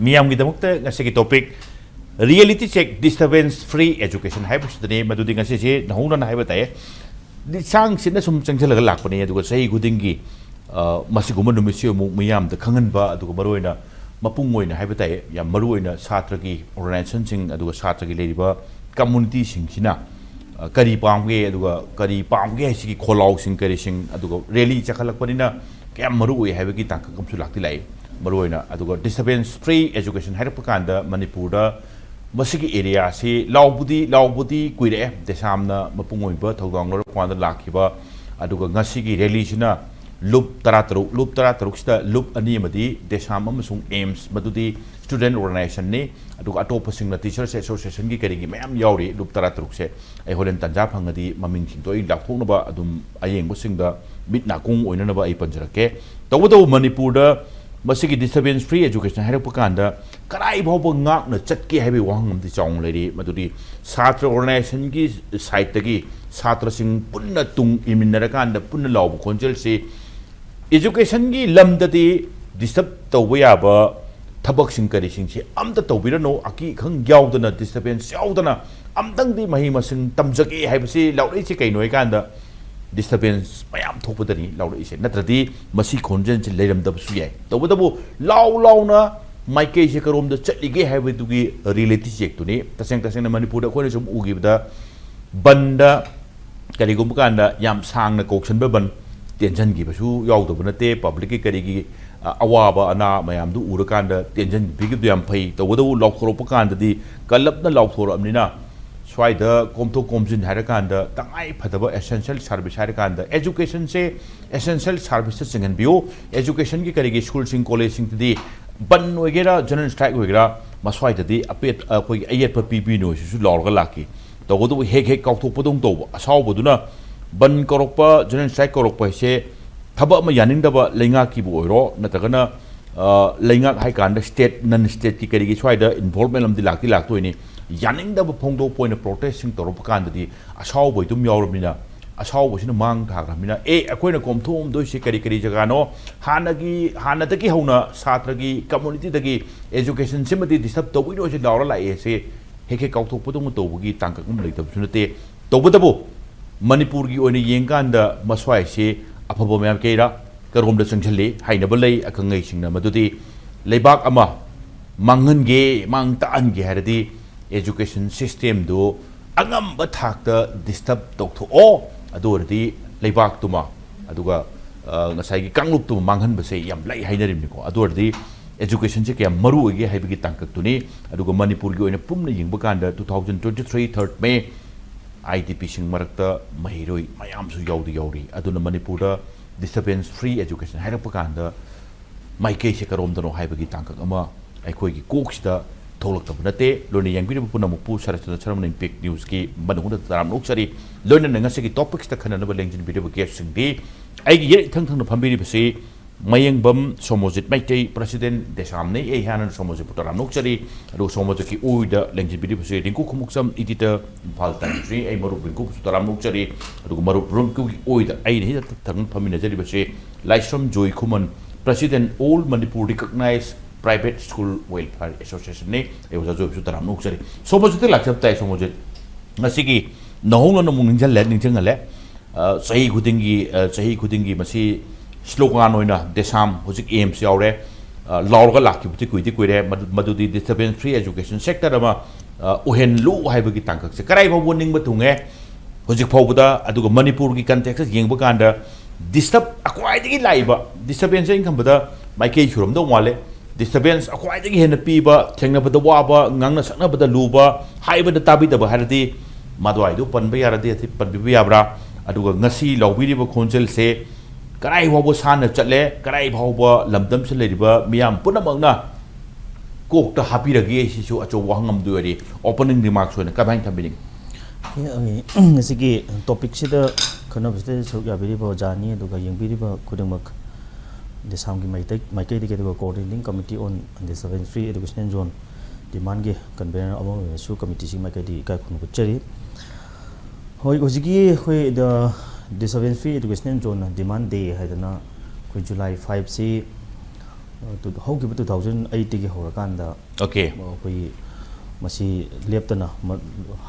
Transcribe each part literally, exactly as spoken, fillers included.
ꯃꯤꯌꯥꯝꯒꯤꯗꯃꯛꯇ ꯉꯁꯤꯒꯤ topic reality check, disturbance free education ꯍꯥꯏꯕꯁꯤꯗꯅꯤ꯫ ꯃꯗꯨꯗꯤ ꯉꯁꯤꯁꯦ ꯅꯧꯍꯧꯅꯅ ꯍꯥꯏꯕ ꯇꯥꯏ, ꯂꯤꯁꯥꯡꯁꯤꯠꯅ ꯁꯨꯝ ꯆꯪꯁꯤꯜꯂꯒ ꯂꯥꯛꯄꯅꯤ꯫ ꯑꯗꯨꯒ ꯆꯍꯤ ꯈꯨꯗꯤꯡꯒꯤ ꯑ, ꯃꯁꯤꯒꯨꯝꯕ ꯅꯨꯃꯤꯠꯁꯤ ꯑꯃꯨꯛ ꯃꯤꯌꯥꯝꯗ ꯈꯪꯍꯟꯕ, ꯑꯗꯨꯒ ꯃꯔꯨꯑꯣꯏꯅ ꯃꯄꯨꯡ ꯑꯣꯏꯅ ꯍꯥꯏꯕ ꯇꯥꯏ, ꯌꯥꯝ ꯃꯔꯨꯑꯣꯏꯅ ꯁꯥꯇ꯭ꯔꯒꯤ organizationꯁꯤꯡ ꯑꯗꯨꯒ ꯁꯥꯇ꯭ꯔꯒꯤ ꯂꯩꯔꯤꯕ communityꯁꯤꯡꯁꯤꯅ, ꯑ, ꯀꯔꯤ ꯄꯥꯝꯒꯦ, ꯑꯗꯨꯒ ꯀꯔꯤ ꯄꯥꯝꯒꯦ ꯍꯥꯏꯁꯤꯒꯤ ꯈꯣꯜꯂꯥꯎꯁꯤꯡ ꯀꯔꯤꯁꯤꯡ, ꯑꯗꯨꯒ rally ꯆꯠꯈꯠꯂꯛꯄꯅꯤꯅ ꯀꯌꯥꯝ ꯃꯔꯨ ꯑꯣꯏ ꯍꯥꯏꯕꯒꯤ ꯇꯥꯡꯀꯛ ꯑꯃꯁꯨ ꯂꯥꯛꯇꯤ ꯂꯥꯛꯏ꯫ ꯃꯔꯨꯑꯣꯏꯅ ꯑꯗꯨꯒ disturbance free education ꯍꯥꯏꯔꯛꯄ ꯀꯥꯟꯗ ꯃꯅꯤꯄꯨꯔꯗ ꯃꯁꯤꯒꯤ areaꯁꯤ ꯂꯥꯎꯕꯗꯤ, ꯂꯥꯎꯕꯗꯤ ꯀꯨꯏꯔꯛꯑꯦ꯫ ꯗꯦꯁꯥꯝꯅ ꯃꯄꯨꯡ ꯑꯣꯏꯕ ꯊꯧꯗꯥꯡ ꯂꯧꯔꯛꯄ ꯀꯥꯟꯗ ꯂꯥꯛꯈꯤꯕ, ꯑꯗꯨꯒ ꯉꯁꯤꯒꯤ rallyꯁꯤꯅ ꯂꯨꯞ ꯇꯔꯥꯇꯔꯨꯛ, ꯂꯨꯞ ꯇꯔꯥꯇꯔꯨꯛꯁꯤꯗ ꯂꯨꯞ ꯑꯅꯤ ꯑꯃꯗꯤ ꯗꯦꯁꯥꯝ ꯑꯃꯁꯨꯡ AIMS, ꯃꯗꯨꯗꯤ student organizationꯅꯤ, ꯑꯗꯨꯒ ꯑꯇꯣꯞꯄꯁꯤꯡꯅ teachers associationꯒꯤ ꯀꯔꯤꯒꯤ ꯃꯌꯥꯝ ꯌꯥꯎꯔꯤ꯫ ꯂꯨꯞ ꯇꯔꯥꯇꯔꯨꯛꯁꯦ ꯑꯩ ꯍꯣꯔꯦꯟ ꯇꯥꯟꯖꯥ ꯐꯪꯉꯗꯤ ꯃꯃꯤꯡꯁꯤꯡꯗꯣ ꯑꯩ ꯂꯥꯎꯊꯣꯛꯅꯕ ꯑꯗꯨꯝ ꯑꯌꯦꯡꯕꯁꯤꯡꯗ ꯃꯤꯠ ꯅꯥꯀꯣꯡ ꯑꯣꯏꯅꯅꯕ ꯑꯩ ꯄꯟꯖꯔꯛꯀꯦ꯫ ꯇꯧꯕꯇꯕꯨ ꯃꯅꯤꯄꯨꯔꯗ ꯃꯁꯤꯒꯤ disturbance free education ꯍꯥꯏꯔꯛꯄ ꯀꯥꯟꯗ ꯀꯗꯥꯏ ꯐꯥꯎꯕ ꯉꯥꯛꯅ ꯆꯠꯀꯦ ꯍꯥꯏꯕꯒꯤ ꯋꯥꯍꯪ ꯑꯃꯗꯤ ꯆꯥꯎꯅ ꯂꯩꯔꯤ꯫ ꯃꯗꯨꯗꯤ ꯁꯥꯇ꯭ꯔ organizationꯒꯤ sideꯇꯒꯤ ꯁꯥꯇ꯭ꯔꯁꯤꯡ ꯄꯨꯟꯅ ꯇꯨꯡ ꯏꯟꯃꯤꯟꯅꯔꯀꯥꯟꯗ ꯄꯨꯟꯅ ꯂꯥꯎꯕ ꯈꯣꯟꯖꯦꯜꯁꯤ educationꯒꯤ ꯂꯝꯗꯗꯤ disturb ꯇꯧꯕ ꯌꯥꯕ ꯊꯕꯛꯁꯤꯡ ꯀꯔꯤꯁꯤꯡꯁꯤ ꯑꯝꯇ ꯇꯧꯕꯤꯔꯅꯨ, ꯑꯀꯤ ꯑꯈꯪ ꯌꯥꯎꯗꯅ, disturbance ꯌꯥꯎꯗꯅ ꯑꯝꯇꯪꯗꯤ ꯃꯍꯩ ꯃꯁꯤꯡ ꯇꯝꯖꯒꯦ ꯍꯥꯏꯕꯁꯤ ꯂꯥꯎꯔꯛꯏꯁꯤ ꯀꯩꯅꯣ ꯍꯥꯏꯀꯥꯟꯗ disturbance ꯃꯌꯥꯝ ꯊꯣꯛꯄꯗꯅꯤ ꯂꯥꯎꯔꯛꯏꯁꯦ, ꯅꯠꯇ꯭ꯔꯗꯤ ꯃꯁꯤ ꯈꯣꯟꯖꯦꯜꯁꯤ ꯂꯩꯔꯝꯗꯕꯁꯨ ꯌꯥꯏ꯫ ꯇꯧꯕꯇꯕꯨ ꯂꯥꯎ ꯂꯥꯎꯅ ꯃꯥꯏꯀꯩꯁꯦ ꯀꯔꯣꯝꯗ ꯆꯠꯂꯤꯒꯦ ꯍꯥꯏꯕꯗꯨꯒꯤ reality checkꯇꯨꯅꯤ꯫ ꯇꯁꯦꯡ ꯇꯁꯦꯡꯅ ꯃꯅꯤꯄꯨꯔꯗ ꯑꯩꯈꯣꯏꯅ ꯁꯨꯝ ꯎꯈꯤꯕꯗ ꯕꯟꯗ ꯀꯔꯤꯒꯨꯝꯕ ꯀꯥꯟꯗ ꯌꯥꯝ ꯁꯥꯡꯅ ꯀꯧꯁꯟꯕ ꯕꯟ ꯇꯦꯟꯁꯤꯟꯈꯤꯕꯁꯨ ꯌꯥꯎꯗꯕ ꯅꯠꯇꯦ꯫ Publicꯀꯤ ꯀꯔꯤꯒꯤ, ꯑ, ꯑꯋꯥꯕ ꯑꯅꯥ ꯃꯌꯥꯝꯗꯨ ꯎꯔꯀꯥꯟꯗ ꯇꯦꯟꯁꯤꯟꯕꯤꯈꯤꯕꯗꯨ ꯌꯥꯝ ꯐꯩ꯫ ꯇꯧꯕꯇꯕꯨ ꯂꯥꯎꯊꯣꯔꯛꯄ ꯀꯥꯟꯗꯗꯤ ꯀꯜꯂꯞꯅ ꯂꯥꯎꯊꯣꯔꯛꯑꯕꯅꯤꯅ ꯁ꯭ꯋꯥꯏꯗ ꯀꯣꯝꯊꯣꯛ ꯀꯣꯝꯁꯤꯟ ꯍꯥꯏꯔꯀꯥꯟꯗ ꯇꯉꯥꯏ ꯐꯗꯕ essential service ꯍꯥꯏꯔꯀꯥꯟꯗ educationꯁꯦ essential serviceꯇ ꯆꯤꯡꯍꯟꯕꯤꯌꯨ꯫ Educationꯒꯤ ꯀꯔꯤꯒꯤ schoolꯁꯤꯡ collegeꯁꯤꯡꯗꯗꯤ ꯕꯟ ꯑꯣꯏꯒꯦꯔꯥ general strike ꯑꯣꯏꯒꯦꯔꯥ ꯃꯁ꯭ꯋꯥꯏꯗꯗꯤ ꯑꯄꯦꯠ-, ꯑꯩꯈꯣꯏꯒꯤ ꯑꯌꯦꯠꯄ ꯄꯤꯕꯤꯅꯨ ꯍꯥꯏꯁꯤꯁꯨ ꯂꯥꯎꯔꯒ ꯂꯥꯛꯈꯤ꯫ ꯇꯧꯕꯇꯕꯨ ꯍꯦꯛ ꯍꯦꯛ ꯀꯥꯎꯊꯣꯛꯄꯗꯧꯅ ꯇꯧꯕ, ꯑꯁꯥꯎꯕꯗꯨꯅ ꯕꯟ ꯀꯧꯔꯛꯄ, general strike ꯀꯧꯔꯛꯄ ꯍꯥꯏꯁꯦ ꯊꯕꯛ ꯑꯃ ꯌꯥꯅꯤꯡꯗꯕ ꯂꯩꯉꯥꯛꯀꯤꯕꯨ ꯑꯣꯏꯔꯣ, ꯅꯠꯇ꯭ꯔꯒꯅ, ꯑ, ꯂꯩꯉꯥꯛ ꯍꯥꯏꯀꯥꯟꯗ state, non stateꯀꯤ ꯀꯔꯤꯒꯤ ꯁ꯭ꯋꯥꯏꯗ involvement ꯑꯃꯗꯤ ꯂꯥꯛꯇꯤ ꯂꯥꯛꯇꯣꯏꯅꯤ꯫ ꯌꯥꯅꯤꯡꯗꯕ ꯐꯣꯡꯗꯣꯛꯄ ꯑꯣꯏꯅ protestꯁꯤꯡ ꯇꯧꯔꯛꯄ ꯀꯥꯟꯗꯗꯤ ꯑꯁꯥꯎꯕ ꯑꯗꯨꯝ ꯌꯥꯎꯔꯕꯅꯤꯅ ꯑꯁꯥꯎꯕꯁꯤꯅ ꯃꯥꯡ ꯊꯥꯈ꯭ꯔꯕꯅꯤꯅ, ꯑꯦ, ꯑꯩꯈꯣꯏꯅ ꯀꯣꯝꯊꯣꯛꯑꯝꯗꯣꯏꯁꯤ ꯀꯔꯤ ꯀꯔꯤ ꯖꯒꯥꯅꯣ, ꯍꯥꯟꯅꯒꯤ, ꯍꯥꯟꯅꯗꯒꯤ ꯍꯧꯅ ꯁꯥꯇ꯭ꯔꯒꯤ, ꯀꯝꯃꯨꯅꯤꯇꯤꯗꯒꯤ ꯑꯦꯖꯨꯀꯦꯁꯟꯁꯤꯃꯗꯤ ꯗꯤꯁꯇꯔꯕ ꯇꯧꯕꯤꯅꯣ ꯁꯤ ꯂꯥꯎꯔ ꯂꯥꯛꯑꯦ ꯁꯤ ꯍꯦꯛ ꯍꯦꯛ ꯀꯥꯎꯊꯣꯛꯄꯗꯧꯅ ꯇꯧꯕꯒꯤ ꯇꯥꯡꯀꯛ ꯑꯃ ꯂꯩꯇꯕꯁꯨ ꯅꯠꯇꯦ꯫ ꯇꯧꯕꯇꯕꯨ ꯃꯅꯤꯄꯨꯔꯒꯤ ꯑꯣꯏꯅ ꯌꯦꯡꯀꯥꯟꯗ ꯃꯁ꯭ꯋꯥꯏꯁꯦ ꯑꯐꯕ ꯃꯥꯏꯀꯩꯔꯥ, ꯀꯔꯣꯝꯗ ꯆꯪꯁꯤꯜꯂꯤ ꯍꯥꯏꯅꯕ ꯂꯩ꯫ ꯑꯈꯪꯉꯩꯁꯤꯡꯅ ꯃꯗꯨꯗꯤ ꯂꯩꯕꯥꯛ ꯑꯃ ꯃꯥꯡꯍꯟꯒꯦ, ꯃꯥꯡ ꯇꯥꯛꯍꯟꯒꯦ ꯍꯥꯏꯔꯗꯤ ꯑꯦꯖꯨꯀꯦꯁꯟ ꯁꯤꯁꯇꯦꯝꯗꯨ ꯑꯉꯝꯕ ꯊꯥꯛꯇ ꯗꯤꯁꯇꯔꯕ ꯇꯧꯊꯣꯛꯑꯣ, ꯑꯗꯨ ꯑꯣꯏꯔꯗꯤ ꯂꯩꯕꯥꯛꯇꯨꯃ, ꯑꯗꯨꯒ, ꯑ, ꯉꯁꯥꯏꯒꯤ ꯀꯥꯡꯂꯨꯞꯇꯨꯃ ꯃꯥꯡꯍꯟꯕꯁꯦ ꯌꯥꯝ ꯂꯩ ꯍꯥꯏꯅꯔꯤꯕꯅꯤꯀꯣ꯫ ꯑꯗꯨ ꯑꯣꯏꯔꯗꯤ ꯑꯦꯖꯨꯀꯦꯁꯟꯁꯦ ꯀꯌꯥꯝ ꯃꯔꯨ ꯑꯣꯏꯒꯦ ꯍꯥꯏꯕꯒꯤ ꯇꯥꯡꯀꯛꯇꯨꯅꯤ꯫ ꯑꯗꯨꯒ ꯃꯅꯤꯄꯨꯔꯒꯤ ꯑꯣꯏꯅ ꯄꯨꯝꯅ ꯌꯦꯡꯕ ꯀꯥꯟꯗ two thousand twenty three third May IDPꯁꯤꯡ ꯃꯔꯛꯇ ꯃꯍꯩꯔꯣꯏ ꯃꯌꯥꯝꯁꯨ ꯌꯥꯎꯗꯤ ꯌꯥꯎꯔꯤ꯫ ꯑꯗꯨꯅ ꯃꯅꯤꯄꯨꯔꯗ disturbance free education ꯍꯥꯏꯔꯛꯄ ꯀꯥꯟꯗ ꯃꯥꯏꯀꯩꯁꯦ ꯀꯔꯣꯝꯗꯅꯣ ꯍꯥꯏꯕꯒꯤ ꯇꯥꯡꯀꯛ ꯑꯃ ꯑꯩꯈꯣꯏꯒꯤ ꯀꯣꯛꯁꯤꯗ ꯊꯣꯛꯂꯛꯇꯕ ꯅꯠꯇꯦ꯫ ꯂꯣꯏꯅ ꯌꯦꯡꯕꯤꯔꯤꯕ ꯄꯨꯝꯅꯃꯛꯄꯨ ꯁꯔꯠꯆꯟꯗ꯭ꯔ ꯁꯔꯃꯅ Impact Newsꯀꯤ ꯃꯅꯨꯡꯗ ꯇꯔꯥꯝꯅ ꯑꯣꯛꯆꯔꯤ꯫ ꯂꯣꯏꯅꯅ ꯉꯁꯤꯒꯤ topicꯁꯤꯗ ꯈꯟꯅꯅꯕ ꯂꯦꯡꯁꯤꯟꯕꯤꯔꯤꯕ guestꯁꯤꯡꯗꯤ ꯑꯩꯒꯤ ꯌꯦꯠ ꯏꯊꯪ ꯊꯪꯅ ꯐꯝꯕꯤꯔꯤꯕꯁꯤ ꯃꯌꯦꯡꯕꯝ ꯁꯣꯃꯣꯖꯤꯠ ꯃꯩꯇꯩ, president ꯗꯦꯁꯥꯝꯅꯤ꯫ ꯑꯩ ꯍꯥꯟꯅ ꯁꯣꯃꯣꯖꯤꯠꯄꯨ ꯇꯔꯥꯝꯅ ꯑꯣꯛꯆꯔꯤ꯫ ꯑꯗꯨꯒ ꯁꯣꯃꯣꯖꯤꯠꯀꯤ ꯑꯣꯏꯗ ꯂꯦꯡꯁꯤꯟꯕꯤꯔꯤꯕꯁꯤ ꯔꯤꯡꯀꯨ ꯈꯣꯡꯎꯞꯆꯝ, editor, ꯏꯝꯐꯥꯜ Timesꯅꯤ꯫ ꯑꯩ ꯃꯔꯨꯞ ꯔꯤꯡꯀꯨꯕꯨꯁꯨ ꯇꯔꯥꯝꯅ ꯑꯣꯛꯆꯔꯤ꯫ ꯑꯗꯨꯒ ꯃꯔꯨꯞ ꯔꯤꯡꯀꯨꯒꯤ ꯑꯣꯏꯗ ꯑꯩꯅ ꯍꯦꯛ ꯊꯪꯅ ꯐꯝꯃꯤꯟꯅꯖꯔꯤꯕꯁꯤ ꯂꯥꯏꯁ꯭ꯔꯝ ꯖꯣꯏꯈꯨꯃꯟ, president All Manipur Recognized Private School Welfare Associationꯅꯤ꯫ ꯑꯩ ꯑꯣꯖꯥ ꯖꯣꯏꯕꯨꯁꯨ ꯇꯔꯥꯝꯅ ꯑꯣꯛꯆꯔꯤ꯫ ꯁꯣꯃꯣꯖꯤꯠꯇ ꯂꯥꯛꯆꯕ ꯇꯥꯏ꯫ ꯁꯣꯃꯣꯖꯤꯠ, ꯉꯁꯤꯒꯤ ꯅꯧꯍꯧꯅꯅ ꯑꯃꯨꯛ ꯅꯤꯡꯁꯤꯡꯂꯦ, ꯅꯤꯡꯁꯤꯡꯍꯜꯂꯦ꯫ ꯑ, ꯆꯍꯤ ꯈꯨꯗꯤꯡꯒꯤ, ꯑ, ꯆꯍꯤ ꯈꯨꯗꯤꯡꯒꯤ ꯃꯁꯤ slogan ꯑꯣꯏꯅ ꯗꯦꯁꯥꯝ, ꯍꯧꯖꯤꯛ ꯑꯦꯝꯁ ꯌꯥꯎꯔꯦ, ꯑ, ꯂꯥꯎꯔꯒ ꯂꯥꯛꯈꯤꯕꯗꯤ ꯀꯨꯏꯗꯤ ꯀꯨꯏꯔꯦ꯫ ꯃꯗꯨ-, ꯃꯗꯨꯗꯤ disturbance free education sector ꯑꯃ, ꯑ, ꯑꯣꯏꯍꯜꯂꯨ ꯍꯥꯏꯕꯒꯤ ꯇꯥꯡꯀꯛꯁꯦ ꯀꯔꯥꯏ ꯐꯥꯎꯕ ꯅꯤꯡꯕ ꯊꯨꯡꯉꯦ ꯍꯧꯖꯤꯛ ꯐꯥꯎꯕꯗ? ꯑꯗꯨꯒ ꯃꯅꯤꯄꯨꯔꯒꯤ contextꯇ ꯌꯦꯡꯕ ꯀꯥꯟꯗ disturb, ꯈ꯭ꯋꯥꯏꯗꯒꯤ ꯂꯥꯛꯏꯕ disturbance ꯑꯩꯅ ꯈꯟꯕꯗ ꯃꯥꯏꯀꯩ ꯁꯨꯔꯝꯗꯧ ꯃꯥꯜꯂꯦ꯫ Disturbance ꯈ꯭ꯋꯥꯏꯗꯒꯤ ꯍꯦꯟꯅ ꯄꯤꯕ, ꯊꯦꯡꯅꯕꯗ ꯋꯥꯕ, ꯉꯥꯡꯅ ꯁꯛꯅꯕꯗ ꯂꯨꯕ, ꯍꯥꯏꯕꯗ ꯇꯥꯕꯤꯗꯕ ꯍꯥꯏꯔꯗꯤ ꯃꯗꯨꯋꯥꯏꯗꯨ ꯄꯟꯕ ꯌꯥꯔꯗꯤ ꯑꯁꯤ ꯄꯟꯕꯤꯕ ꯌꯥꯕ꯭ꯔꯥ? ꯑꯗꯨꯒ ꯉꯁꯤ ꯂꯥꯎꯕꯤꯔꯤꯕ ꯈꯣꯟꯖꯦꯜꯁꯦ ꯀꯗꯥꯏ ꯐꯥꯎꯕ ꯁꯥꯟꯅ ꯆꯠꯂꯦ, ꯀꯗꯥꯏ ꯐꯥꯎꯕ ꯂꯝꯗꯝꯁꯤꯗ ꯂꯩꯔꯤꯕ ꯃꯤꯌꯥꯝ ꯄꯨꯝꯅꯃꯛꯅ ꯀꯣꯛꯇ ꯍꯥꯞꯄꯤꯔꯒꯦ? ꯁꯤꯁꯨ ꯑꯆꯧꯕ ꯋꯥꯍꯪ ꯑꯃꯗꯤ ꯑꯣꯏꯔꯤ꯫ Opening remarks ꯑꯣꯏꯅ ꯀꯃꯥꯏꯅ ꯊꯝꯕꯤꯅꯤꯡꯉꯤ? ꯑꯩ, ꯉꯁꯤꯒꯤ topicꯁꯤꯗ ꯈꯟꯅꯕꯁꯤꯗ ꯁꯔꯨꯛ ꯌꯥꯕꯤꯔꯤꯕ ꯑꯣꯖꯥ ꯑꯅꯤ ꯑꯗꯨꯒ ꯌꯦꯡꯕꯤꯔꯤꯕ ꯈꯨꯗꯤꯡꯃꯛ ꯗꯦꯁꯥꯝꯒꯤ ꯃꯥꯏꯇꯩ-, ꯃꯥꯏꯀꯩꯗꯒꯤ, ꯑꯗꯨꯒ Coordinating Committee on Disturbance Free Educational Zone demandꯀꯤ convener ꯑꯃ ꯑꯣꯏꯅꯁꯨ committeeꯁꯤꯒꯤ ꯃꯥꯏꯀꯩꯗꯒꯤ ꯏꯀꯥꯏ ꯈꯨꯝꯅꯕ ꯎꯠꯆꯔꯤ꯫ ꯍꯣꯏ, ꯍꯧꯖꯤꯛꯀꯤ ꯑꯩꯈꯣꯏ ꯗ ꯗꯤꯁꯑꯦꯕꯜ ꯐ꯭ꯔꯤ ꯑꯦꯗꯨꯀꯦꯁꯅꯦꯜ ꯖꯣꯟ ꯗꯤꯃꯥꯟ ꯗꯦ ꯍꯥꯏꯗꯅ ꯑꯩꯈꯣꯏ ꯖꯨꯂꯥꯏ ꯐꯥꯏꯚꯁꯤ, ꯑ, ꯇꯨ-, ꯍꯧꯈꯤꯕ ꯇꯨ ꯊꯥꯎꯖꯟ ꯑꯩꯠꯇꯒꯤ ꯍꯧꯔꯀꯥꯟꯗ Okay. ꯑꯩꯈꯣꯏ ꯃꯁꯤ ꯂꯦꯞꯇꯅ ꯃ-,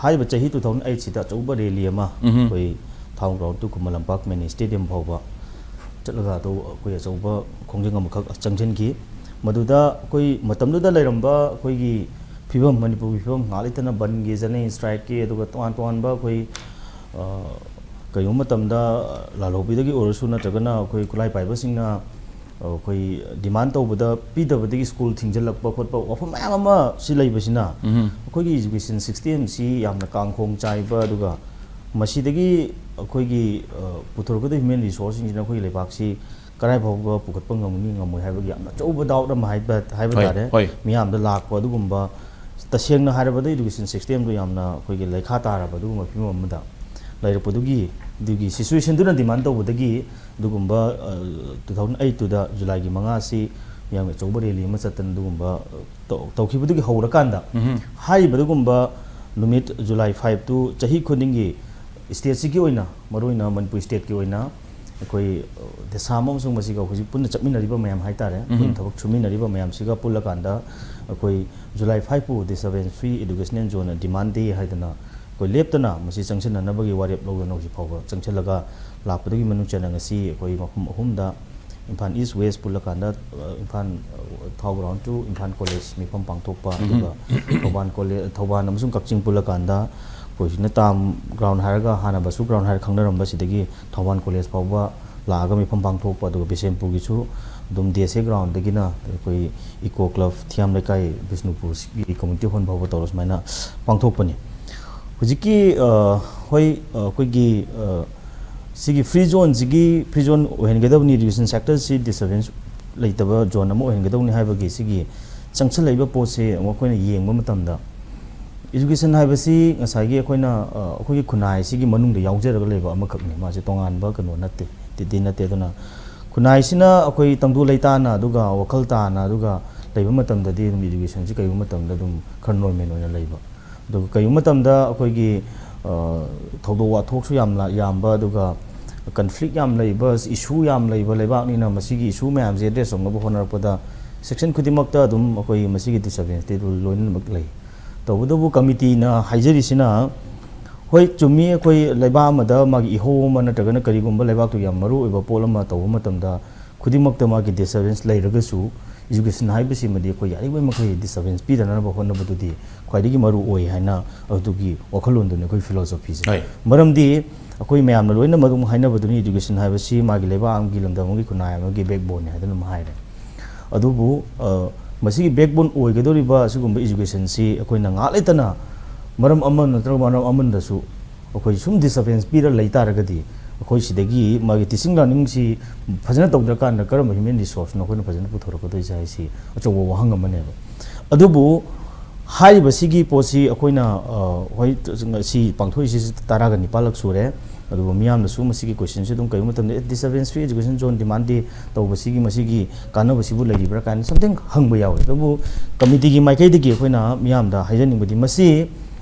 ꯍꯥꯏꯔꯤꯕ ꯆꯍꯤ ꯇꯨ ꯊꯥꯎꯖꯟ ꯑꯩꯠꯁꯤꯗ ꯑꯆꯧꯕ ꯔꯦꯂꯤ ꯑꯃ ꯎꯝꯍꯨꯝ. ꯑꯩꯈꯣꯏ ꯊꯥꯎ ꯒ꯭ꯔꯥꯎꯟ ꯇꯨ ꯈꯨꯃꯟ ꯂꯝꯄꯥꯛ ꯃꯤꯅꯤ ꯁ꯭ꯇꯦꯗꯤꯌꯝ ꯐꯥꯎꯕ ꯆꯠꯂꯒ ꯑꯗꯨ ꯑꯩꯈꯣꯏ ꯑꯆꯧꯕ ꯈꯣꯡꯖꯪ ꯑꯃꯈꯛ ꯆꯪꯁꯤꯟꯈꯤ꯫ ꯃꯗꯨꯗ ꯑꯩꯈꯣꯏ ꯃꯇꯝꯗꯨꯗ ꯂꯩꯔꯝꯕ ꯑꯩꯈꯣꯏꯒꯤ ꯐꯤꯕꯝ, ꯃꯅꯤꯄꯨꯔꯒꯤ ꯐꯤꯕꯝ ꯉꯥꯏꯍꯥꯛ ꯂꯩꯇꯅ ꯕꯟꯒꯤ ꯆꯠꯅꯩ, ꯁ꯭ꯇ꯭ꯔꯥꯏꯛꯀꯤ, ꯑꯗꯨꯒ ꯇꯣꯉꯥꯟ ꯇꯣꯉꯥꯟꯕ ꯑꯩꯈꯣꯏ, ꯑ, ꯀꯩꯒꯨꯝꯕ ꯃꯇꯝꯗ ꯂꯥꯜꯍꯧꯕꯤꯗꯒꯤ ꯑꯣꯏꯔꯁꯨ ꯅꯠꯇ꯭ꯔꯒꯅ ꯑꯩꯈꯣꯏ ꯈꯨꯠꯂꯥꯏ ꯄꯥꯏꯕꯁꯤꯡꯅ ꯑꯩꯈꯣꯏ ꯗꯤꯃꯥꯟ ꯇꯧꯕꯗ ꯄꯤꯗꯕꯗꯒꯤ ꯁ꯭ꯀꯨꯜ ꯊꯤꯡꯖꯤꯜꯂꯛꯄ ꯈꯣꯠꯄ ꯋꯥꯐꯝ ꯃꯌꯥꯝ ꯑꯃ ꯁꯤ ꯂꯩꯕꯁꯤꯅ ꯎꯝꯍꯨꯝ. ꯑꯩꯈꯣꯏꯒꯤ ꯏꯖꯨꯀꯦꯁꯟ ꯁꯤꯁꯇꯦꯝꯁꯤ ꯌꯥꯝꯅ ꯀꯥꯡꯈꯣꯡ ꯆꯥꯏꯕ, ꯑꯗꯨꯒ ꯃꯁꯤꯗꯒꯤ ꯑꯩꯈꯣꯏꯒꯤ, ꯑ, ꯄꯨꯊꯣꯔꯛꯀꯗꯕ ꯍ꯭ꯌꯨꯃꯦꯟ ꯔꯤꯁꯣꯔꯁꯁꯤꯡꯁꯤꯅ ꯑꯩꯈꯣꯏꯒꯤ ꯂꯩꯕꯥꯛꯁꯤ ꯀꯗꯥꯏ ꯐꯥꯎꯕ ꯄꯨꯈꯠꯄ ꯉꯝꯒꯅꯤ ꯉꯝꯃꯣꯏ ꯍꯥꯏꯕꯒꯤ ꯌꯥꯝꯅ ꯑꯆꯧꯕ ꯗꯥꯎꯠ ꯑꯃ ꯍꯥꯏꯕ, ꯍꯥꯏꯕ ꯍꯣꯏ, ꯇꯥꯔꯦ꯫ ꯍꯣꯏ. ꯃꯤꯌꯥꯝꯗ ꯂꯥꯛꯄ ꯑꯗꯨꯒꯨꯝꯕ, ꯇꯁꯦꯡꯅ ꯍꯥꯏꯔꯕꯗ ꯏꯗꯨꯀꯦꯁꯟ ꯁꯤꯁꯇꯦꯝꯗꯣ ꯌꯥꯝꯅ ꯑꯩꯈꯣꯏꯒꯤ ꯂꯩꯈꯥ ꯇꯥꯔꯕ ꯑꯗꯨꯒꯨꯝꯕ ꯐꯤꯕꯝ ꯑꯃꯗ ꯂꯩꯔꯛꯄꯗꯨꯒꯤ, ꯑꯗꯨꯒꯤ ꯁꯤꯆꯨꯋꯦꯁꯟꯗꯨꯅ ꯗꯤꯃꯥꯟ ꯇꯧꯕꯗꯒꯤ ꯑꯗꯨꯒꯨꯝꯕ, ꯑ, ꯇꯨ ꯊꯥꯎꯖꯟ ꯑꯩꯠꯇꯨꯗ ꯖꯨꯂꯥꯏꯒꯤ ꯃꯉꯥꯁꯤ ꯃꯤꯌꯥꯝꯒꯤ ꯑꯆꯧꯕ ꯔꯦꯂꯤ ꯑꯃ ꯆꯠꯇꯅ ꯑꯗꯨꯒꯨꯝꯕ, ꯑ, ꯇꯧ-, ꯇꯧꯈꯤꯕꯗꯒꯤ ꯍꯧꯔꯀꯥꯟꯗ ꯎꯝꯍꯨꯝ. ꯍꯥꯏꯔꯤꯕ ꯑꯗꯨꯒꯨꯝꯕ ꯅꯨꯃꯤꯠ ꯖꯨꯂꯥꯏ ꯐꯥꯏꯚꯇꯨ ꯆꯍꯤ ꯈꯨꯗꯤꯡꯒꯤ ꯁ꯭ꯇꯦꯠꯁꯤꯒꯤ ꯑꯣꯏꯅ, ꯃꯔꯨꯑꯣꯏꯅ ꯃꯅꯤꯄꯨꯔ ꯁ꯭ꯇꯦꯠꯀꯤ ꯑꯣꯏꯅ ꯑꯩꯈꯣꯏ, ꯑ, ꯗꯦꯁꯥꯝ ꯑꯃꯁꯨꯡ ꯃꯁꯤꯒ ꯍꯧꯖꯤꯛ ꯄꯨꯟꯅ ꯆꯠꯃꯤꯟꯅꯔꯤꯕ ꯃꯌꯥꯝ ꯍꯥꯏꯇꯥꯔꯦ, ꯎꯝꯍꯨꯝ. ꯄꯨꯟꯅ ꯊꯕꯛ ꯁꯨꯃꯤꯟꯅꯔꯤꯕ ꯃꯌꯥꯝꯁꯤꯒ ꯄꯨꯜꯂꯀꯥꯟꯗ ꯑꯩꯈꯣꯏ ꯖꯨꯂꯥꯏ ꯐꯥꯏꯚꯄꯨ ꯗꯤꯁꯑꯦꯕꯜ ꯐ꯭ꯔꯤ ꯑꯦꯗꯨꯀꯦꯁꯅꯦꯜ ꯖꯣꯟ ꯗꯤꯃꯥꯟ ꯗꯦ ꯍꯥꯏꯗꯅ ꯑꯩꯈꯣꯏ ꯂꯦꯞꯇꯅ ꯃꯁꯤ ꯆꯪꯁꯤꯟꯅꯅꯕꯒꯤ ꯋꯥꯔꯦꯞ ꯂꯧꯗꯨꯅ ꯍꯧꯖꯤꯛ ꯐꯥꯎꯕ ꯆꯪꯁꯤꯜꯂꯒ ꯂꯥꯛꯄꯗꯨꯒꯤ ꯃꯅꯨꯡ ꯆꯟꯅ ꯉꯁꯤ ꯑꯩꯈꯣꯏ ꯃꯐꯝ ꯑꯍꯨꯝꯗ ꯏꯝꯐꯥꯜ ꯏꯁ ꯋꯦꯁ ꯄꯨꯜꯂꯀꯥꯟꯗ, ꯑ, ꯏꯝꯐꯥꯜ, ꯑ, ꯊꯥꯎ ꯒ꯭ꯔꯥꯎꯟ ꯇꯨ ꯏꯝꯐꯥꯜ ꯀꯣꯂꯦꯖ ꯃꯤꯐꯝ ꯄꯥꯡꯊꯣꯛꯄ, ꯎꯝꯍꯨꯝ. ꯑꯗꯨꯒ ꯊꯧꯕꯥꯜ ꯀꯣꯂꯦꯖ, ꯊꯧꯕꯥꯜ ꯑꯃꯁꯨꯡ ꯀꯛꯆꯤꯡ ꯄꯨꯜꯂꯀꯥꯟꯗ ꯑꯩꯈꯣꯏ ꯍꯧꯖꯤꯛꯅ ꯇꯥꯝ ꯒ꯭ꯔꯥꯎꯟ ꯍꯥꯏꯔꯒ ꯍꯥꯟꯅ ꯕꯁꯨ ꯒ꯭ꯔꯥꯎꯟ ꯍꯥꯏꯔ ꯈꯪꯅꯔꯝꯕ, ꯁꯤꯗꯒꯤ ꯊꯧꯕꯥꯜ ꯀꯣꯂꯦꯖ ꯐꯥꯎꯕ ꯂꯥꯛꯑꯒ ꯃꯤꯐꯝ ꯄꯥꯡꯊꯣꯛꯄ, ꯑꯗꯨꯒ ꯕꯤꯁꯦꯝꯄꯨꯔꯒꯤꯁꯨ ꯑꯗꯨꯝ ꯗꯤ ꯑꯦꯁ ꯑꯦ ꯒ꯭ꯔꯥꯎꯟꯗꯒꯤꯅ ꯑꯩꯈꯣꯏ ꯏꯀꯣ ꯀ꯭ꯂꯕ ꯊꯤꯌꯥꯝ ꯂꯩꯀꯥꯏ ꯕꯤꯁꯅꯨꯄꯨꯔꯒꯤ ꯀꯝꯃ꯭ꯌꯨꯅꯤꯇꯤ ꯍꯣꯜ ꯐꯥꯎꯕ ꯇꯧꯔ ꯁꯨꯃꯥꯏꯅ ꯄꯥꯡꯊꯣꯛꯄꯅꯤ꯫ ꯍꯧꯖꯤꯛꯀꯤ, ꯑ, ꯍꯣꯏ, ꯑ, ꯑꯩꯈꯣꯏꯒꯤ, ꯑ, ꯁꯤꯒꯤ ꯐ꯭ꯔꯤ ꯖꯣꯟꯁꯤꯒꯤ, ꯐ꯭ꯔꯤ ꯖꯣꯟ ꯑꯣꯏꯍꯟꯒꯗꯕꯅꯤ, ꯏꯗꯨꯀꯦꯁꯟ ꯁꯦꯛꯇꯔꯁꯤ ꯗꯤꯁꯇꯔꯕꯦꯟꯁ ꯂꯩꯇꯕ ꯖꯣꯟ ꯑꯃ ꯑꯣꯏꯍꯟꯒꯗꯕꯅꯤ ꯍꯥꯏꯕꯒꯤ ꯁꯤꯒꯤ ꯆꯪꯁꯤꯜꯂꯛꯏꯕ ꯄꯣꯠꯁꯦ ꯑꯃꯨꯛ ꯑꯩꯈꯣꯏꯅ ꯌꯦꯡꯕ ꯃꯇꯝꯗ, ꯏꯗꯨꯀꯦꯁꯟ ꯍꯥꯏꯕꯁꯤ ꯉꯁꯥꯏꯒꯤ ꯑꯩꯈꯣꯏꯅ, ꯑ, ꯑꯩꯈꯣꯏꯒꯤ ꯈꯨꯟꯅꯥꯏꯁꯤꯒꯤ ꯃꯅꯨꯡꯗ ꯌꯥꯎꯖꯔꯒ ꯂꯩꯕ ꯑꯃꯈꯛꯅꯤ꯫ ꯃꯥꯁꯦ ꯇꯣꯉꯥꯟꯕ ꯀꯩꯅꯣ ꯅꯠꯇꯦ, ꯇꯤꯗꯤ ꯅꯠꯇꯦ꯫ ꯑꯗꯨꯅ ꯈꯨꯟꯅꯥꯏꯁꯤꯅ ꯑꯩꯈꯣꯏ ꯇꯪꯗꯨ ꯂꯩꯇꯥꯅ, ꯑꯗꯨꯒ ꯋꯥꯈꯜ ꯇꯥꯅ, ꯑꯗꯨꯒ ꯂꯩꯕ ꯃꯇꯝꯗꯗꯤ ꯑꯗꯨꯝ ꯏꯗꯨꯀꯦꯁꯟꯁꯤ ꯀꯩꯒꯨꯝꯕ ꯃꯇꯝꯗ ꯑꯗꯨꯝ ꯈꯔ ꯅꯣꯔꯃꯦꯜ ꯑꯣꯏꯅ ꯂꯩꯕ꯫ ꯑꯗꯨꯒ ꯀꯩꯒꯨꯝꯕ ꯃꯇꯝꯗ ꯑꯩꯈꯣꯏꯒꯤ, ꯊꯧꯗꯣꯛ ꯋꯥꯊꯣꯛꯁꯨ ꯌꯥꯝꯅ ꯌꯥꯝꯕ, ꯑꯗꯨꯒ ꯀꯟꯐ꯭ꯂꯤꯛ ꯌꯥꯝ ꯂꯩꯕ, ꯏꯁꯨ ꯌꯥꯝ ꯂꯩꯕ ꯂꯩꯕꯥꯛꯅꯤꯅ, ꯃꯁꯤꯒꯤ ꯏꯁꯨ ꯃꯌꯥꯝꯁꯦ ꯑꯦꯗ꯭ꯔꯦꯁ ꯇꯧꯅꯕ ꯍꯣꯠꯅꯔꯛꯄꯗ ꯁꯦꯛꯁꯟ ꯈꯨꯗꯤꯡꯃꯛꯇ ꯑꯗꯨꯝ ꯑꯩꯈꯣꯏ ꯃꯁꯤꯒꯤ ꯗꯤꯁꯇꯔꯕꯦꯟꯁꯇꯤ ꯂꯣꯏꯅꯃꯛ ꯂꯩ꯫ ꯇꯧꯕꯇꯕꯨ ꯀꯃꯤꯇꯤꯅ ꯍꯥꯏꯖꯔꯤꯁꯤꯅ, ꯍꯣꯏ, ꯆꯨꯝꯃꯤ, ꯑꯩꯈꯣꯏ ꯂꯩꯕꯥꯛ ꯑꯃꯗ ꯃꯥꯒꯤ ꯏꯍꯧ ꯑꯃ ꯅꯠꯇ꯭ꯔꯒꯅ ꯀꯔꯤꯒꯨꯝꯕ ꯂꯩꯕꯥꯛꯇꯨꯒꯤ ꯌꯥꯝ ꯃꯔꯨ ꯑꯣꯏꯕ ꯄꯣꯠ ꯑꯃ ꯇꯧꯕ ꯃꯇꯝꯗ ꯈꯨꯗꯤꯡꯃꯛꯇ ꯃꯥꯒꯤ ꯗꯤꯁꯇꯔꯕꯦꯟꯁ ꯂꯩꯔꯒꯁꯨ, ꯏꯖꯨꯀꯦꯁꯟ ꯍꯥꯏꯕꯁꯤꯃꯗꯤ ꯑꯩꯈꯣꯏ ꯌꯥꯔꯤꯕꯩ ꯃꯈꯩ ꯗꯤꯁꯇꯔꯕꯦꯟꯁ ꯄꯤꯗꯅꯕ ꯍꯣꯠꯅꯕꯗꯨꯗꯤ ꯈ꯭ꯋꯥꯏꯗꯒꯤ ꯃꯔꯨ ꯑꯣꯏ ꯍꯥꯏꯅ ꯑꯗꯨꯒꯤ ꯋꯥꯈꯜꯂꯣꯟꯗꯨꯅꯤ ꯑꯩꯈꯣꯏ ꯐꯤꯂꯣꯁꯣꯐꯤꯁꯦ꯫ ꯍꯣꯏ꯫ ꯃꯔꯝꯗꯤ ꯑꯩꯈꯣꯏ ꯃꯌꯥꯝꯅ ꯂꯣꯏꯅꯃꯛ ꯑꯗꯨꯝ ꯍꯥꯏꯅꯕꯗꯨꯅꯤ, ꯏꯖꯨꯀꯦꯁꯟ ꯍꯥꯏꯕꯁꯤ ꯃꯥꯒꯤ ꯂꯩꯕꯥꯛ ꯑꯃꯒꯤ, ꯂꯝꯗꯝ ꯑꯃꯒꯤ, ꯈꯨꯟꯅꯥꯏ ꯑꯃꯒꯤ ꯕꯦꯛꯕꯣꯟꯅꯤ ꯍꯥꯏꯗꯨꯅ ꯑꯗꯨꯝ ꯍꯥꯏꯔꯦ꯫ ꯑꯗꯨꯕꯨ, ꯑ, ꯃꯁꯤꯒꯤ ꯕꯦꯛꯕꯣꯟ ꯑꯣꯏꯒꯗꯧꯔꯤꯕ ꯑꯁꯤꯒꯨꯝꯕ ꯏꯖꯨꯀꯦꯁꯟꯁꯤ ꯑꯩꯈꯣꯏꯅ ꯉꯥꯏꯍꯥꯛ ꯂꯩꯇꯅ ꯃꯔꯝ ꯑꯃ ꯅꯠꯇ꯭ꯔꯒ ꯃꯔꯝ ꯑꯃꯗꯁꯨ ꯑꯩꯈꯣꯏ ꯁꯨꯝ ꯗꯤꯁꯇꯔꯕꯦꯟꯁ ꯄꯤꯔ ꯂꯩ ꯇꯥꯔꯒꯗꯤ, ꯑꯩꯈꯣꯏ ꯁꯤꯗꯒꯤ ꯃꯥꯒꯤ ꯇꯤꯆꯤꯡ ꯂꯔꯅꯤꯡꯁꯤ ꯐꯖꯅ ꯇꯧꯗ꯭ꯔꯀꯥꯟꯗ ꯀꯔꯝꯕ ꯍ꯭ꯌꯨꯃꯦꯟ ꯔꯤꯁꯣꯔꯁꯅꯣ ꯑꯩꯈꯣꯏꯅ ꯐꯖꯅ ꯄꯨꯊꯣꯔꯛꯀꯗꯣꯏꯁꯦ ꯍꯥꯏꯁꯤ ꯑꯆꯧꯕ ꯋꯥꯍꯪ ꯑꯃꯅꯦꯕ꯫ ꯑꯗꯨꯕꯨ ꯍꯥꯏꯔꯤꯕꯁꯤꯒꯤ ꯄꯣꯠꯁꯤ ꯑꯩꯈꯣꯏꯅ, ꯑ, ꯍꯣꯏ, ꯁꯤ ꯄꯥꯡꯊꯣꯛꯏꯁꯤ ꯇꯔꯥꯒ ꯅꯤꯄꯥꯜꯂꯛ ꯁꯨꯔꯦ꯫ ꯑꯗꯨꯕꯨ ꯃꯤꯌꯥꯝꯅꯁꯨ ꯃꯁꯤꯒꯤ ꯀꯣꯏꯁꯟꯁꯤ ꯑꯗꯨꯝ ꯀꯔꯤꯒꯨꯝꯕ ꯃꯇꯝꯗ, "ꯑꯦ, ꯗꯤꯁꯇꯔꯕꯦꯟꯁ ꯐ꯭ꯔꯤ ꯏꯖꯨꯀꯦꯁꯟ ꯖꯣꯟ ꯗꯤꯃꯥꯟ ꯗꯦ ꯇꯧꯕꯁꯤꯒꯤ ꯃꯁꯤꯒꯤ ꯀꯥꯟꯅꯕꯁꯤꯕꯨ ꯂꯩꯔꯤꯕ꯭ꯔꯥ?" ꯀꯥꯏꯅ something ꯍꯪꯕ ꯌꯥꯎꯋꯦ꯫ ꯑꯗꯨꯕꯨ ꯀꯃꯤꯇꯤꯒꯤ ꯃꯥꯏꯀꯩꯗꯒꯤ ꯑꯩꯈꯣꯏꯅ ꯃꯤꯌꯥꯝꯗ ꯍꯥꯏꯖꯅꯤꯡꯕꯗꯤ, ꯃꯁꯤ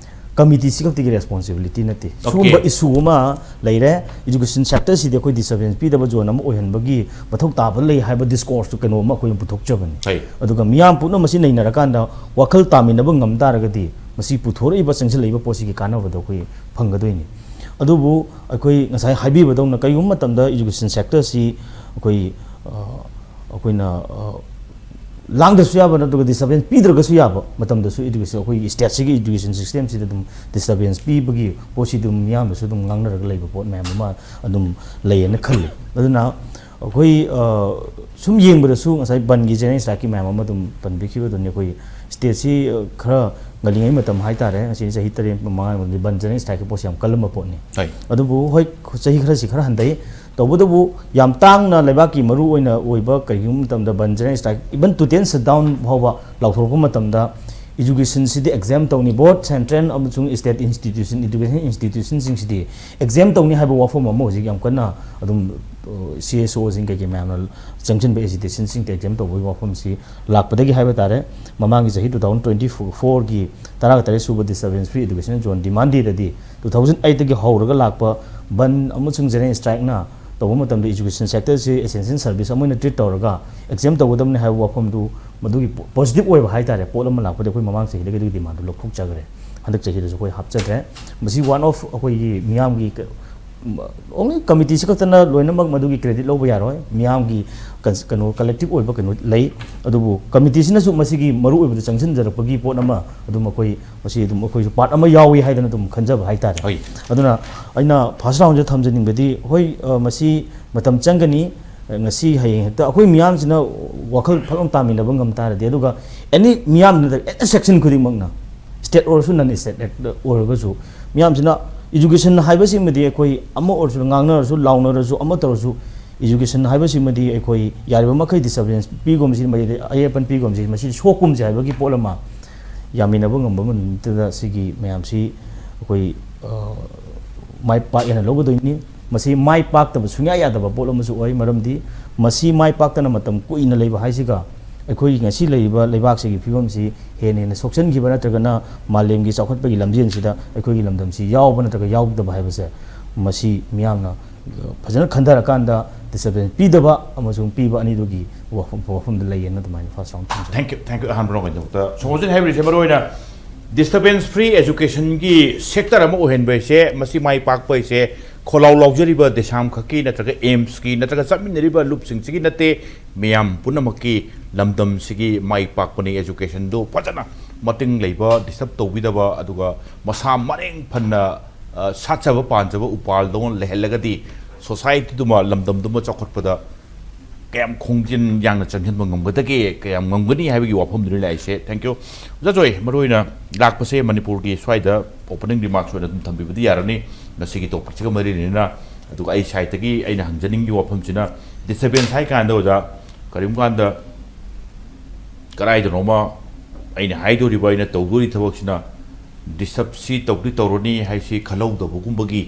ꯀꯃꯤꯇꯤꯁꯤ ꯈꯛꯇꯒꯤ ꯔꯦꯁꯄꯣꯟꯁꯤꯕꯤꯂꯤꯇꯤ ꯅꯠꯇꯦ꯫ Okay. ꯁꯤꯒꯨꯝꯕ ꯏꯁꯨ ꯑꯃ ꯂꯩꯔꯦ, ꯏꯖꯨꯀꯦꯁꯟ ꯁꯦꯛꯇꯔꯁꯤꯗꯤ ꯑꯩꯈꯣꯏ ꯗꯤꯁꯇꯔꯕꯦꯟꯁ ꯄꯤꯗꯕ ꯖꯣꯟ ꯑꯃ ꯑꯣꯏꯍꯟꯕꯒꯤ ꯃꯊꯧ ꯇꯥꯕ ꯂꯩ ꯍꯥꯏꯕ ꯗꯤꯁꯀꯣꯔꯁꯇꯨ ꯀꯩꯅꯣꯝꯃ ꯑꯩꯈꯣꯏꯅ ꯄꯨꯊꯣꯛꯆꯕꯅꯤ꯫ ꯍꯣꯏ꯫ ꯑꯗꯨꯒ ꯃꯤꯌꯥꯝ ꯄꯨꯝꯅꯃꯛ ꯃꯁꯤ ꯅꯩꯅꯔꯀꯥꯟꯗ ꯋꯥꯈꯜ ꯇꯥꯃꯤꯟꯅꯕ ꯉꯝ ꯇꯥꯔꯒꯗꯤ, ꯃꯁꯤ ꯄꯨꯊꯣꯔꯛꯏꯕ, ꯆꯪꯁꯤꯜꯂꯛꯏꯕ ꯄꯣꯠꯁꯤꯒꯤ ꯀꯥꯟꯅꯕꯗꯣ ꯑꯩꯈꯣꯏ ꯐꯪꯒꯗꯣꯏꯅꯤ꯫ ꯑꯗꯨꯕꯨ ꯑꯩꯈꯣꯏ ꯉꯁꯥꯏ ꯍꯥꯏꯕꯤꯕꯗꯧꯅ, ꯀꯔꯤꯒꯨꯝꯕ ꯃꯇꯝꯗ ꯏꯖꯨꯀꯦꯁꯟ ꯁꯦꯛꯇꯔꯁꯤ ꯑꯩꯈꯣꯏ, ꯑ, ꯑꯩꯈꯣꯏꯅ, ꯑ, ꯂꯥꯡꯗ꯭ꯔꯁꯨ ꯌꯥꯕ ꯅꯠꯇ꯭ꯔꯒ ꯗꯤꯁꯇꯔꯕꯦꯟꯁ ꯄꯤꯗ꯭ꯔꯒꯁꯨ ꯌꯥꯕ ꯃꯇꯝꯗꯁꯨ ꯏꯖꯨꯀꯦꯁꯟ, ꯑꯩꯈꯣꯏꯒꯤ ꯁ꯭ꯇꯦꯠꯁꯤꯒꯤ ꯏꯖꯨꯀꯦꯁꯟ ꯁꯤꯁꯇꯦꯝꯁꯤꯗ ꯑꯗꯨꯝ ꯗꯤꯁꯇꯔꯕꯦꯟꯁ ꯄꯤꯕꯒꯤ ꯄꯣꯠꯁꯤ ꯑꯗꯨꯝ ꯃꯤꯌꯥꯝꯅꯁꯨ ꯑꯗꯨꯝ ꯉꯥꯡꯅꯔꯒ ꯂꯩꯕ ꯄꯣꯠ ꯃꯌꯥꯝ ꯑꯃ ꯑꯗꯨꯝ ꯂꯩꯌꯦꯅ ꯈꯜꯂꯤ꯫ ꯑꯗꯨꯅ ꯑꯩꯈꯣꯏ, ꯑ, ꯁꯨꯝ ꯌꯦꯡꯕꯗꯁꯨ ꯉꯁꯥꯏ ꯕꯟꯒꯤ ꯖꯦꯅꯔꯦꯜ ꯁ꯭ꯇ꯭ꯔꯥꯏꯛꯀꯤ ꯃꯌꯥꯝ ꯑꯃ ꯑꯗꯨꯝ ꯄꯟꯕꯤꯈꯤꯕꯗꯨꯅꯤ꯫ ꯑꯩꯈꯣꯏ ꯁ꯭ꯇꯦꯠꯁꯤ, ꯑ, ꯈꯔ ꯉꯜꯂꯤꯉꯩ ꯃꯇꯝ ꯍꯥꯏꯇꯥꯔꯦ, ꯉꯁꯤ ꯆꯍꯤ ꯇꯔꯦꯠ ꯃꯉꯥꯒꯤ ꯃꯅꯨꯡꯗ ꯕꯟ ꯖꯦꯅꯔꯦꯜ ꯁ꯭ꯇ꯭ꯔꯥꯏꯛꯀꯤ ꯄꯣꯠꯁꯤ ꯌꯥꯝ ꯀꯜꯂꯝꯕ ꯄꯣꯠꯅꯤ꯫ ꯍꯣꯏ꯫ ꯑꯗꯨꯕꯨ ꯍꯣꯏ, ꯆꯍꯤ ꯈꯔꯁꯤ ꯈꯔ ꯍꯟꯊꯩ꯫ ꯇꯧꯕꯇꯕꯨ ꯌꯥꯝ ꯇꯥꯡꯅ ꯂꯩꯕꯥꯛꯀꯤ ꯃꯔꯨ ꯑꯣꯏꯅ ꯑꯣꯏꯕ ꯀꯔꯤꯒꯨꯝꯕ ꯃꯇꯝꯗ bandh general strike, even total shutdown ꯐꯥꯎꯕ ꯂꯥꯎꯊꯣꯔꯛꯄ ꯃꯇꯝꯗ Educationꯁꯤꯗꯤ exempt ꯇꯧꯅꯤ, both central ꯑꯃꯁꯨꯡ state institution, education institutionꯁꯤꯡꯁꯤꯗꯤ exempt ꯇꯧꯅꯤ ꯍꯥꯏꯕ ꯋꯥꯐꯝ ꯑꯃ ꯍꯧꯖꯤꯛ ꯌꯥꯝ ꯀꯟꯅ ꯑꯗꯨꯝ ꯁꯤ ꯑꯦꯁ ꯑꯣꯁꯤꯡ ꯀꯩꯀꯩ ꯃꯌꯥꯝꯅ ꯆꯪꯁꯤꯟꯕ agitationꯁꯤꯡꯗ exempt ꯇꯧꯕꯒꯤ ꯋꯥꯐꯝꯁꯤ ꯂꯥꯛꯄꯗꯒꯤ ꯍꯥꯏꯕ ꯇꯥꯔꯦ꯫ ꯃꯃꯥꯡꯒꯤ ꯆꯍꯤ two thousand twenty fourꯒꯤ ꯇꯔꯥꯒ ꯇꯔꯦꯠ ꯁꯨꯕ disturbance free education zone demand dayꯗꯗꯤ two thousand eightꯇꯒꯤ ꯍꯧꯔꯒ ꯂꯥꯛꯄ ꯕꯟ ꯑꯃꯁꯨꯡ general strikeꯅ ꯇꯧꯕ ꯃꯇꯝꯗ education sectorꯁꯤ essential service ꯑꯃ ꯑꯣꯏꯅ treat ꯇꯧꯔꯒ exempt ꯇꯧꯒꯗꯕꯅꯤ ꯍꯥꯏꯕ ꯋꯥꯐꯝꯗꯨ, ꯃꯗꯨꯒꯤ positive ꯑꯣꯏꯕ ꯍꯥꯏ ꯇꯥꯔꯦ, ꯄꯣꯠ ꯑꯃ ꯂꯥꯛꯄꯗ ꯑꯩꯈꯣꯏ ꯃꯃꯥꯡ ꯆꯍꯤꯗꯒꯤ ꯑꯗꯨꯒꯤ demandꯗꯨ ꯂꯧꯊꯣꯛꯆꯈ꯭ꯔꯦ꯫ ꯍꯟꯗꯛ ꯆꯍꯤꯗꯁꯨ ꯑꯩꯈꯣꯏ ꯍꯥꯞꯆꯗ꯭ꯔꯦ꯫ ꯃꯁꯤ one of ꯑꯩꯈꯣꯏꯒꯤ ꯃꯤꯌꯥꯝꯒꯤ ꯀ-, only committeeꯁꯤ ꯈꯛꯇꯅ ꯂꯣꯏꯅꯃꯛ ꯃꯗꯨꯒꯤ credit ꯂꯧꯕ ꯌꯥꯔꯣꯏ꯫ ꯃꯤꯌꯥꯝꯒꯤ ꯀꯟ-, ꯀꯩꯅꯣ, collective ꯑꯣꯏꯕ ꯀꯩꯅꯣ ꯂꯩ꯫ ꯑꯗꯨꯕꯨ committeeꯁꯤꯅꯁꯨ ꯃꯁꯤꯒꯤ ꯃꯔꯨꯑꯣꯏꯕꯗ ꯆꯪꯁꯤꯟꯖꯔꯛꯄꯒꯤ ꯄꯣꯠ ꯑꯃ ꯑꯗꯨꯝ ꯑꯩꯈꯣꯏ ꯃꯁꯤ ꯑꯗꯨꯝ ꯑꯩꯈꯣꯏꯁꯨ part ꯑꯃ ꯌꯥꯎꯏ ꯍꯥꯏꯗꯅ ꯑꯗꯨꯝ ꯈꯟꯖꯕ ꯍꯥꯏ ꯇꯥꯔꯦ꯫ ꯍꯣꯏ꯫ ꯑꯗꯨꯅ ꯑꯩꯅ first roundꯁꯦ ꯊꯝꯖꯅꯤꯡꯕꯗꯤ, ꯍꯣꯏ, ꯑ, ꯃꯁꯤ ꯃꯇꯝ ꯆꯪꯒꯅꯤ꯫ ꯉꯁꯤ ꯍꯌꯦꯡ ꯍꯦꯛꯇ ꯑꯩꯈꯣꯏ ꯃꯤꯌꯥꯝꯁꯤꯅ ꯋꯥꯈꯜ ꯐꯠ ꯂꯥꯎꯅ ꯇꯥꯃꯤꯟꯅꯕ ꯉꯝ ꯇꯥꯔꯗꯤ, ꯑꯗꯨꯒ any ꯃꯤꯌꯥꯝ ꯅꯠꯇ꯭ꯔꯒ any section ꯈꯨꯗꯤꯡꯃꯛꯅ, state ꯑꯣꯏꯔꯁꯨ non state ꯑꯣꯏꯔꯒꯁꯨ, ꯃꯤꯌꯥꯝꯁꯤꯅ education ꯍꯥꯏꯕꯁꯤꯃꯗꯤ ꯑꯩꯈꯣꯏ ꯑꯃ ꯑꯣꯏꯔꯁꯨ, ꯉꯥꯡꯅꯔꯁꯨ, ꯂꯥꯎꯅꯔꯁꯨ, ꯑꯃ ꯇꯧꯔꯁꯨ, education ꯍꯥꯏꯕꯁꯤꯃꯗꯤ ꯑꯩꯈꯣꯏ ꯌꯥꯔꯤꯕ ꯃꯈꯩ disturbance ꯄꯤꯒꯨꯝꯁꯤ, ꯃꯁꯤꯗꯤ ꯑꯌꯦꯠꯄꯟ ꯄꯤꯒꯨꯝꯁꯤ, ꯃꯁꯤ ꯁꯣꯛꯀꯨꯝꯁꯤ ꯍꯥꯏꯕꯒꯤ ꯄꯣꯠ ꯑꯃ ꯌꯥꯃꯤꯟꯅꯕ ꯉꯝꯕ ꯅꯨꯃꯤꯠꯇꯨꯗ ꯁꯤꯒꯤ ꯃꯌꯥꯝꯁꯤ ꯑꯩꯈꯣꯏ, ꯑ, ꯃꯥꯏ ꯄꯥꯛꯑꯦꯅ ꯂꯧꯒꯗꯣꯏꯅꯤ꯫ ꯃꯁꯤ ꯃꯥꯏ ꯄꯥꯛꯇꯕ ꯁꯨꯡꯌꯥ ꯌꯥꯗꯕ ꯄꯣꯠ ꯑꯃꯁꯨ ꯑꯣꯏ, ꯃꯔꯝꯗꯤ ꯃꯁꯤ ꯃꯥꯏ ꯄꯥꯛꯇꯅ ꯃꯇꯝ ꯀꯨꯏꯅ ꯂꯩꯕ ꯍꯥꯏꯁꯤꯒ ꯑꯩꯈꯣꯏꯒꯤ ꯉꯁꯤ ꯂꯩꯔꯤꯕ ꯂꯩꯕꯥꯛꯁꯤꯒꯤ ꯐꯤꯕꯝꯁꯤ ꯍꯦꯟꯅ ꯍꯦꯟꯅ ꯁꯣꯛꯆꯟꯈꯤꯕ ꯅꯠꯇ꯭ꯔꯒꯅ ꯃꯥꯂꯦꯝꯒꯤ ꯆꯥꯎꯈꯠꯄꯒꯤ ꯂꯝꯖꯦꯜꯁꯤꯗ ꯑꯩꯈꯣꯏꯒꯤ ꯂꯝꯗꯝꯁꯤ ꯌꯥꯎꯕ ꯅꯠꯇ꯭ꯔꯒ ꯌꯥꯎꯗꯕ ꯍꯥꯏꯕꯁꯦ, ꯃꯁꯤ ꯃꯤꯌꯥꯝꯅ ꯐꯖꯅ ꯈꯟꯊꯔꯀꯥꯟꯗ disturbance ꯄꯤꯗꯕ ꯑꯃꯁꯨꯡ ꯄꯤꯕ ꯑꯅꯤꯗꯨꯒꯤ ꯋꯥꯐꯝ, ꯋꯥꯐꯝꯗ ꯂꯩꯌꯦꯅ ꯑꯗꯨꯃꯥꯏꯅ first round ꯊꯝꯖꯒꯦ꯫ Thank you, thank you꯫ ꯑꯍꯥꯟꯕ ꯔꯥꯎꯟꯒꯤꯗꯃꯛꯇ ꯁꯣꯃꯣꯔꯖꯤꯠ ꯍꯥꯏꯕꯤꯔꯤꯁꯦ ꯃꯔꯨꯑꯣꯏꯅ disturbance free educationꯒꯤ sector ꯑꯃ ꯑꯣꯏꯍꯟꯕ ꯍꯥꯏꯁꯦ, ꯃꯁꯤ ꯃꯥꯏ ꯄꯥꯛꯄ ꯍꯥꯏꯁꯦ ꯈꯣꯜꯂꯥꯎ ꯂꯥꯎꯖꯔꯤꯕ ꯗꯦꯁꯥꯝ ꯈꯛꯀꯤ ꯅꯠꯇ꯭ꯔꯒ AIIMSꯀꯤ ꯅꯠꯇ꯭ꯔꯒ ꯆꯠꯃꯤꯟꯅꯔꯤꯕ ꯂꯨꯞꯁꯤꯡꯁꯤꯒꯤ ꯅꯠꯇꯦ, ꯃꯤꯌꯥꯝ ꯄꯨꯝꯅꯃꯛꯀꯤ ꯂꯝꯗꯝꯁꯤꯒꯤ ꯃꯥꯏ ꯄꯥꯛꯄꯅꯤ꯫ Educationꯗꯨ ꯐꯖꯅ ꯃꯇꯤꯡ ꯂꯩꯕ, disturb ꯇꯧꯕꯤꯗꯕ, ꯑꯗꯨꯒ ꯃꯁꯥ ꯃꯔꯦꯡ ꯐꯅ, ꯑ, ꯁꯥꯠꯆꯕ ꯄꯥꯟꯖꯕ ꯎꯄꯥꯜꯗꯧꯅ ꯂꯩꯍꯜꯂꯒꯗꯤ societyꯗꯨꯃ, ꯂꯝꯗꯝꯗꯨꯃ ꯆꯥꯎꯈꯠꯄꯗ ꯀꯌꯥꯝ ꯈꯣꯡꯖꯦꯜ ꯌꯥꯡꯅ ꯆꯪꯁꯤꯟꯕ ꯉꯝꯒꯗꯒꯦ, ꯀꯌꯥꯝ ꯉꯝꯒꯅꯤ ꯍꯥꯏꯕꯒꯤ ꯋꯥꯐꯝꯗꯨꯅꯤ ꯂꯥꯛꯏꯁꯦ꯫ Thank you꯫ ꯑꯣꯖꯥ ꯖꯣꯏ, ꯃꯔꯨꯑꯣꯏꯅ ꯂꯥꯛꯄꯁꯦ ꯃꯅꯤꯄꯨꯔꯒꯤ ꯁ꯭ꯋꯥꯏꯗ opening remarks ꯑꯣꯏꯅ ꯑꯗꯨꯝ ꯊꯝꯕꯤꯕꯗꯤ ꯌꯥꯔꯅꯤ꯫ ꯉꯁꯤꯒꯤ topicꯁꯤꯒ ꯃꯔꯤ ꯂꯩꯅꯅ꯫ ꯑꯗꯨꯒ ꯑꯩ sideꯇꯒꯤ ꯑꯩꯅ ꯍꯪꯖꯅꯤꯡꯉꯤꯕ ꯋꯥꯐꯝꯁꯤꯅ, disturbance ꯍꯥꯏ ꯀꯥꯟꯗ ꯑꯣꯖꯥ, ꯀꯔꯤꯒꯨꯝꯕ ꯀꯥꯟꯗ ꯀꯗꯥꯏꯗꯅꯣꯃ ꯑꯩꯅ ꯍꯥꯏꯗꯣꯔꯤꯕ, ꯑꯩꯅ ꯇꯧꯗꯣꯔꯤ ꯊꯕꯛꯁꯤꯅ ꯗꯤꯁꯇꯔꯕꯁꯤ ꯇꯧꯗꯤ ꯇꯧꯔꯅꯤ ꯍꯥꯏꯁꯤ ꯈꯜꯍꯧꯗꯕꯒꯨꯝꯕꯒꯤ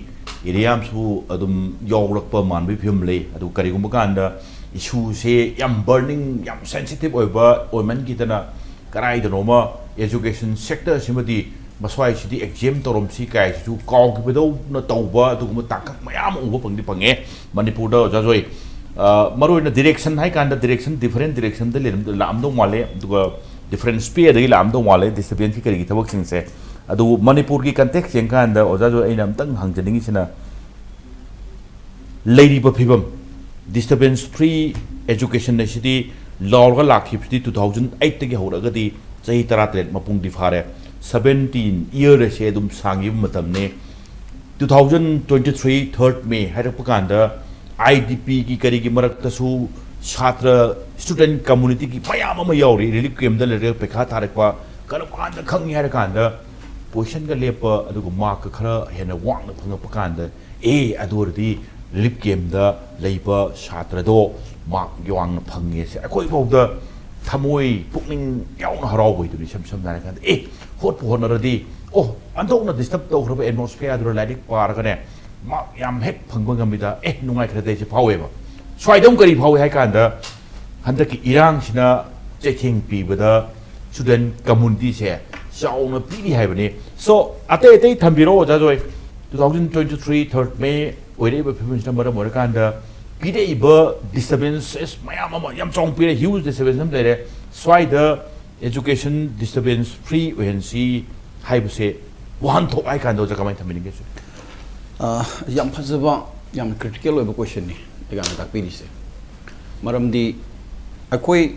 ꯑꯦꯔꯤꯌꯥ ꯑꯃꯁꯨ ꯑꯗꯨꯝ ꯌꯥꯎꯔꯛꯄ ꯃꯥꯟꯕꯒꯤ ꯐꯤꯕꯝ ꯂꯩ꯫ ꯑꯗꯨ ꯀꯔꯤꯒꯨꯝꯕ ꯀꯥꯟꯗ ꯏꯁꯨꯁꯦ ꯌꯥꯝ ꯕꯔꯅꯤꯡ, ꯌꯥꯝ ꯁꯦꯟꯁꯤꯇꯤꯞ ꯑꯣꯏꯕ ꯑꯣꯏꯃꯟꯈꯤꯗꯅ ꯀꯗꯥꯏꯗꯅꯣꯃ ꯑꯦꯖꯨꯀꯦꯁꯟ ꯁꯦꯛꯇꯔꯁꯤꯃꯗꯤ ꯃꯁ꯭ꯋꯥꯏꯁꯤꯗꯤ ꯑꯦꯛꯖꯦꯝ ꯇꯧꯔꯝꯁꯤ ꯀꯥꯏꯁꯤꯁꯨ ꯀꯥꯎꯈꯤꯕꯗꯧꯅ ꯇꯧꯕ ꯑꯗꯨꯒꯨꯝꯕ ꯇꯥꯡꯀꯛ ꯃꯌꯥꯝ ꯑꯃ ꯎꯕ ꯐꯪꯗꯤ ꯐꯪꯉꯦ ꯃꯅꯤꯄꯨꯔꯗ, ꯑꯣꯖꯥ ꯖꯣꯏ꯫ ꯑ, ꯃꯔꯨꯑꯣꯏꯅ ꯗꯤꯔꯦꯛꯁꯟ ꯍꯥꯏ ꯀꯥꯟꯗ ꯗꯤꯔꯦꯛꯁꯟ ꯗꯤꯐꯔꯦꯟ ꯗꯤꯔꯦꯛꯁꯟꯗ ꯂꯩꯔꯝ-, ꯂꯥꯛꯑꯝꯗꯧ ꯃꯥꯜꯂꯦ, ꯑꯗꯨꯒ ꯗꯤꯐꯔꯦꯟꯁ ꯄꯦꯗꯒꯤ ꯂꯥꯛꯑꯝꯗꯧ ꯃꯥꯜꯂꯦ ꯗꯤꯁꯇꯔꯕꯦꯟꯁꯀꯤ ꯀꯔꯤꯒꯤ ꯊꯕꯛꯁꯤꯡꯁꯦ꯫ ꯑꯗꯨꯕꯨ ꯃꯅꯤꯄꯨꯔꯒꯤ ꯀꯟꯇꯦꯛꯁ ꯌꯦꯡꯀꯥꯟꯗ, ꯑꯣꯖꯥ ꯖꯣꯏ, ꯑꯩꯅ ꯑꯝꯇꯪ ꯍꯪꯖꯅꯤꯡꯉꯤꯁꯤꯅ, ꯂꯩꯔꯤꯕ ꯐꯤꯕꯝ, ꯗꯤꯁꯇꯔꯕꯦꯟꯁ ꯐ꯭ꯔꯤ ꯑꯦꯖꯨꯀꯦꯁꯟ ꯑꯁꯤꯗꯤ ꯂꯥꯎꯔꯒ ꯂꯥꯛꯈꯤꯕꯁꯤꯗꯤ two thousand eight ꯇꯒꯤ ꯍꯧꯔꯛꯑꯒꯗꯤ ꯆꯍꯤ ꯇꯔꯥꯇꯔꯦꯠ ꯃꯄꯨꯡꯗꯤ ꯐꯥꯔꯦ꯫ ꯁꯕꯦꯟꯇꯤꯟ ꯏꯌꯔ ꯑꯁꯦ ꯑꯗꯨꯝ ꯁꯥꯡꯈꯤꯕ ꯃꯇꯝꯅꯤ꯫ Two thousand twenty three third May ꯍꯥꯏꯔꯛꯄ ꯀꯥꯟꯗ, ꯑꯥꯏ ꯗꯤ ꯄꯤꯒꯤ ꯀꯔꯤꯒꯤ ꯃꯔꯛꯇꯁꯨ ꯁꯥꯇ꯭ꯔ, ꯁ꯭ꯇꯨꯗꯦꯟ ꯀꯝꯃꯨꯅꯤꯇꯤꯒꯤ ꯃꯌꯥꯝ ꯑꯃ ꯌꯥꯎꯔꯤ꯫ ꯔꯤꯂꯤꯐ ꯀꯦꯝꯗ ꯂꯩꯔꯒ ꯄꯩꯈꯥ ꯊꯥꯔꯛꯄ꯫ ꯀꯔꯝ ꯀꯥꯟꯗ ꯈꯪꯉꯤ ꯍꯥꯏꯔ ꯀꯥꯟꯗ, ꯄꯣꯖꯤꯁꯟꯒ ꯂꯦꯞꯄ, ꯑꯗꯨꯒ ꯃꯥꯔꯛꯀ ꯈꯔ ꯍꯦꯟꯅ ꯋꯥꯡꯅ ꯐꯪꯉꯛꯄ ꯀꯥꯟꯗ, ꯑꯦ, ꯑꯗꯨ ꯑꯣꯏꯔꯗꯤ ꯔꯤꯂꯤꯐ ꯀꯦꯝꯗ ꯂꯩꯕ ꯁꯥꯇ꯭ꯔꯗꯣ ꯃꯥꯔꯛ ꯋꯥꯡꯅ ꯐꯪꯉꯦ꯫ ꯁꯦ, ꯑꯩꯈꯣꯏ ꯐꯥꯎꯗ ꯊꯃꯣꯏ, ꯄꯨꯛꯅꯤꯡ ꯌꯥꯎꯅ ꯍꯔꯥꯎꯕ ꯑꯣꯏꯗꯣꯏꯅꯤ, ꯏꯁꯝ ꯁꯝꯅ ꯍꯥꯏꯔꯀꯥꯟꯗ꯫ ꯑꯦ, ꯍꯣꯠꯄꯨ ꯍꯣꯠꯅꯔꯗꯤ, ꯑꯣ, ꯑꯟꯊꯣꯛꯅ ꯗꯤꯁꯇꯔꯕ ꯇꯧꯈ꯭ꯔꯕ ꯑꯦꯠꯃꯣꯁꯐꯤꯌꯥꯗꯨꯗ ꯂꯥꯏꯔꯤꯛ ꯄꯥꯔꯒꯅꯦ, ꯃꯥꯔꯛ ꯌꯥꯝ ꯍꯦꯛ ꯐꯪꯕ ꯉꯝꯃꯤꯗ, ꯑꯦ, ꯅꯨꯡꯉꯥꯏꯈ꯭ꯔꯦꯗ ꯑꯩꯁꯦ ꯐꯥꯎꯋꯦꯕ꯫ ꯁ꯭ꯋꯥꯏꯗ ꯑꯃꯨꯛ ꯀꯔꯤ ꯐꯥꯎꯏ ꯍꯥꯏ ꯀꯥꯟꯗ, ꯍꯟꯗꯛꯀꯤ ꯏꯔꯥꯡꯁꯤꯅ ꯆꯩꯊꯦꯡ ꯄꯤꯕꯗ ꯁ꯭ꯇꯨꯗꯦꯟ ꯀꯝꯃꯨꯅꯤꯇꯤꯁꯦ ꯆꯥꯎꯅ ꯄꯤꯔꯤ ꯍꯥꯏꯕꯅꯤ꯫ So, ꯑꯇꯩ ꯑꯇꯩ ꯊꯝꯕꯤꯔꯣ, ꯑꯣꯖꯥ ꯖꯣꯏ, two thousand twenty three third May ꯑꯣꯏꯔꯛꯏꯕ ꯐꯤꯕꯝꯁꯤꯅ ꯃꯔꯝ ꯑꯣꯏꯔꯀꯥꯟꯗ ꯄꯤꯔꯛꯏꯕ ꯗꯤꯁꯇꯔꯕꯦꯟꯁꯦꯁ ꯃꯌꯥꯝ ꯑꯃ ꯌꯥꯝ ꯆꯥꯎꯅ ꯄꯤꯔꯦ, ꯍ꯭ꯌꯨꯖ ꯗꯤꯁꯇꯔꯕꯦꯟꯁ ꯑꯃ ꯂꯩꯔꯦ꯫ ꯁ꯭ꯋꯥꯏꯗ ꯑꯦꯖꯨꯀꯦꯁꯟ ꯗꯤꯁꯇꯔꯕꯦꯟꯁ ꯐ꯭ꯔꯤ ꯑꯣꯏꯍꯟꯁꯤ ꯍꯥꯏꯕꯁꯦ ꯋꯥꯍꯟꯊꯣꯛ ꯍꯥꯏ ꯀꯥꯟꯗ ꯑꯣꯖꯥ ꯀꯃꯥꯏꯅ ꯊꯝꯕꯤꯅꯤꯡꯒꯦ, ꯁꯤꯔ? ꯑ, ꯌꯥꯝ ꯐꯖꯕ, ꯌꯥꯝ ꯀ꯭ꯔꯤꯇꯤꯀꯦꯜ ꯑꯣꯏꯕ ꯀꯣꯏꯁꯟꯅꯤ ꯑꯩꯒꯥꯅ ꯇꯥꯛꯄꯤꯔꯤꯁꯦ꯫ ꯃꯔꯝꯗꯤ ꯑꯩꯈꯣꯏ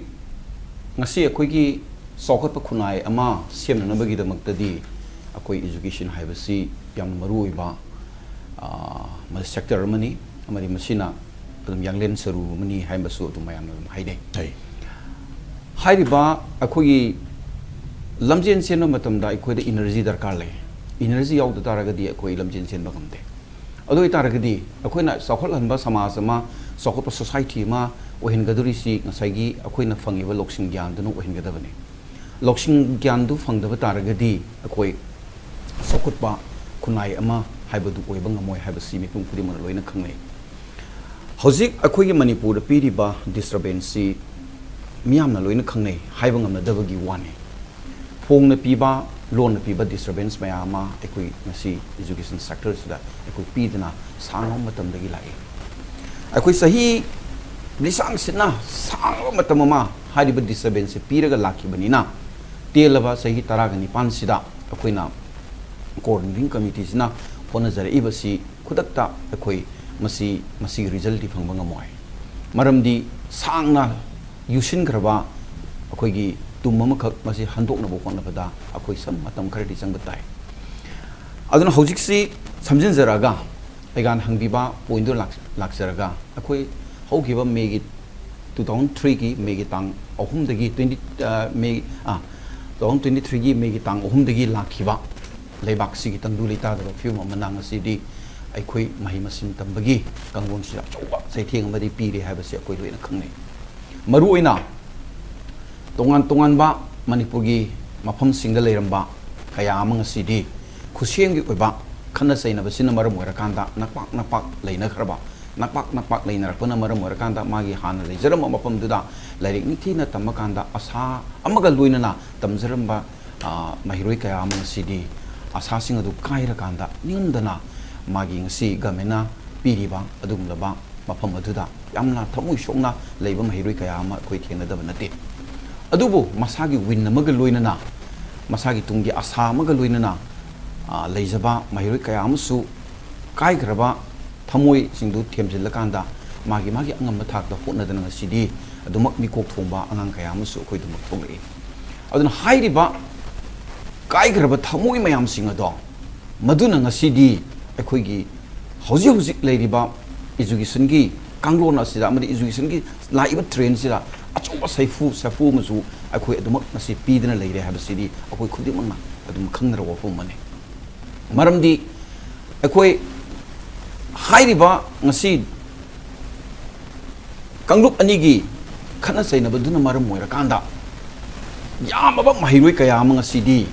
ꯉꯁꯤ ꯑꯩꯈꯣꯏꯒꯤ ꯆꯥꯎꯈꯠꯄ ꯈꯨꯟꯅꯥꯏ ꯑꯃ ꯁꯦꯝꯅꯅꯕꯒꯤꯗꯃꯛꯇꯗꯤ ꯑꯩꯈꯣꯏ ꯏꯖꯨꯀꯦꯁꯟ ꯍꯥꯏꯕꯁꯤ ꯌꯥꯝꯅ ꯃꯔꯨ ꯑꯣꯏꯕ, ꯑ, ꯃ-, ꯁꯦꯛꯇꯔ ꯑꯃꯅꯤ, ꯑꯃꯗꯤ ꯃꯁꯤꯅ ꯑꯗꯨꯝ ꯌꯥꯡꯂꯦꯟ ꯁꯔꯨ ꯑꯃꯅꯤ ꯍꯥꯏꯕꯁꯨ ꯑꯗꯨꯝ ꯃꯌꯥꯝꯅ ꯑꯗꯨꯝ ꯍꯥꯏꯅꯩ꯫ ꯍꯩ꯫ ꯍꯥꯏꯔꯤꯕ ꯑꯩꯈꯣꯏꯒꯤ ꯂꯝꯖꯦꯟ ꯆꯦꯟꯕ ꯃꯇꯝꯗ ꯑꯩꯈꯣꯏꯗ ꯏꯅꯔꯖꯤ ꯗꯔꯀꯥꯔ ꯂꯩ꯫ ꯏꯅꯔꯖꯤ ꯌꯥꯎꯗ ꯇꯥꯔꯒꯗꯤ ꯑꯩꯈꯣꯏ ꯂꯝꯖꯦꯟ ꯆꯦꯟꯕ ꯉꯝꯗꯦ꯫ ꯑꯗꯨ ꯑꯣꯏꯇꯥꯔꯒꯗꯤ ꯑꯩꯈꯣꯏꯅ ꯆꯥꯎꯈꯠꯍꯟꯕ ꯁꯃꯥꯖ ꯑꯃ, ꯆꯥꯎꯈꯠꯄ ꯁꯣꯁꯥꯏꯇꯤ ꯑꯃ ꯑꯣꯏꯍꯟꯒꯗꯧꯔꯤꯁꯤ ꯉꯁꯥꯏꯒꯤ ꯑꯩꯈꯣꯏꯅ ꯐꯪꯉꯤꯕ ꯂꯧꯁꯤꯡ ꯒ꯭ꯌꯥꯟꯗꯨꯅ ꯑꯣꯏꯍꯟꯒꯗꯕꯅꯤ꯫ ꯂꯧꯁꯤꯡ ꯒ꯭ꯌꯥꯟꯗꯨ ꯐꯪꯗꯕ ꯇꯥꯔꯒꯗꯤ ꯑꯩꯈꯣꯏ ꯆꯥꯎꯈꯠꯄ ꯈꯨꯟꯅꯥꯏ ꯑꯃ ꯍꯥꯏꯕꯗꯨ ꯑꯣꯏꯕ ꯉꯝꯃꯣꯏ ꯍꯥꯏꯕꯁꯤ ꯃꯤꯄꯨꯝ ꯈꯨꯗꯤꯡꯃꯛꯅ ꯂꯣꯏꯅ ꯈꯪꯅꯩ꯫ ꯍꯧꯖꯤꯛ ꯑꯩꯈꯣꯏꯒꯤ ꯃꯅꯤꯄꯨꯔꯗ ꯄꯤꯔꯤꯕ ꯗꯤꯁꯇꯔꯕꯦꯟꯁꯁꯤ ꯃꯤꯌꯥꯝꯅ ꯂꯣꯏꯅ ꯈꯪꯅꯩ, ꯍꯥꯏꯕ ꯉꯝꯅꯗꯕꯒꯤ ꯋꯥꯅꯤ꯫ ꯐꯣꯡꯅ ꯄꯤꯕ, ꯂꯣꯟꯅ ꯄꯤꯕ ꯗꯤꯁꯇꯔꯕꯦꯟꯁ ꯃꯌꯥꯝ ꯑꯃ ꯑꯩꯈꯣꯏ ꯉꯁꯤ ꯏꯖꯨꯀꯦꯁꯟ ꯁꯦꯛꯇꯔꯁꯤꯗ ꯑꯩꯈꯣꯏ ꯄꯤꯗꯅ ꯁꯥꯡꯂꯕ ꯃꯇꯝꯗꯒꯤ ꯂꯥꯛꯏ꯫ ꯑꯩꯈꯣꯏ ꯆꯍꯤ ꯂꯤꯁꯥꯡ ꯁꯤꯠꯅ ꯁꯥꯡꯂꯕ ꯃꯇꯝ ꯑꯃ ꯍꯥꯏꯔꯤꯕ ꯗꯤꯁꯇꯔꯕꯦꯟꯁꯁꯦ ꯄꯤꯔꯒ ꯂꯥꯛꯈꯤꯕꯅꯤꯅ, ꯇꯦꯜꯂꯕ ꯆꯍꯤ ꯇꯔꯥꯒ ꯅꯤꯄꯥꯟꯁꯤꯗ ꯑꯩꯈꯣꯏꯅ ꯀꯣꯑꯣꯔꯗꯤꯅꯦꯇꯤꯡ ꯀꯃꯤꯇꯤꯁꯤꯅ ꯍꯣꯠꯅꯖꯔꯛꯏꯕꯁꯤ ꯈꯨꯗꯛꯇ ꯑꯩꯈꯣꯏ ꯃꯁꯤ, ꯃꯁꯤꯒꯤ ꯔꯤꯖꯜꯇꯤ ꯐꯪꯕ ꯉꯝꯃꯣꯏ꯫ ꯃꯔꯝꯗꯤ ꯁꯥꯡꯅ ꯌꯨꯁꯤꯟꯈ꯭ꯔꯕ ꯑꯩꯈꯣꯏꯒꯤ ꯇꯨꯝ ꯑꯃꯈꯛ ꯃꯁꯤ ꯍꯟꯗꯣꯛꯅꯕ ꯍꯣꯠꯅꯕꯗ ꯑꯩꯈꯣꯏ ꯁꯝ ꯃꯇꯝ ꯈꯔꯗꯤ ꯆꯪꯕ ꯇꯥꯏ꯫ ꯑꯗꯨꯅ ꯍꯧꯖꯤꯛꯁꯤ ꯁꯝꯖꯤꯟꯖꯔꯛꯑꯒ, ꯑꯩꯒꯥꯟ ꯍꯪꯕꯤꯕ ꯄꯣꯏꯟꯗꯨ ꯂꯥꯛ-, ꯂꯥꯛꯆꯔꯒ, ꯑꯩꯈꯣꯏ ꯍꯧꯈꯤꯕ ꯃꯦꯒꯤ, ꯇꯨ ꯊꯥꯎꯖꯟ ꯊ꯭ꯔꯤꯒꯤ ꯃꯦꯒꯤ ꯇꯥꯡ ꯑꯍꯨꯝꯗꯒꯤ ꯇ꯭ꯋꯦꯟꯇꯤ, ꯑ, ꯃꯦ, ꯑ, ꯇꯨ ꯊꯥꯎꯖꯟ ꯇ꯭ꯋꯦꯟꯇꯤ ꯊ꯭ꯔꯤꯒꯤ ꯃꯦꯒꯤ ꯇꯥꯡ ꯑꯍꯨꯝꯗꯒꯤ ꯂꯥꯛꯈꯤꯕ ꯂꯩꯕꯥꯛꯁꯤꯒꯤ ꯇꯪꯗꯨ ꯂꯩꯇꯥꯗꯕ ꯐꯤꯕꯝ ꯑꯃꯅ ꯉꯁꯤꯗꯤ ꯑꯩꯈꯣꯏ ꯃꯍꯩ ꯃꯁꯤꯡ ꯇꯝꯕꯒꯤ ꯀꯥꯡꯂꯣꯟꯁꯤꯗ ꯑꯆꯧꯕ ꯆꯩꯊꯦꯡ ꯑꯃꯗꯤ ꯄꯤꯔꯦ ꯍꯥꯏꯕꯁꯤ ꯑꯩꯈꯣꯏ ꯂꯣꯏꯅ ꯈꯪꯅꯩ꯫ ꯃꯔꯨꯑꯣꯏꯅ ꯇꯣꯉꯥꯟ ꯇꯣꯉꯥꯟꯕ ꯃꯅꯤꯄꯨꯔꯒꯤ ꯃꯐꯝꯁꯤꯡꯗ ꯂꯩꯔꯝꯕ ꯀꯌꯥ ꯑꯃ ꯉꯁꯤꯗꯤ ꯈꯨꯠꯁꯦꯝꯒꯤ ꯑꯣꯏꯕ ꯈꯠꯅ ꯆꯩꯅꯕꯁꯤꯅ ꯃꯔꯝ ꯑꯣꯏꯔꯀꯥꯟꯗ ꯅꯛꯄꯥꯛ ꯅꯛꯄꯥꯛ ꯂꯩꯅꯈ꯭ꯔꯕ, ꯅꯛꯄꯥꯛ ꯅꯛꯄꯥꯛ ꯂꯩꯅꯔꯛꯄꯅ ꯃꯔꯝ ꯑꯣꯏꯔꯀꯥꯟꯗ ꯃꯥꯒꯤ ꯍꯥꯟꯅ ꯂꯩꯖꯔꯝꯕ ꯃꯐꯝꯗꯨꯗ ꯂꯥꯏꯔꯤꯛ ꯅꯤꯡꯊꯤꯅ ꯇꯝꯕ ꯀꯥꯟꯗ ꯑꯁꯥ ꯑꯃꯒ ꯂꯣꯏꯅꯅ ꯇꯝꯖꯔꯝꯕ, ꯑ, ꯃꯍꯩꯔꯣꯏ ꯀꯌꯥ ꯑꯃ ꯉꯁꯤꯗꯤ ꯑꯁꯥꯁꯤꯡ ꯑꯗꯨ ꯀꯥꯏꯔꯀꯥꯟꯗ ꯅꯤꯡꯉꯝꯗꯅ ꯃꯥꯒꯤ ꯉꯁꯤ ꯒꯃꯦꯟꯅ ꯄꯤꯔꯤꯕ ꯑꯗꯨꯒꯨꯝꯂꯕ ꯃꯐꯝ ꯑꯗꯨꯗ ꯌꯥꯝꯅ ꯊꯃꯣꯏ ꯁꯣꯛꯅ ꯂꯩꯕ ꯃꯍꯩꯔꯣꯏ ꯀꯌꯥ ꯑꯃ ꯑꯩꯈꯣꯏ ꯊꯦꯡꯅꯗꯕ ꯅꯠꯇꯦ꯫ ꯑꯗꯨꯕꯨ ꯃꯁꯥꯒꯤ ꯋꯤꯟ ꯑꯃꯒ ꯂꯣꯏꯅꯅ, ꯃꯁꯥꯒꯤ ꯇꯨꯡꯒꯤ ꯑꯁꯥ ꯑꯃꯒ ꯂꯣꯏꯅꯅ, ꯑ, ꯂꯩꯖꯕ ꯃꯍꯩꯔꯣꯏ ꯀꯌꯥ ꯑꯃꯁꯨ ꯀꯥꯏꯈ꯭ꯔꯕ ꯊꯃꯣꯏꯁꯤꯡꯗꯨ ꯊꯦꯝꯖꯤꯜꯂꯀꯥꯟꯗ ꯃꯥꯒꯤ, ꯃꯥꯒꯤ ꯑꯉꯝꯕ ꯊꯥꯛꯇ ꯍꯣꯠꯅꯗꯅ ꯉꯁꯤꯗꯤ ꯑꯗꯨꯃꯛ ꯃꯤꯀꯣꯛ ꯊꯣꯡꯕ ꯑꯉꯥꯡ ꯀꯌꯥ ꯑꯃꯁꯨ ꯑꯩꯈꯣꯏꯗꯃꯛ ꯊꯣꯛꯂꯛꯏ꯫ ꯑꯗꯨꯅ ꯍꯥꯏꯔꯤꯕ ꯀꯥꯏꯈ꯭ꯔꯕ ꯊꯃꯣꯏ ꯃꯌꯥꯝꯁꯤꯡ ꯑꯗꯣ, ꯃꯗꯨꯅ ꯉꯁꯤꯗꯤ ꯑꯩꯈꯣꯏꯒꯤ ꯍꯧꯖꯤꯛ ꯍꯧꯖꯤꯛ ꯂꯩꯔꯤꯕ ꯏꯖꯨꯀꯦꯁꯟꯒꯤ ꯀꯥꯡꯂꯣꯟ ꯑꯁꯤꯗ ꯑꯃꯗꯤ ꯏꯖꯨꯀꯦꯁꯟꯒꯤ ꯂꯥꯛꯏꯕ ꯇ꯭ꯔꯦꯟꯁꯤꯗ ꯑꯆꯧꯕ ꯁꯥꯐꯨ, ꯁꯥꯐꯨ ꯑꯃꯁꯨ ꯑꯩꯈꯣꯏ ꯑꯗꯨꯃꯛ ꯉꯁꯤ ꯄꯤꯗꯨꯅ ꯂꯩꯔꯦ ꯍꯥꯏꯕꯁꯤꯗꯤ ꯑꯩꯈꯣꯏ ꯈꯨꯗꯤꯡꯃꯛꯅ ꯑꯗꯨꯝ ꯈꯪꯅꯔꯕ ꯋꯥꯐꯝ ꯑꯃꯅꯤ꯫ ꯃꯔꯝꯗꯤ ꯑꯩꯈꯣꯏ ꯍꯥꯏꯔꯤꯕ ꯉꯁꯤ ꯀꯥꯡꯂꯨꯞ ꯑꯅꯤꯒꯤ ꯈꯠꯅ ꯆꯩꯅꯕꯗꯨꯅ ꯃꯔꯝ ꯑꯣꯏꯔꯀꯥꯟꯗ ꯌꯥꯝꯃꯕ ꯃꯍꯩꯔꯣꯏ ꯀꯌꯥ ꯑꯃ ꯉꯁꯤꯗꯤ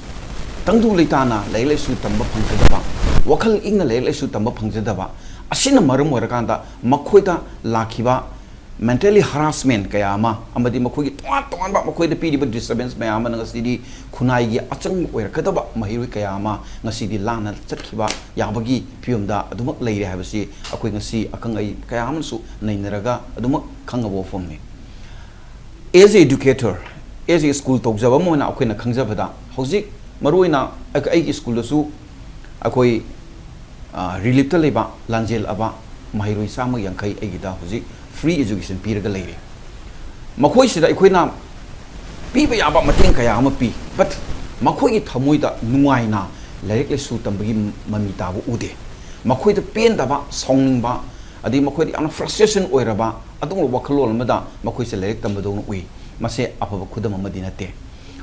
ꯇꯪꯗꯨ ꯂꯩꯇꯥꯅ ꯂꯥꯏꯔꯤꯛ ꯂꯥꯏꯁꯨ ꯇꯝꯕ ꯐꯪꯖꯗꯕ, ꯋꯥꯈꯜ ꯏꯪꯅ ꯂꯥꯏꯔꯤꯛ ꯂꯥꯏꯁꯨ ꯇꯝꯕ ꯐꯪꯖꯗꯕ, ꯑꯁꯤꯅ ꯃꯔꯝ ꯑꯣꯏꯔꯀꯥꯟꯗ ꯃꯈꯣꯏꯗ ꯂꯥꯛꯈꯤꯕ mentally harassment ꯀꯌꯥ ꯑꯃ ꯑꯃꯗꯤ ꯃꯈꯣꯏꯒꯤ ꯇꯣꯉꯥꯟ ꯇꯣꯉꯥꯟꯕ ꯃꯈꯣꯏꯗ ꯄꯤꯔꯤꯕ disturbance ꯃꯌꯥꯝ ꯑꯃꯅ ꯉꯁꯤꯗꯤ ꯈꯨꯟꯅꯥꯏꯒꯤ ꯑꯆꯪꯕ ꯑꯣꯏꯔꯛꯀꯗꯕ ꯃꯍꯩꯔꯣꯏ ꯀꯌꯥ ꯑꯃ ꯉꯁꯤꯗꯤ ꯂꯥꯟꯅ ꯆꯠꯈꯤꯕ ꯌꯥꯕꯒꯤ ꯐꯤꯕꯝꯗ ꯑꯗꯨꯃꯛ ꯂꯩꯔꯦ ꯍꯥꯏꯕꯁꯤ ꯑꯩꯈꯣꯏ ꯉꯁꯤ ꯑꯈꯪ ꯑꯍꯩ ꯀꯌꯥ ꯑꯃꯅꯁꯨ ꯅꯩꯅꯔꯒ ꯑꯗꯨꯃꯛ ꯈꯪꯉꯕ ꯋꯥꯐꯝꯅꯤ꯫ As a educator, as a school ꯇꯧꯖꯕ ꯑꯃ ꯑꯣꯏꯅ ꯑꯩꯈꯣꯏꯅ ꯈꯪꯖꯕꯗ, ꯍꯧꯖꯤꯛ ꯃꯔꯨꯑꯣꯏꯅ ꯑꯩ-, ꯑꯩꯒꯤ ꯁ꯭ꯀꯨꯜꯗꯁꯨ ꯑꯩꯈꯣꯏ, ꯑ, relief ꯇ ꯂꯩꯕ ꯂꯥꯟꯖꯦꯜꯂꯕ ꯃꯍꯩꯔꯣꯏ ꯆꯥꯝꯃ ꯌꯥꯡꯈꯩ ꯑꯩꯒꯤꯗ ꯍꯧꯖꯤꯛ free education ꯄꯤꯔꯒ ꯂꯩꯔꯦ꯫ ꯃꯈꯣꯏꯁꯤꯗ ꯑꯩꯈꯣꯏꯅ ꯄꯤꯕ ꯌꯥꯕ ꯃꯇꯦꯡ ꯀꯌꯥ ꯑꯃ ꯄꯤ, but ꯃꯈꯣꯏꯒꯤ ꯊꯃꯣꯏꯗ ꯅꯨꯡꯉꯥꯏꯅ ꯂꯥꯏꯔꯤꯛ ꯂꯥꯏꯁꯨ ꯇꯝꯕꯒꯤ ꯃꯃꯤ ꯇꯥꯕ ꯎꯗꯦ꯫ ꯃꯈꯣꯏꯗ ꯄꯦꯟꯗꯕ, ꯁꯥꯎꯅꯤꯡꯕ, ꯑꯗꯩ ꯃꯈꯣꯏꯗ ꯌꯥꯝꯅ frustration ꯑꯣꯏꯔꯕ ꯑꯗꯨꯒꯨꯝꯕ ꯋꯥꯈꯜꯂꯣꯟ ꯑꯃꯗ ꯃꯈꯣꯏꯁꯦ ꯂꯥꯏꯔꯤꯛ ꯇꯝꯕꯗꯧꯅ ꯎꯏ꯫ ꯃꯁꯦ ꯑꯐꯕ ꯈꯨꯗꯝ ꯑꯃꯗꯤ ꯅꯠꯇꯦ꯫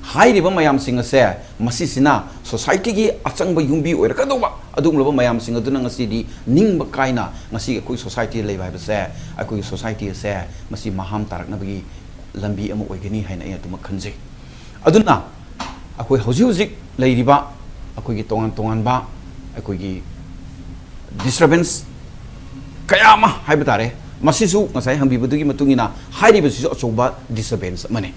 ꯍꯥꯏꯔꯤꯕ ꯃꯌꯥꯝꯁꯤꯡ ꯑꯁꯦ, ꯃꯁꯤꯁꯤꯅ society ꯒꯤ ꯑꯆꯪꯕ ꯌꯨꯝꯕꯤ ꯑꯣꯏꯔꯛꯀꯗꯧꯕ ꯑꯗꯨꯒꯨꯝꯂꯕ ꯃꯌꯥꯝꯁꯤꯡ ꯑꯗꯨꯅ ꯉꯁꯤꯗꯤ ꯅꯤꯡꯕ ꯀꯥꯏꯅ ꯉꯁꯤ ꯑꯩꯈꯣꯏ society ꯗ ꯂꯩꯕ ꯍꯥꯏꯕꯁꯦ ꯑꯩꯈꯣꯏꯒꯤ society ꯑꯁꯦ ꯃꯁꯤ ꯃꯍꯥꯝ ꯇꯥꯔꯛꯅꯕꯒꯤ ꯂꯝꯕꯤ ꯑꯃ ꯑꯣꯏꯒꯅꯤ ꯍꯥꯏꯅ ꯑꯩꯅ ꯑꯗꯨꯃꯛ ꯈꯟꯖꯩ꯫ ꯑꯗꯨꯅ ꯑꯩꯈꯣꯏ ꯍꯧꯖꯤꯛ ꯍꯧꯖꯤꯛ ꯂꯩꯔꯤꯕ ꯑꯩꯈꯣꯏꯒꯤ ꯇꯣꯉꯥꯟ ꯇꯣꯉꯥꯟꯕ ꯑꯩꯈꯣꯏꯒꯤ disturbance ꯀꯌꯥ ꯑꯃ ꯍꯥꯏꯕ ꯇꯥꯔꯦ, ꯃꯁꯤꯁꯨ ꯉꯁꯥꯏ ꯍꯪꯕꯤꯕꯗꯨꯒꯤ ꯃꯇꯨꯡ ꯏꯟꯅ ꯍꯥꯏꯔꯤꯕꯁꯤꯁꯨ ꯑꯆꯧꯕ disturbance ꯑꯃꯅꯤ꯫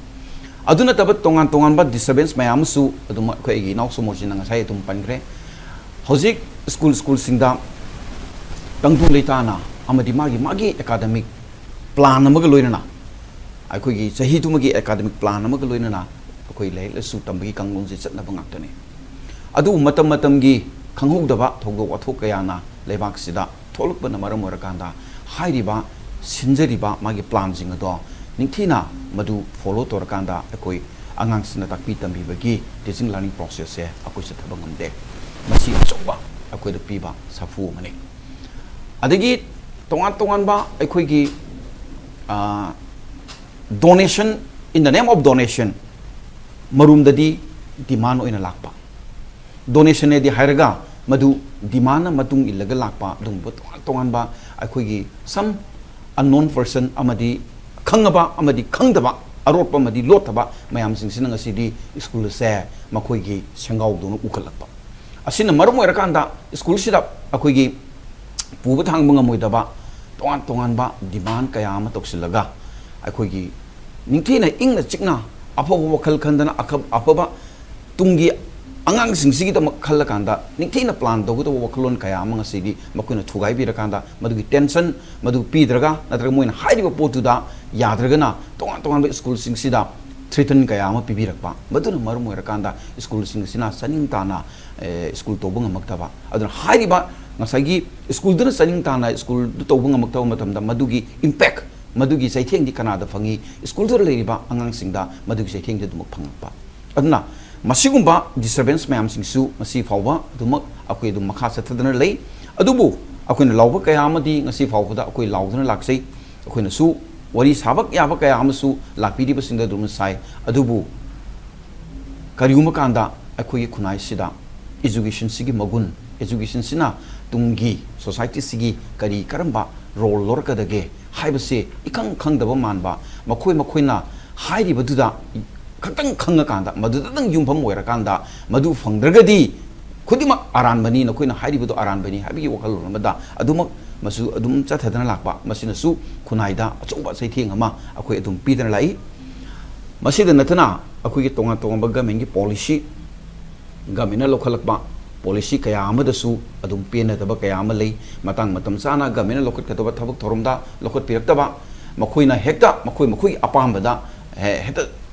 ꯑꯗꯨ ꯅꯠꯇꯕ ꯇꯣꯉꯥꯟ ꯇꯣꯉꯥꯟꯕ disturbance ꯃꯌꯥꯝ ꯑꯃꯁꯨ ꯑꯗꯨꯝ ꯑꯩꯈꯣꯏ ꯑꯩꯒꯤ ꯏꯅꯥꯎ ꯁꯣꯃꯣꯔꯖꯤꯅ ꯉꯁꯥꯏ ꯑꯗꯨꯝ ꯄꯟꯈ꯭ꯔꯦ꯫ ꯍꯧꯖꯤꯛ ꯁ꯭ꯀꯨꯜ ꯁ꯭ꯀꯨꯜꯁꯤꯡꯗ ꯇꯪꯗꯨ ꯂꯩꯇꯥꯅ ꯑꯃꯗꯤ ꯃꯥꯒꯤ ꯃꯥꯒꯤ academic plan ꯑꯃꯒ ꯂꯣꯏꯅꯅ, ꯑꯩꯈꯣꯏꯒꯤ ꯆꯍꯤꯗꯨꯃꯒꯤ academic plan ꯑꯃꯒ ꯂꯣꯏꯅꯅ ꯑꯩꯈꯣꯏ ꯂꯥꯏꯔꯤꯛ ꯂꯥꯏꯁꯨ ꯇꯝꯕꯒꯤ ꯀꯥꯡꯂꯣꯟꯁꯦ ꯆꯠꯅꯕ ꯉꯥꯛꯇꯅꯤ꯫ ꯑꯗꯨꯕꯨ ꯃꯇꯝ ꯃꯇꯝꯒꯤ ꯈꯪꯍꯧꯗꯕ ꯊꯧꯗꯣꯛ ꯋꯥꯊꯣꯛ ꯀꯌꯥꯅ ꯂꯩꯕꯥꯛꯁꯤꯗ ꯊꯣꯛꯂꯛꯄꯅ ꯃꯔꯝ ꯑꯣꯏꯔꯀꯥꯟꯗ ꯍꯥꯏꯔꯤꯕ ꯁꯤꯟꯖꯔꯤꯕ ꯃꯥꯒꯤ planꯁꯤꯡ ꯑꯗꯣ ꯅꯤꯡꯊꯤꯅ ꯃꯗꯨ follow ꯇꯧꯔꯀꯥꯟꯗ ꯑꯩꯈꯣꯏ ꯑꯉꯥꯡꯁꯤꯡꯅ ꯇꯥꯛꯄꯤ ꯇꯝꯕꯤꯕꯒꯤ teaching learning processꯁꯦ ꯑꯩꯈꯣꯏ ꯆꯠꯊꯕ ꯉꯝꯗꯦ꯫ ꯃꯁꯤ ꯑꯆꯧꯕ ꯑꯩꯈꯣꯏꯗ ꯄꯤꯕ ꯁꯥꯐꯨ ꯑꯃꯅꯤ꯫ ꯑꯗꯒꯤ ꯇꯣꯉꯥꯟ ꯇꯣꯉꯥꯟꯕ ꯑꯩꯈꯣꯏꯒꯤ, ꯑ, donation, in the name of donation, ꯃꯔꯨꯝꯗꯗꯤ demand ꯑꯣꯏꯅ ꯂꯥꯛꯄ꯫ Donation ꯅꯦꯗꯤ ꯍꯥꯏꯔꯒ ꯃꯗꯨ demand ꯅ ꯃꯇꯨꯡ ꯏꯜꯂꯒ ꯂꯥꯛꯄ ꯑꯗꯨꯒꯨꯝꯕ ꯇꯣꯉꯥꯟ ꯇꯣꯉꯥꯟꯕ ꯑꯩꯈꯣꯏꯒꯤ some unknown person ꯑꯃꯗꯤ ꯈꯪꯉꯕ ꯑꯃꯗꯤ ꯈꯪꯗꯕ ꯑꯔꯣꯠꯄ ꯑꯃꯗꯤ ꯂꯣꯠꯇꯕ ꯃꯌꯥꯝꯁꯤꯡꯁꯤꯅ ꯉꯁꯤꯗꯤ ꯁ꯭ꯀꯨꯜ ꯑꯁꯦ ꯃꯈꯣꯏꯒꯤ ꯁꯦꯡꯒꯥꯎꯗꯧꯅ ꯎꯈꯠꯂꯛꯄ꯫ ꯑꯁꯤꯅ ꯃꯔꯝ ꯑꯣꯏꯔꯀꯥꯟꯗ ꯁ꯭ꯀꯨꯜꯁꯤꯗ ꯑꯩꯈꯣꯏꯒꯤ ꯄꯨꯕ ꯊꯥꯡꯕ ꯉꯝꯃꯣꯏꯗꯕ ꯇꯣꯉꯥꯟ ꯇꯣꯉꯥꯟꯕ ꯗꯤꯃꯥꯟ ꯀꯌꯥ ꯑꯃ ꯇꯧꯁꯤꯜꯂꯒ ꯑꯩꯈꯣꯏꯒꯤ ꯅꯤꯡꯊꯤꯅ ꯏꯪꯅ ꯆꯤꯛꯅ ꯑꯐꯕ ꯋꯥꯈꯜ ꯈꯟꯗꯅ ꯑꯈ-, ꯑꯐꯕ ꯇꯨꯡꯒꯤ ꯑꯉꯥꯡꯁꯤꯡꯁꯤꯒꯤꯗꯃꯛ ꯈꯜꯂꯀꯥꯟꯗ ꯅꯤꯡꯊꯤꯅ ꯄ꯭ꯂꯥꯟ ꯇꯧꯒꯗꯕ ꯋꯥꯈꯜꯂꯣꯟ ꯀꯌꯥ ꯑꯃ ꯉꯁꯤꯗꯤ ꯃꯈꯣꯏꯅ ꯊꯨꯒꯥꯏꯕꯤꯔꯀꯥꯟꯗ ꯃꯗꯨꯒꯤ ꯇꯦꯟꯁꯟ ꯃꯗꯨ ꯄꯤꯗ꯭ꯔꯒ ꯅꯠꯇ꯭ꯔꯒ ꯃꯣꯏꯅ ꯍꯥꯏꯔꯤꯕ ꯄꯣꯠꯇꯨꯗ ꯌꯥꯗ꯭ꯔꯒꯅ ꯇꯣꯉꯥꯟ ꯇꯣꯉꯥꯟꯕ ꯁ꯭ꯀꯨꯜꯁꯤꯡꯁꯤꯗ ꯊ꯭ꯔꯦꯇꯟ ꯀꯌꯥ ꯑꯃ ꯄꯤꯕꯤꯔꯛꯄ, ꯃꯗꯨꯅ ꯃꯔꯝ ꯑꯣꯏꯔꯀꯥꯟꯗ ꯁ꯭ꯀꯨꯜꯁꯤꯡ ꯑꯁꯤꯅ ꯆꯥꯅꯤꯡ ꯇꯥꯅ, ꯑꯦ, ꯁ꯭ꯀꯨꯜ ꯇꯧꯕ ꯉꯝꯃꯛꯇꯕ꯫ ꯑꯗꯨꯅ ꯍꯥꯏꯔꯤꯕ ꯉꯁꯥꯏꯒꯤ ꯁ꯭ꯀꯨꯜꯗꯨꯅ ꯆꯥꯅꯤꯡ ꯇꯥꯅ ꯁ꯭ꯀꯨꯜꯗꯨ ꯇꯧꯕ ꯉꯝꯃꯛꯇꯕ ꯃꯇꯝꯗ ꯃꯗꯨꯒꯤ ꯏꯝꯄꯦꯛ, ꯃꯗꯨꯒꯤ ꯆꯩꯊꯦꯡꯗꯤ ꯀꯅꯥꯗ ꯐꯪꯉꯤ? ꯁ꯭ꯀꯨꯜꯗꯨꯗ ꯂꯩꯔꯤꯕ ꯑꯉꯥꯡꯁꯤꯡꯗ ꯃꯗꯨꯒꯤ ꯆꯩꯊꯦꯡꯗꯤ ꯑꯗꯨꯃꯛ ꯐꯪꯉꯛꯄ꯫ ꯑꯗꯨꯅ ꯃꯁꯤꯒꯨꯝꯕ ꯗꯤꯁꯇꯔꯕꯦꯟꯁ ꯃꯌꯥꯝꯁꯤꯡꯁꯨ ꯉꯁꯤ ꯐꯥꯎꯕ ꯑꯗꯨꯃꯛ ꯑꯩꯈꯣꯏ ꯑꯗꯨꯝ ꯃꯈꯥ ꯆꯠꯊꯗꯅ ꯂꯩ꯫ ꯑꯗꯨꯕꯨ ꯑꯩꯈꯣꯏꯅ ꯂꯥꯎꯕ ꯀꯌꯥ ꯑꯃꯗꯤ ꯉꯁꯤ ꯐꯥꯎꯕꯗ ꯑꯩꯈꯣꯏ ꯂꯥꯎꯗꯨꯅ ꯂꯥꯛꯆꯩ꯫ ꯑꯩꯈꯣꯏꯅꯁꯨ ꯋꯥꯔꯤ ꯁꯥꯕ ꯌꯥꯕ ꯀꯌꯥ ꯑꯃꯁꯨ ꯂꯥꯛꯄꯤꯔꯤꯕꯁꯤꯡꯗ ꯑꯗꯨꯝ ꯁꯥꯏ꯫ ꯑꯗꯨꯕꯨ ꯀꯔꯤꯒꯨꯝꯕ ꯀꯥꯟꯗ ꯑꯩꯈꯣꯏꯒꯤ ꯈꯨꯟꯅꯥꯏꯁꯤꯗ ꯏꯖꯨꯀꯦꯁꯟꯁꯤꯒꯤ ꯃꯒꯨꯟ, ꯏꯖꯨꯀꯦꯁꯟꯁꯤꯅ ꯇꯨꯡꯒꯤ ꯁꯣꯁꯥꯏꯇꯤꯁꯤꯒꯤ ꯀꯔꯤ ꯀꯔꯝꯕ ꯔꯣꯜ ꯂꯧꯔꯛꯀꯗꯒꯦ ꯍꯥꯏꯕꯁꯦ ꯏꯈꯪ ꯈꯪꯗꯕ ꯃꯥꯟꯕ, ꯃꯈꯣꯏ ꯃꯈꯣꯏꯅ ꯍꯥꯏꯔꯤꯕꯗꯨꯗ ꯈꯛꯇꯪ ꯈꯪꯉꯀꯥꯟꯗ, ꯃꯗꯨꯗꯇꯪ ꯌꯨꯝꯐꯝ ꯑꯣꯏꯔꯀꯥꯟꯗ, ꯃꯗꯨ ꯐꯪꯗ꯭ꯔꯒꯗꯤ ꯈꯨꯗꯤꯡꯃꯛ ꯑꯔꯥꯟꯕꯅꯤ, ꯅꯈꯣꯏꯅ ꯍꯥꯏꯔꯤꯕꯗꯨ ꯑꯔꯥꯟꯕꯅꯤ ꯍꯥꯏꯕꯒꯤ ꯋꯥꯈꯜꯂꯣꯟ ꯑꯃꯗ ꯑꯗꯨꯃꯛ ꯃꯁꯨ ꯑꯗꯨꯝ ꯆꯠꯊꯗꯅ ꯂꯥꯛꯄ, ꯃꯁꯤꯅꯁꯨ ꯈꯨꯟꯅꯥꯏꯗ ꯑꯆꯧꯕ ꯆꯩꯊꯦꯡ ꯑꯃ ꯑꯩꯈꯣꯏ ꯑꯗꯨꯝ ꯄꯤꯗꯅ ꯂꯥꯛꯏ꯫ ꯃꯁꯤꯗ ꯅꯠꯇꯅ ꯑꯩꯈꯣꯏꯒꯤ ꯇꯣꯉꯥꯟ ꯇꯣꯉꯥꯟꯕ ꯒꯃꯦꯟꯒꯤ ꯄꯣꯂꯤꯁꯤ, ꯒꯃꯦꯟꯅ ꯂꯧꯈꯠꯂꯛꯄ ꯄꯣꯂꯤꯁꯤ ꯀꯌꯥ ꯑꯃꯗꯁꯨ ꯑꯗꯨꯝ ꯄꯦꯟꯅꯗꯕ ꯀꯌꯥ ꯑꯃ ꯂꯩ꯫ ꯃꯇꯥꯡ ꯃꯇꯝ ꯆꯥꯅ ꯒꯃꯦꯟꯅ ꯂꯧꯈꯠꯀꯗꯕ ꯊꯕꯛ ꯊꯧꯔꯝꯗ ꯂꯧꯈꯠꯄꯤꯔꯛꯇꯕ, ꯃꯈꯣꯏꯅ ꯍꯦꯛꯇ ꯃꯈꯣꯏ ꯃꯈꯣꯏꯒꯤ ꯑꯄꯥꯝꯕꯗ ꯍꯦ-, ꯍꯦꯛꯇ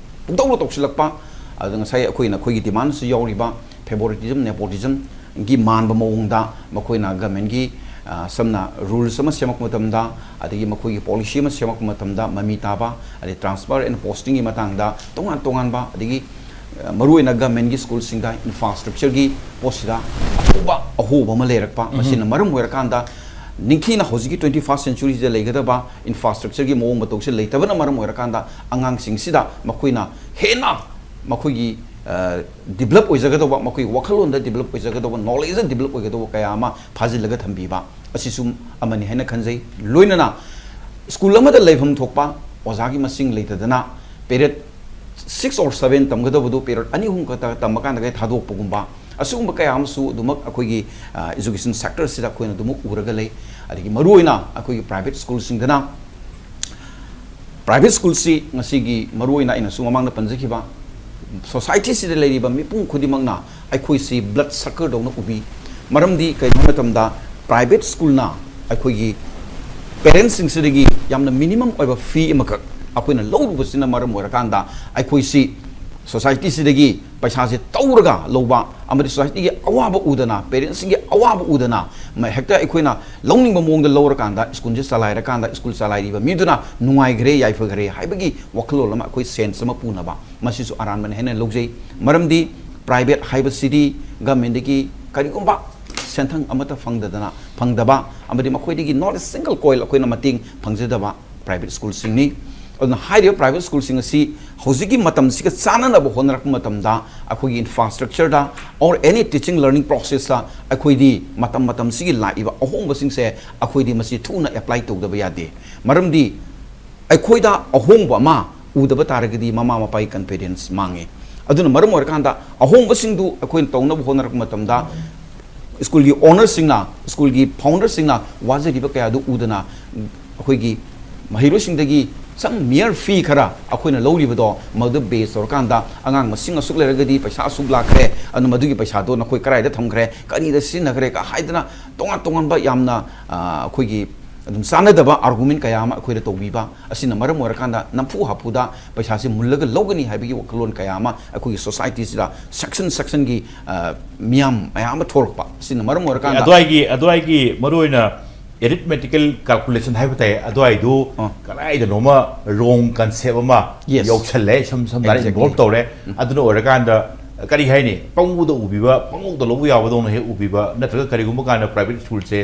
ꯄꯨꯡꯇꯧꯗ ꯇꯧꯁꯤꯜꯂꯛꯄ꯫ ꯑꯗ ꯉꯁꯥꯏ ꯑꯩꯈꯣꯏꯅ ꯑꯩꯈꯣꯏꯒꯤ ꯗꯤꯃꯥꯟꯗꯁꯨ ꯌꯥꯎꯔꯤꯕ ꯐꯦꯕꯣꯔꯤꯇꯤꯖꯝ, ꯅꯦꯄꯣꯇꯤꯖꯝꯒꯤ ꯃꯥꯟꯕ ꯃꯑꯣꯡꯗ ꯃꯈꯣꯏꯅ ꯒꯃꯦꯟꯒꯤ, ꯑ, ꯁꯝꯅ ꯔꯨꯜꯁ ꯑꯃ ꯁꯦꯝꯃꯛꯄ ꯃꯇꯝꯗ, ꯑꯗꯒꯤ ꯃꯈꯣꯏꯒꯤ ꯄꯣꯂꯤꯁꯤ ꯑꯃ ꯁꯦꯝꯃꯛꯄ ꯃꯇꯝꯗ ꯃꯃꯤ ꯇꯥꯕ, ꯑꯗꯩ ꯇ꯭ꯔꯥꯟꯁꯐꯔ ꯑꯦꯟ ꯄꯣꯁꯇꯤꯡꯒꯤ ꯃꯇꯥꯡꯗ ꯇꯣꯉꯥꯟ ꯇꯣꯉꯥꯟꯕ, ꯑꯗꯒꯤ, ꯑ, ꯃꯔꯨꯑꯣꯏꯅ ꯒꯃꯦꯟꯒꯤ ꯁ꯭ꯀꯨꯜꯁꯤꯡꯗ ꯏꯟꯐ꯭ꯔꯥꯁ꯭ꯇ꯭ꯔꯛꯆꯔꯒꯤ ꯄꯣꯠꯁꯤꯗ ꯑꯍꯣꯕ, ꯑꯍꯣꯕ ꯑꯃ ꯂꯩꯔꯛꯄ, ꯃꯁꯤꯅ ꯃꯔꯝ ꯑꯣꯏꯔꯀꯥꯟꯗ ꯅꯤꯡꯊꯤꯅ ꯍꯧꯖꯤꯛꯀꯤ twenty first centuryꯁꯤꯗ ꯂꯩꯒꯗꯕ ꯏꯟꯐ꯭ꯔꯥꯁ꯭ꯇ꯭ꯔꯛꯆꯔꯒꯤ ꯃꯑꯣꯡ ꯃꯇꯧꯁꯦ ꯂꯩꯇꯕꯅ ꯃꯔꯝ ꯑꯣꯏꯔꯀꯥꯟꯗ ꯑꯉꯥꯡꯁꯤꯡꯁꯤꯗ ꯃꯈꯣꯏꯅ ꯍꯦꯟꯅ ꯃꯈꯣꯏꯒꯤ, ꯑ, ꯗꯤꯕꯂꯞ ꯑꯣꯏꯖꯒꯗꯧꯕ, ꯃꯈꯣꯏꯒꯤ ꯋꯥꯈꯜꯂꯣꯟꯗ ꯗꯤꯕꯂꯞ ꯑꯣꯏꯖꯒꯗꯧꯕ, ꯅꯣꯂꯦꯖꯇ ꯗꯤꯕꯂꯞ ꯑꯣꯏꯒꯗꯧꯕ ꯀꯌꯥ ꯑꯃ ꯐꯥꯖꯤꯜꯂꯒ ꯊꯝꯕꯤꯕ ꯑꯁꯤꯁꯨ ꯑꯃꯅꯤ ꯍꯥꯏꯅ ꯈꯟꯖꯩ꯫ ꯂꯣꯏꯅꯅ ꯁ꯭ꯀꯨꯜ ꯑꯃꯗ ꯂꯩꯐꯝ ꯊꯣꯛꯄ ꯑꯣꯖꯥꯒꯤ ꯃꯁꯤꯡ ꯂꯩꯇꯗꯅ period six or seven ꯇꯝꯒꯗꯕꯗꯨ period ꯑꯅꯤ ꯑꯍꯨꯝ ꯈꯛꯇ ꯇꯝꯃꯀꯥꯟꯗ ꯊꯥꯗꯣꯛꯄꯒꯨꯝꯕ, ꯑꯁꯤꯒꯨꯝꯕ ꯀꯌꯥ ꯑꯃꯁꯨ ꯑꯗꯨꯃꯛ ꯑꯩꯈꯣꯏꯒꯤ education sector ꯁꯤꯗ ꯑꯩꯈꯣꯏꯅ ꯑꯗꯨꯃꯛ ꯎꯔꯒ ꯂꯩ꯫ ꯑꯗꯒꯤ ꯃꯔꯨꯑꯣꯏꯅ ꯑꯩꯈꯣꯏꯒꯤ private school ꯁꯤꯡꯗꯅ, private school ꯁꯤ ꯉꯁꯤꯒꯤ ꯃꯔꯨꯑꯣꯏꯅ ꯑꯩꯅꯁꯨ ꯃꯃꯥꯡꯗ ꯄꯟꯖꯈꯤꯕ society ꯁꯤꯗ ꯂꯩꯔꯤꯕ ꯃꯤꯄꯨꯝ ꯈꯨꯗꯤꯡꯃꯛꯅ ꯑꯩꯈꯣꯏꯁꯤ blood sucker ꯗꯧꯅ ꯎꯕꯤ꯫ ꯃꯔꯝꯗꯤ ꯀꯩꯒꯤꯅꯣ ꯍꯥꯏꯕ ꯃꯇꯝꯗ private school ꯅ ꯑꯩꯈꯣꯏꯒꯤ parents ꯁꯤꯡꯁꯤꯗꯒꯤ ꯌꯥꯝꯅ minimum ꯑꯣꯏꯕ fee ꯑꯃꯈꯛ ꯑꯩꯈꯣꯏꯅ ꯂꯧꯔꯨꯕꯁꯤꯅ ꯃꯔꯝ ꯑꯣꯏꯔꯀꯥꯟꯗ ꯑꯩꯈꯣꯏꯁꯤ society ꯁꯤꯗꯒꯤ ꯄꯩꯁꯥꯁꯦ ꯇꯧꯔꯒ ꯂꯧꯕ ꯑꯃꯗꯤ society ꯒꯤ ꯑꯋꯥꯕ ꯎꯗꯅ, parents ꯁꯤꯡꯒꯤ ꯑꯋꯥꯕ ꯎꯗꯅ ꯃ-, ꯍꯦꯛꯇ ꯑꯩꯈꯣꯏꯅ ꯂꯧꯅꯤꯡꯕ ꯃꯑꯣꯡꯗ ꯂꯧꯔꯀꯥꯟꯗ school ꯁꯦ ꯆꯂꯥꯏꯔꯀꯥꯟꯗ school ꯆꯂꯥꯏꯔꯤꯕ ꯃꯤꯗꯨꯅ ꯅꯨꯡꯉꯥꯏꯈ꯭ꯔꯦ, ꯌꯥꯏꯐꯈ꯭ꯔꯦ ꯍꯥꯏꯕꯒꯤ ꯋꯥꯈꯜꯂꯣꯟ ꯑꯃ ꯑꯩꯈꯣꯏ sense ꯑꯃ ꯄꯨꯅꯕ, ꯃꯁꯤꯁꯨ ꯑꯔꯥꯟꯕꯅꯤ ꯍꯥꯏꯅ ꯂꯧꯖꯩ꯫ ꯃꯔꯝꯗꯤ private ꯍꯥꯏꯕꯁꯤꯗꯤ government ꯇꯒꯤ ꯀꯔꯤꯒꯨꯝꯕ ꯁꯦꯟꯊꯪ ꯑꯃꯠꯇ ꯐꯪꯗꯗꯅ, ꯐꯪꯗꯕ ꯑꯃꯗꯤ ꯃꯈꯣꯏꯗꯒꯤ not a single koil ꯑꯩꯈꯣꯏꯅ ꯃꯇꯦꯡ ꯐꯪꯖꯗꯕ private school ꯁꯤꯡꯅꯤ꯫ ꯑꯗꯨꯅ ꯍꯥꯏꯔꯤꯕ private school ꯁꯤꯡ ꯑꯁꯤ ꯍꯧꯖꯤꯛꯀꯤ ꯃꯇꯝꯁꯤꯒ ꯆꯥꯟꯅꯅꯕ ꯍꯣꯠꯅꯔꯛꯄ ꯃꯇꯝꯗ ꯑꯩꯈꯣꯏꯒꯤ infrastructure the or any teaching learning process ꯇ ꯑꯩꯈꯣꯏꯗꯤ ꯃꯇꯝ ꯃꯇꯝꯁꯤꯒꯤ ꯂꯥꯛꯏꯕ ꯑꯍꯣꯡꯕꯁꯤꯡꯁꯦ ꯑꯩꯈꯣꯏꯗꯤ ꯃꯁꯤ ꯊꯨꯅ apply ꯇꯧꯗꯕ ꯌꯥꯗꯦ꯫ ꯃꯔꯝꯗꯤ ꯑꯩꯈꯣꯏꯗ ꯑꯍꯣꯡꯕ ꯑꯃ ꯎꯗꯕ ꯇꯥꯔꯒꯗꯤ ꯃꯃꯥ ꯃꯄꯥꯒꯤ confidence ꯃꯥꯡꯉꯤ꯫ ꯑꯗꯨꯅ ꯃꯔꯝ ꯑꯣꯏꯔꯀꯥꯟꯗ ꯑꯍꯣꯡꯕꯁꯤꯡꯗꯨ ꯑꯩꯈꯣꯏꯅ ꯇꯧꯅꯕ ꯍꯣꯠꯅꯔꯛꯄ ꯃꯇꯝꯗ school ꯒꯤ owner ꯁꯤꯡꯅ, school ꯒꯤ founder ꯁꯤꯡꯅ ꯋꯥꯖꯔꯤꯕ ꯀꯌꯥꯗꯨ ꯎꯗꯅ ꯑꯩꯈꯣꯏꯒꯤ ꯃꯍꯩꯔꯣꯏꯁꯤꯡꯗꯒꯤ some mere fee ꯈꯔ ꯑꯩꯈꯣꯏꯅ ꯂꯧꯔꯤꯕꯗꯣ, ꯃꯗꯨ base ꯇꯧꯔꯀꯥꯟꯗ ꯑꯉꯥꯡ ꯃꯁꯤꯡ ꯑꯁꯨꯛ ꯂꯩꯔꯒꯗꯤ ꯄꯩꯁꯥ ꯑꯁꯨꯛ ꯂꯥꯛꯈ꯭ꯔꯦ, ꯑꯗꯨꯅ ꯃꯗꯨꯒꯤ ꯄꯩꯁꯥꯗꯣ ꯅꯈꯣꯏ ꯀꯗꯥꯏꯗ ꯊꯝꯈ꯭ꯔꯦ, ꯀꯔꯤꯗ ꯁꯤꯖꯤꯟꯅꯈ꯭ꯔꯦ ꯀ ꯍꯥꯏꯗꯅ ꯇꯣꯉꯥꯟ ꯇꯣꯉꯥꯟꯕ ꯌꯥꯝꯅ, ꯑ, ꯑꯩꯈꯣꯏꯒꯤ ꯑꯗꯨꯝ ꯆꯥꯟꯅꯗꯕ argument ꯀꯌꯥ ꯑꯃ ꯑꯩꯈꯣꯏꯗ ꯇꯧꯕꯤꯕ ꯑꯁꯤꯅ ꯃꯔꯝ ꯑꯣꯏꯔꯀꯥꯟꯗ ꯅꯝꯐꯨ ꯍꯥꯐꯨꯗ ꯄꯩꯁꯥꯁꯤ ꯃꯨꯜꯂꯒ ꯂꯧꯒꯅꯤ ꯍꯥꯏꯕꯒꯤ ꯋꯥꯈꯜꯂꯣꯟ ꯀꯌꯥ ꯑꯃ ꯑꯩꯈꯣꯏꯒꯤ society ꯁꯤꯗ section section ꯒꯤ, ꯑ, ꯃꯤꯌꯥꯝ ꯃꯌꯥꯝ ꯑꯃ ꯊꯣꯛꯂꯛꯄ ꯑꯁꯤꯅ ꯃꯔꯝ ꯑꯣꯏꯔꯀꯥꯟꯗ ꯑꯗꯨꯋꯥꯏꯒꯤ, ꯑꯗꯨꯋꯥꯏꯒꯤ ꯃꯔꯨꯑꯣꯏꯅ arithmetical calculation ꯍꯥꯏꯕ ꯇꯥꯏ, ꯑꯗꯨꯋꯥꯏꯗꯨ ꯑ꯫ ꯀꯗꯥꯏꯗꯅꯣꯃ wrong concept ꯑꯃ Yes. ꯌꯥꯎꯁꯜꯂꯦ, ꯏꯁꯝ ꯁꯝꯅ ꯍꯥꯏꯔ Exactly. involve ꯇꯧꯔꯦ꯫ ꯎꯝ꯫ ꯑꯗꯨꯅ ꯑꯣꯏꯔꯀꯥꯟꯗ ꯀꯔꯤ ꯍꯥꯏꯅꯤ, ꯄꯪꯎꯗ ꯎꯕꯤꯕ, ꯄꯪꯎꯗ ꯂꯧꯕ ꯌꯥꯕꯗꯧꯅ ꯍꯦꯛ ꯎꯕꯤꯕ, ꯅꯠꯇ꯭ꯔꯒ ꯀꯔꯤꯒꯨꯝꯕ ꯀꯥꯟꯗ private school ꯁꯦ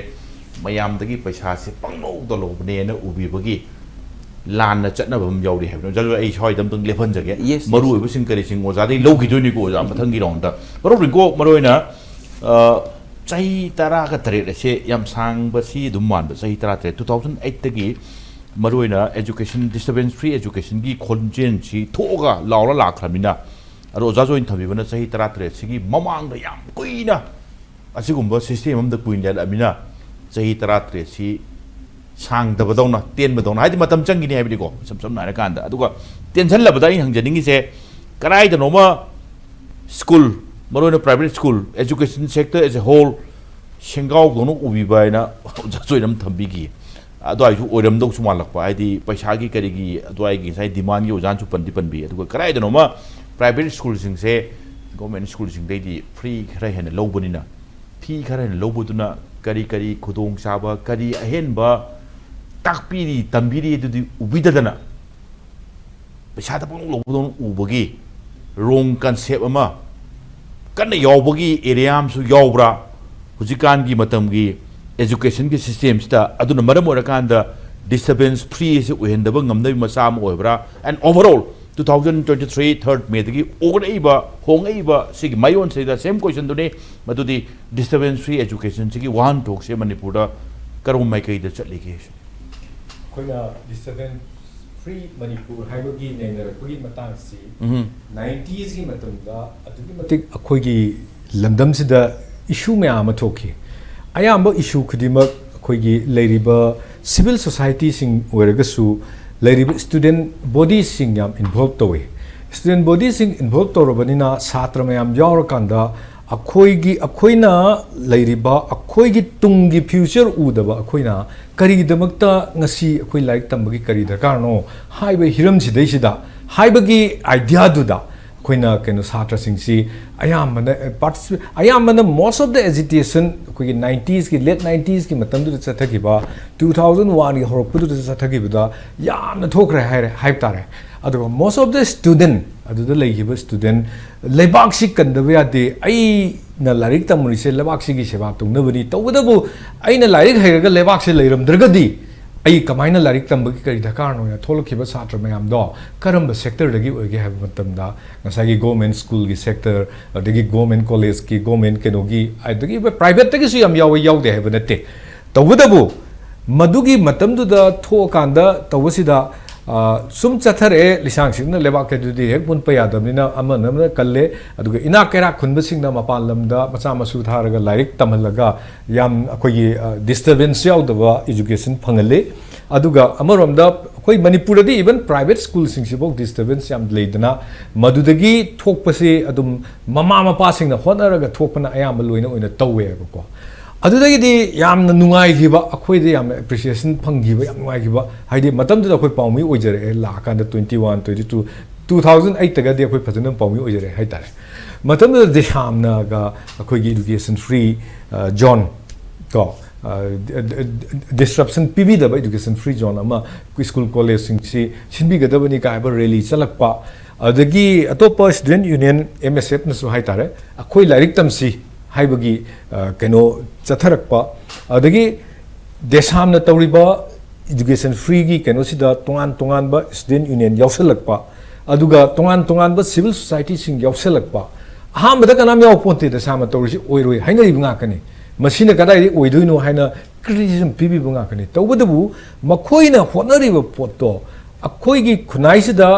ꯃꯌꯥꯝꯗꯒꯤ ꯄꯩꯁꯥꯁꯦ ꯄꯪꯂꯧꯗ ꯂꯧꯕꯅꯦꯅ ꯎꯕꯤꯕꯒꯤ ꯂꯥꯟꯅ ꯆꯠꯅꯕ ꯑꯃ ꯌꯥꯎꯔꯤ ꯍꯥꯏꯕꯅꯤ꯫ ꯑꯣꯖꯥ, ꯑꯩ ꯁ꯭ꯋꯥꯏꯗ ꯑꯝꯇꯪ ꯂꯦꯞꯍꯟꯖꯒꯦ꯫ Yes, yes. ꯃꯔꯨ ꯑꯣꯏꯕꯁꯤꯡ ꯀꯔꯤꯁꯤꯡ ꯑꯣꯖꯥꯗꯒꯤ ꯂꯧꯈꯤꯗꯣꯏꯅꯤꯀꯣ, ꯑꯣꯖꯥ, ꯃꯊꯪꯒꯤ round ꯗ꯫ ꯃꯔꯨꯞ ꯔꯤꯡꯀꯣ, ꯃꯔꯨ ꯑꯣꯏꯅ, ꯑ, ꯆꯍꯤ ꯇꯔꯥꯒ ꯇꯔꯦꯠ ꯑꯁꯦ ꯌꯥꯝ ꯁꯥꯡꯕꯁꯤ ꯑꯗꯨꯝ ꯃꯥꯟꯕ, ꯆꯍꯤ ꯇꯔꯥꯇꯔꯦꯠ, two thousand eight ꯇꯒꯤ ꯃꯔꯨꯑꯣꯏꯅ education, disturbance free educationꯒꯤ ꯈꯣꯟꯖꯦꯜꯁꯤ ꯊꯣꯛꯑꯒ ꯂꯥꯎꯔ ꯂꯥꯛꯈ꯭ꯔꯕꯅꯤꯅ, ꯑꯗꯣ ꯑꯣꯖꯥ ꯖꯣꯏꯟ ꯊꯝꯕꯤꯕꯅ ꯆꯍꯤ ꯇꯔꯥꯇꯔꯦꯠꯁꯤꯒꯤ ꯃꯃꯥꯡꯗ ꯌꯥꯝ ꯀꯨꯏꯅ ꯑꯁꯤꯒꯨꯝꯕ system ꯑꯃꯗ ꯀꯨꯏꯅ ꯂꯩꯔꯛꯑꯃꯤꯅ, ꯆꯍꯤ ꯇꯔꯥꯇꯔꯦꯠꯁꯤ ꯁꯥꯡꯗꯕꯗꯧꯅ, ꯇꯦꯟꯕꯗꯧꯅ, ꯍꯥꯏꯗꯤ ꯃꯇꯝ ꯆꯪꯈꯤꯅꯤ ꯍꯥꯏꯕꯅꯤꯀꯣ, ꯏꯁꯝ ꯁꯝꯅ ꯍꯥꯏꯔꯀꯥꯟꯗ꯫ ꯑꯗꯨꯒ ꯇꯦꯟꯁꯜꯂꯕꯗ ꯑꯩꯅ ꯍꯪꯖꯅꯤꯡꯉꯤꯁꯦ, ꯀꯗꯥꯏꯗꯅꯣꯃ school, ꯃꯔꯨꯑꯣꯏꯅ private school, education sector as a whole, ꯁꯦꯡꯒꯥꯎꯗꯧꯅ ꯎꯕꯤꯕ ꯍꯥꯏꯅ ꯑꯣꯖꯥ ꯆꯣꯏꯅꯝ ꯊꯝꯕꯤꯈꯤ꯫ ꯑꯗꯨꯋꯥꯏꯁꯨ ꯑꯣꯏꯔꯝꯗꯧꯁꯨ ꯃꯥꯜꯂꯛꯄ, ꯍꯥꯏꯗꯤ ꯄꯩꯁꯥꯒꯤ ꯀꯔꯤꯒꯤ ꯑꯗꯨꯋꯥꯏꯒꯤ ꯉꯁꯥꯏ demandꯒꯤ ꯑꯣꯖꯥꯅꯁꯨ ꯄꯟꯗꯤ ꯄꯟꯕꯤ꯫ ꯑꯗꯨꯒ ꯀꯗꯥꯏꯗꯅꯣꯃ private schoolꯁꯤꯡꯁꯦ government schoolꯁꯤꯡꯗꯩꯗꯤ free ꯈꯔ ꯍꯦꯟꯅ ꯂꯧꯕꯅꯤꯅ, fee ꯈꯔ ꯍꯦꯟꯅ ꯂꯧꯕꯗꯨꯅ ꯀꯔꯤ ꯀꯔꯤ ꯈꯨꯗꯣꯡꯆꯥꯕ, ꯀꯔꯤ ꯑꯍꯦꯟꯕ ꯇꯥꯛꯄꯤꯔꯤ, ꯇꯝꯕꯤꯔꯤ ꯑꯗꯨꯗꯤ ꯎꯕꯤꯗꯗꯅ, ꯄꯩꯁꯥꯗ ꯄꯪꯂꯧ ꯂꯧꯕꯗꯧꯅ ꯎꯕꯒꯤ wrong concept ꯑꯃ ꯀꯟꯅ ꯌꯥꯎꯕꯒꯤ area ꯑꯃꯁꯨ ꯌꯥꯎꯕ꯭ꯔꯥ? ꯍꯧꯖꯤꯛꯀꯥꯟꯒꯤ ꯃꯇꯝꯒꯤ educationꯒꯤ systemꯁꯤꯗ ꯑꯗꯨꯅ ꯃꯔꯝ ꯑꯣꯏꯔꯀꯥꯟꯗ disturbance free ꯑꯁꯤ ꯑꯣꯏꯍꯟꯗꯕ ꯉꯝꯗꯕꯒꯤ ꯃꯆꯥꯛ ꯑꯃ ꯑꯣꯏꯕ꯭ꯔꯥ? And overall, two thousand twenty three third Mayꯗꯒꯤ ꯑꯣꯔꯛꯏꯕ, ꯍꯣꯡꯉꯛꯏꯕ ꯁꯤꯒꯤ ꯃꯥꯏꯑꯣꯟꯁꯤꯗ same questionꯗꯨꯅꯤ, ꯃꯗꯨꯗꯤ disturbance free educationꯁꯤꯒꯤ ꯋꯥꯍꯟꯊꯣꯛꯁꯦ ꯃꯅꯤꯄꯨꯔꯗ ꯀꯔꯝꯕ ꯃꯥꯏꯀꯩꯗ ꯆꯠꯂꯤꯒꯦ? ꯑꯩꯈꯣꯏꯅ disturbance free ꯃꯅꯤꯄꯨꯔ ꯍꯥꯏꯕꯒꯤ ꯅꯩꯅꯔꯛꯄꯒꯤ ꯃꯇꯥꯡꯁꯤ ꯎꯝ꯫ ninetiesꯀꯤ ꯃꯇꯝꯗ ꯑꯗꯨꯛꯀꯤ ꯃꯇꯤꯛ ꯑꯩꯈꯣꯏꯒꯤ ꯂꯝꯗꯝꯁꯤꯗ issue ꯃꯌꯥꯝ ꯑꯃ ꯊꯣꯛꯈꯤ꯫ ꯑꯌꯥꯝꯕ issue ꯈꯨꯗꯤꯡꯃꯛ ꯑꯩꯈꯣꯏꯒꯤ ꯂꯩꯔꯤꯕ civil societyꯁꯤꯡ ꯑꯣꯏꯔꯒꯁꯨ, ꯂꯩꯔꯤꯕ student bodyꯁꯤꯡ ꯌꯥꯝ involve ꯇꯧꯏ꯫ Student bodyꯁꯤꯡ involve ꯇꯧꯔꯕꯅꯤꯅ, ꯁꯥꯇ꯭ꯔ ꯃꯌꯥꯝ ꯌꯥꯎꯔꯀꯥꯟꯗ ꯑꯩꯈꯣꯏꯒꯤ, ꯑꯩꯈꯣꯏꯅ ꯂꯩꯔꯤꯕ ꯑꯩꯈꯣꯏꯒꯤ ꯇꯨꯡꯒꯤ future ꯎꯗꯕ ꯑꯩꯈꯣꯏꯅ ꯀꯔꯤꯒꯤꯗꯃꯛꯇ ꯉꯁꯤ ꯑꯩꯈꯣꯏ ꯂꯥꯏꯔꯤꯛ ꯇꯝꯕꯒꯤ ꯀꯔꯤ ꯗꯔꯀꯥꯔꯅꯣ ꯍꯥꯏꯕ ꯍꯤꯔꯝꯁꯤꯗꯩꯁꯤꯗ, ꯍꯥꯏꯕꯒꯤ ideaꯗꯨꯗ ꯑꯩꯈꯣꯏꯅ, ꯀꯩꯅꯣ, ꯁꯥꯇ꯭ꯔꯁꯤꯡꯁꯤ ꯑꯌꯥꯝꯕꯅ, ꯑꯦ, participate, ꯑꯌꯥꯝꯕꯅ most of the agitation ꯑꯩꯈꯣꯏꯒꯤ ninetiesꯀꯤ, late ninetiesꯀꯤ ꯃꯇꯝꯗꯨꯗ ꯆꯠꯊꯈꯤꯕ, two thousand oneꯒꯤ ꯍꯧꯔꯛꯄꯗꯨꯗ ꯆꯠꯊꯈꯤꯕꯗ ꯌꯥꯝꯅ ꯊꯣꯛꯈ꯭ꯔꯦ ꯍꯥꯏꯔꯦ, ꯍꯥꯏꯕ ꯇꯥꯔꯦ꯫ ꯑꯗꯨꯒ most of the student, ꯑꯗꯨꯗ ꯂꯩꯈꯤꯕ student, ꯂꯩꯕꯥꯛꯁꯤ ꯀꯟꯗꯕ ꯌꯥꯗꯦ, ꯑꯩꯅ ꯂꯥꯏꯔꯤꯛ ꯇꯝꯃꯨꯔꯤꯁꯦ ꯂꯩꯕꯥꯛꯁꯤꯒꯤ ꯁꯦꯕꯥ ꯇꯧꯅꯕꯅꯤ, ꯇꯧꯕꯇꯕꯨ ꯑꯩꯅ ꯂꯥꯏꯔꯤꯛ ꯍꯩꯔꯒ ꯂꯩꯕꯥꯛꯁꯦ ꯂꯩꯔꯝꯗ꯭ꯔꯒꯗꯤ ꯑꯩ ꯀꯃꯥꯏꯅ ꯂꯥꯏꯔꯤꯛ ꯇꯝꯕꯒꯤ ꯀꯔꯤ ꯗꯔꯀꯥꯔꯅꯣ ꯍꯥꯏꯅ ꯊꯣꯛꯂꯛꯈꯤꯕ ꯁꯥꯇ꯭ꯔ ꯃꯌꯥꯝꯗꯣ ꯀꯔꯝꯕ sectorꯗꯒꯤ ꯑꯣꯏꯒꯦ ꯍꯥꯏꯕ ꯃꯇꯝꯗ, ꯉꯁꯥꯏꯒꯤ government schoolꯒꯤ sector, ꯑꯗꯒꯤ government collegeꯀꯤ, government ꯀꯩꯅꯣꯒꯤ, ꯑꯗꯒꯤ privateꯇꯒꯤꯁꯨ ꯌꯥꯝ ꯌꯥꯎꯋꯦ, ꯌꯥꯎꯗꯦ ꯍꯥꯏꯕ ꯅꯠꯇꯦ꯫ ꯇꯧꯕꯇꯕꯨ ꯃꯗꯨꯒꯤ ꯃꯇꯝꯗꯨꯗ ꯊꯣꯛꯑꯀꯥꯟꯗ ꯇꯧꯕꯁꯤꯗ, ꯑ, ꯁꯨꯝ ꯆꯠꯊꯔꯛꯑꯦ꯫ ꯂꯤꯁꯥꯡꯁꯤꯠꯅ ꯂꯩꯕꯥꯛ ꯀꯩꯗꯨꯗꯤ ꯍꯦꯛ ꯄꯨꯟꯕ ꯌꯥꯗꯕꯅꯤꯅ ꯑꯃꯅ ꯑꯃꯅ ꯀꯜꯂꯦ꯫ ꯑꯗꯨꯒ ꯏꯅꯥꯛ ꯀꯩꯔꯥꯛ ꯈꯨꯟꯕꯁꯤꯡꯅ ꯃꯄꯥꯟ ꯂꯝꯗ ꯃꯆꯥ ꯃꯁꯨ ꯊꯥꯔꯒ ꯂꯥꯏꯔꯤꯛ ꯇꯝꯍꯜꯂꯒ ꯌꯥꯝ ꯑꯩꯈꯣꯏꯒꯤ, ꯑ, disturbance ꯌꯥꯎꯗꯕ education ꯐꯪꯍꯜꯂꯤ꯫ ꯑꯗꯨꯒ ꯑꯃꯔꯣꯝꯗ ꯑꯩꯈꯣꯏ ꯃꯅꯤꯄꯨꯔꯗꯗꯤ even private schoolꯁꯤꯡꯁꯤꯐꯥꯎ disturbance ꯌꯥꯝ ꯂꯩꯗꯅ, ꯃꯗꯨꯗꯒꯤ ꯊꯣꯛꯄꯁꯤ ꯑꯗꯨꯝ ꯃꯃꯥ ꯃꯄꯥꯁꯤꯡꯅ ꯍꯣꯠꯅꯔꯒ ꯊꯣꯛꯄꯅ ꯑꯌꯥꯝꯕ ꯂꯣꯏꯅ ꯑꯣꯏꯅ ꯇꯧꯋꯦꯕꯀꯣ꯫ ꯑꯗꯨꯗꯒꯤꯗꯤ ꯌꯥꯝꯅ ꯅꯨꯡꯉꯥꯏꯈꯤꯕ, ꯑꯩꯈꯣꯏꯗ ꯌꯥꯝꯅ appreciation ꯐꯪꯈꯤꯕ, ꯌꯥꯝ ꯅꯨꯡꯉꯥꯏꯈꯤꯕ, ꯍꯥꯏꯗꯤ ꯃꯇꯝꯗꯨꯗ ꯑꯩꯈꯣꯏ ꯄꯥꯎꯃꯤ ꯑꯣꯏꯖꯔꯛꯑꯦ, ꯂꯥꯛꯑꯀꯥꯟꯗ twenty one, twenty two, two thousand eight ꯇꯒꯗꯤ ꯑꯩꯈꯣꯏ ꯐꯖꯅ ꯄꯥꯎꯃꯤ ꯑꯣꯏꯖꯔꯛꯑꯦ ꯍꯥꯏꯇꯥꯔꯦ꯫ ꯃꯇꯝꯗꯨꯗ ꯗꯦꯁꯥꯝꯅꯒ ꯑꯩꯈꯣꯏꯒꯤ education free, ꯑ, zone ꯀꯣ, ꯑ, ꯗ-, ꯗ-, disruption ꯄꯤꯕꯤꯗꯕ education free zone ꯑꯃ school collegeꯁꯤꯡꯁꯤ ꯁꯤꯟꯕꯤꯒꯗꯕꯅꯤ ꯀꯥꯏ ꯍꯥꯏꯕ rally ꯆꯠꯂꯛꯄ, ꯑꯗꯒꯤ ꯑꯇꯣꯞꯄ student union, MSFꯅꯁꯨ ꯍꯥꯏꯇꯥꯔꯦ, ꯑꯩꯈꯣꯏ ꯂꯥꯏꯔꯤꯛ ꯇꯝꯁꯤ ꯍꯥꯏꯕꯒꯤ, ꯑ, ꯀꯩꯅꯣ ꯆꯠꯊꯔꯛꯄ, ꯑꯗꯒꯤ ꯗꯦꯁꯥꯝꯅ ꯇꯧꯔꯤꯕ education freeꯒꯤ ꯀꯩꯅꯣꯁꯤꯗ ꯇꯣꯉꯥꯟ ꯇꯣꯉꯥꯟꯕ student union ꯌꯥꯎꯁꯜꯂꯛꯄ, ꯑꯗꯨꯒ ꯇꯣꯉꯥꯟ ꯇꯣꯉꯥꯟꯕ civil societyꯁꯤꯡ ꯌꯥꯎꯁꯜꯂꯛꯄ꯫ ꯑꯍꯥꯟꯕꯗ ꯀꯅꯥꯝ ꯌꯥꯎ ꯄꯣꯟꯇꯦ, ꯗꯦꯁꯥꯝꯅ ꯇꯧꯔꯤꯁꯤ ꯑꯣꯏꯔꯣꯏ ꯍꯥꯏꯅꯔꯤꯕ ꯉꯥꯛꯇꯅꯤ꯫ ꯃꯁꯤꯅ ꯀꯗꯥꯏꯗꯒꯤ ꯑꯣꯏꯗꯣꯏꯅꯣ ꯍꯥꯏꯅ criticism ꯄꯤꯕꯤꯕ ꯉꯥꯛꯇꯅꯤ꯫ ꯇꯧꯕꯇꯕꯨ ꯃꯈꯣꯏꯅ ꯍꯣꯠꯅꯔꯤꯕ ꯄꯣꯠꯇꯣ ꯑꯩꯈꯣꯏꯒꯤ ꯈꯨꯟꯅꯥꯏꯁꯤꯗ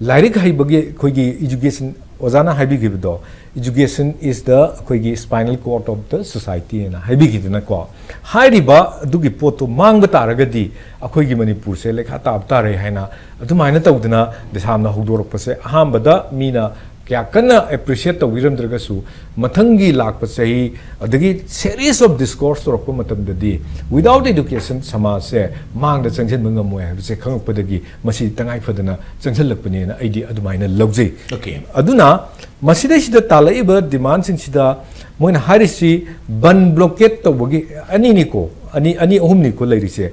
ꯂꯥꯏꯔꯤꯛ ꯍꯩꯕꯒꯤ ꯑꯩꯈꯣꯏꯒꯤ education, ꯑꯣꯖꯥꯅ ꯍꯥꯏꯕꯤꯈꯤꯕꯗꯣ, "Education is the ꯑꯩꯈꯣꯏꯒꯤ spinal cord of the society" ꯍꯥꯏꯅ ꯍꯥꯏꯕꯤꯈꯤꯗꯅꯀꯣ꯫ ꯍꯥꯏꯔꯤꯕ ꯑꯗꯨꯒꯤ ꯄꯣꯠꯇꯣ ꯃꯥꯡꯕ ꯇꯥꯔꯒꯗꯤ ꯑꯩꯈꯣꯏꯒꯤ ꯃꯅꯤꯄꯨꯔꯁꯦ ꯂꯩꯈꯥ ꯇꯥꯕ ꯇꯥꯔꯦ ꯍꯥꯏꯅ ꯑꯗꯨꯃꯥꯏꯅ ꯇꯧꯗꯅ ꯗꯦꯁꯥꯝꯅ ꯍꯧꯗꯣꯔꯛꯄꯁꯦ ꯑꯍꯥꯟꯕꯗ ꯃꯤꯅ ꯀꯌꯥ ꯀꯟꯅ appreciate ꯇꯧꯕꯤꯔꯝꯗ꯭ꯔꯒꯁꯨ, ꯃꯊꯪꯒꯤ ꯂꯥꯛꯄ ꯆꯍꯤ ꯑꯗꯒꯤ series of discourse ꯇꯧꯔꯛꯄ ꯃꯇꯝꯗꯗꯤ without education ꯁꯃꯥꯖꯁꯦ ꯃꯥꯡꯗ ꯆꯪꯁꯤꯟꯕ ꯉꯝꯃꯣꯏ ꯍꯥꯏꯕꯁꯦ ꯈꯪꯉꯛꯄꯗꯒꯤ ꯃꯁꯤ ꯇꯉꯥꯏ ꯐꯗꯅ ꯆꯪꯁꯤꯜꯂꯛꯄꯅꯦꯅ ꯑꯩꯗꯤ ꯑꯗꯨꯃꯥꯏꯅ ꯂꯧꯖꯩ꯫ Okay. ꯑꯗꯨꯅ ꯃꯁꯤꯗꯩꯁꯤꯗ ꯇꯥꯜꯂꯛꯏꯕ demandꯁꯤꯡꯁꯤꯗ ꯃꯣꯏꯅ ꯍꯥꯏꯔꯤꯁꯤ ꯕꯟ blockade ꯇꯧꯕꯒꯤ ꯑꯅꯤꯅꯤꯀꯣ, ꯑꯅꯤ, ꯑꯅꯤ ꯑꯍꯨꯝꯅꯤꯀꯣ ꯂꯩꯔꯤꯁꯦ꯫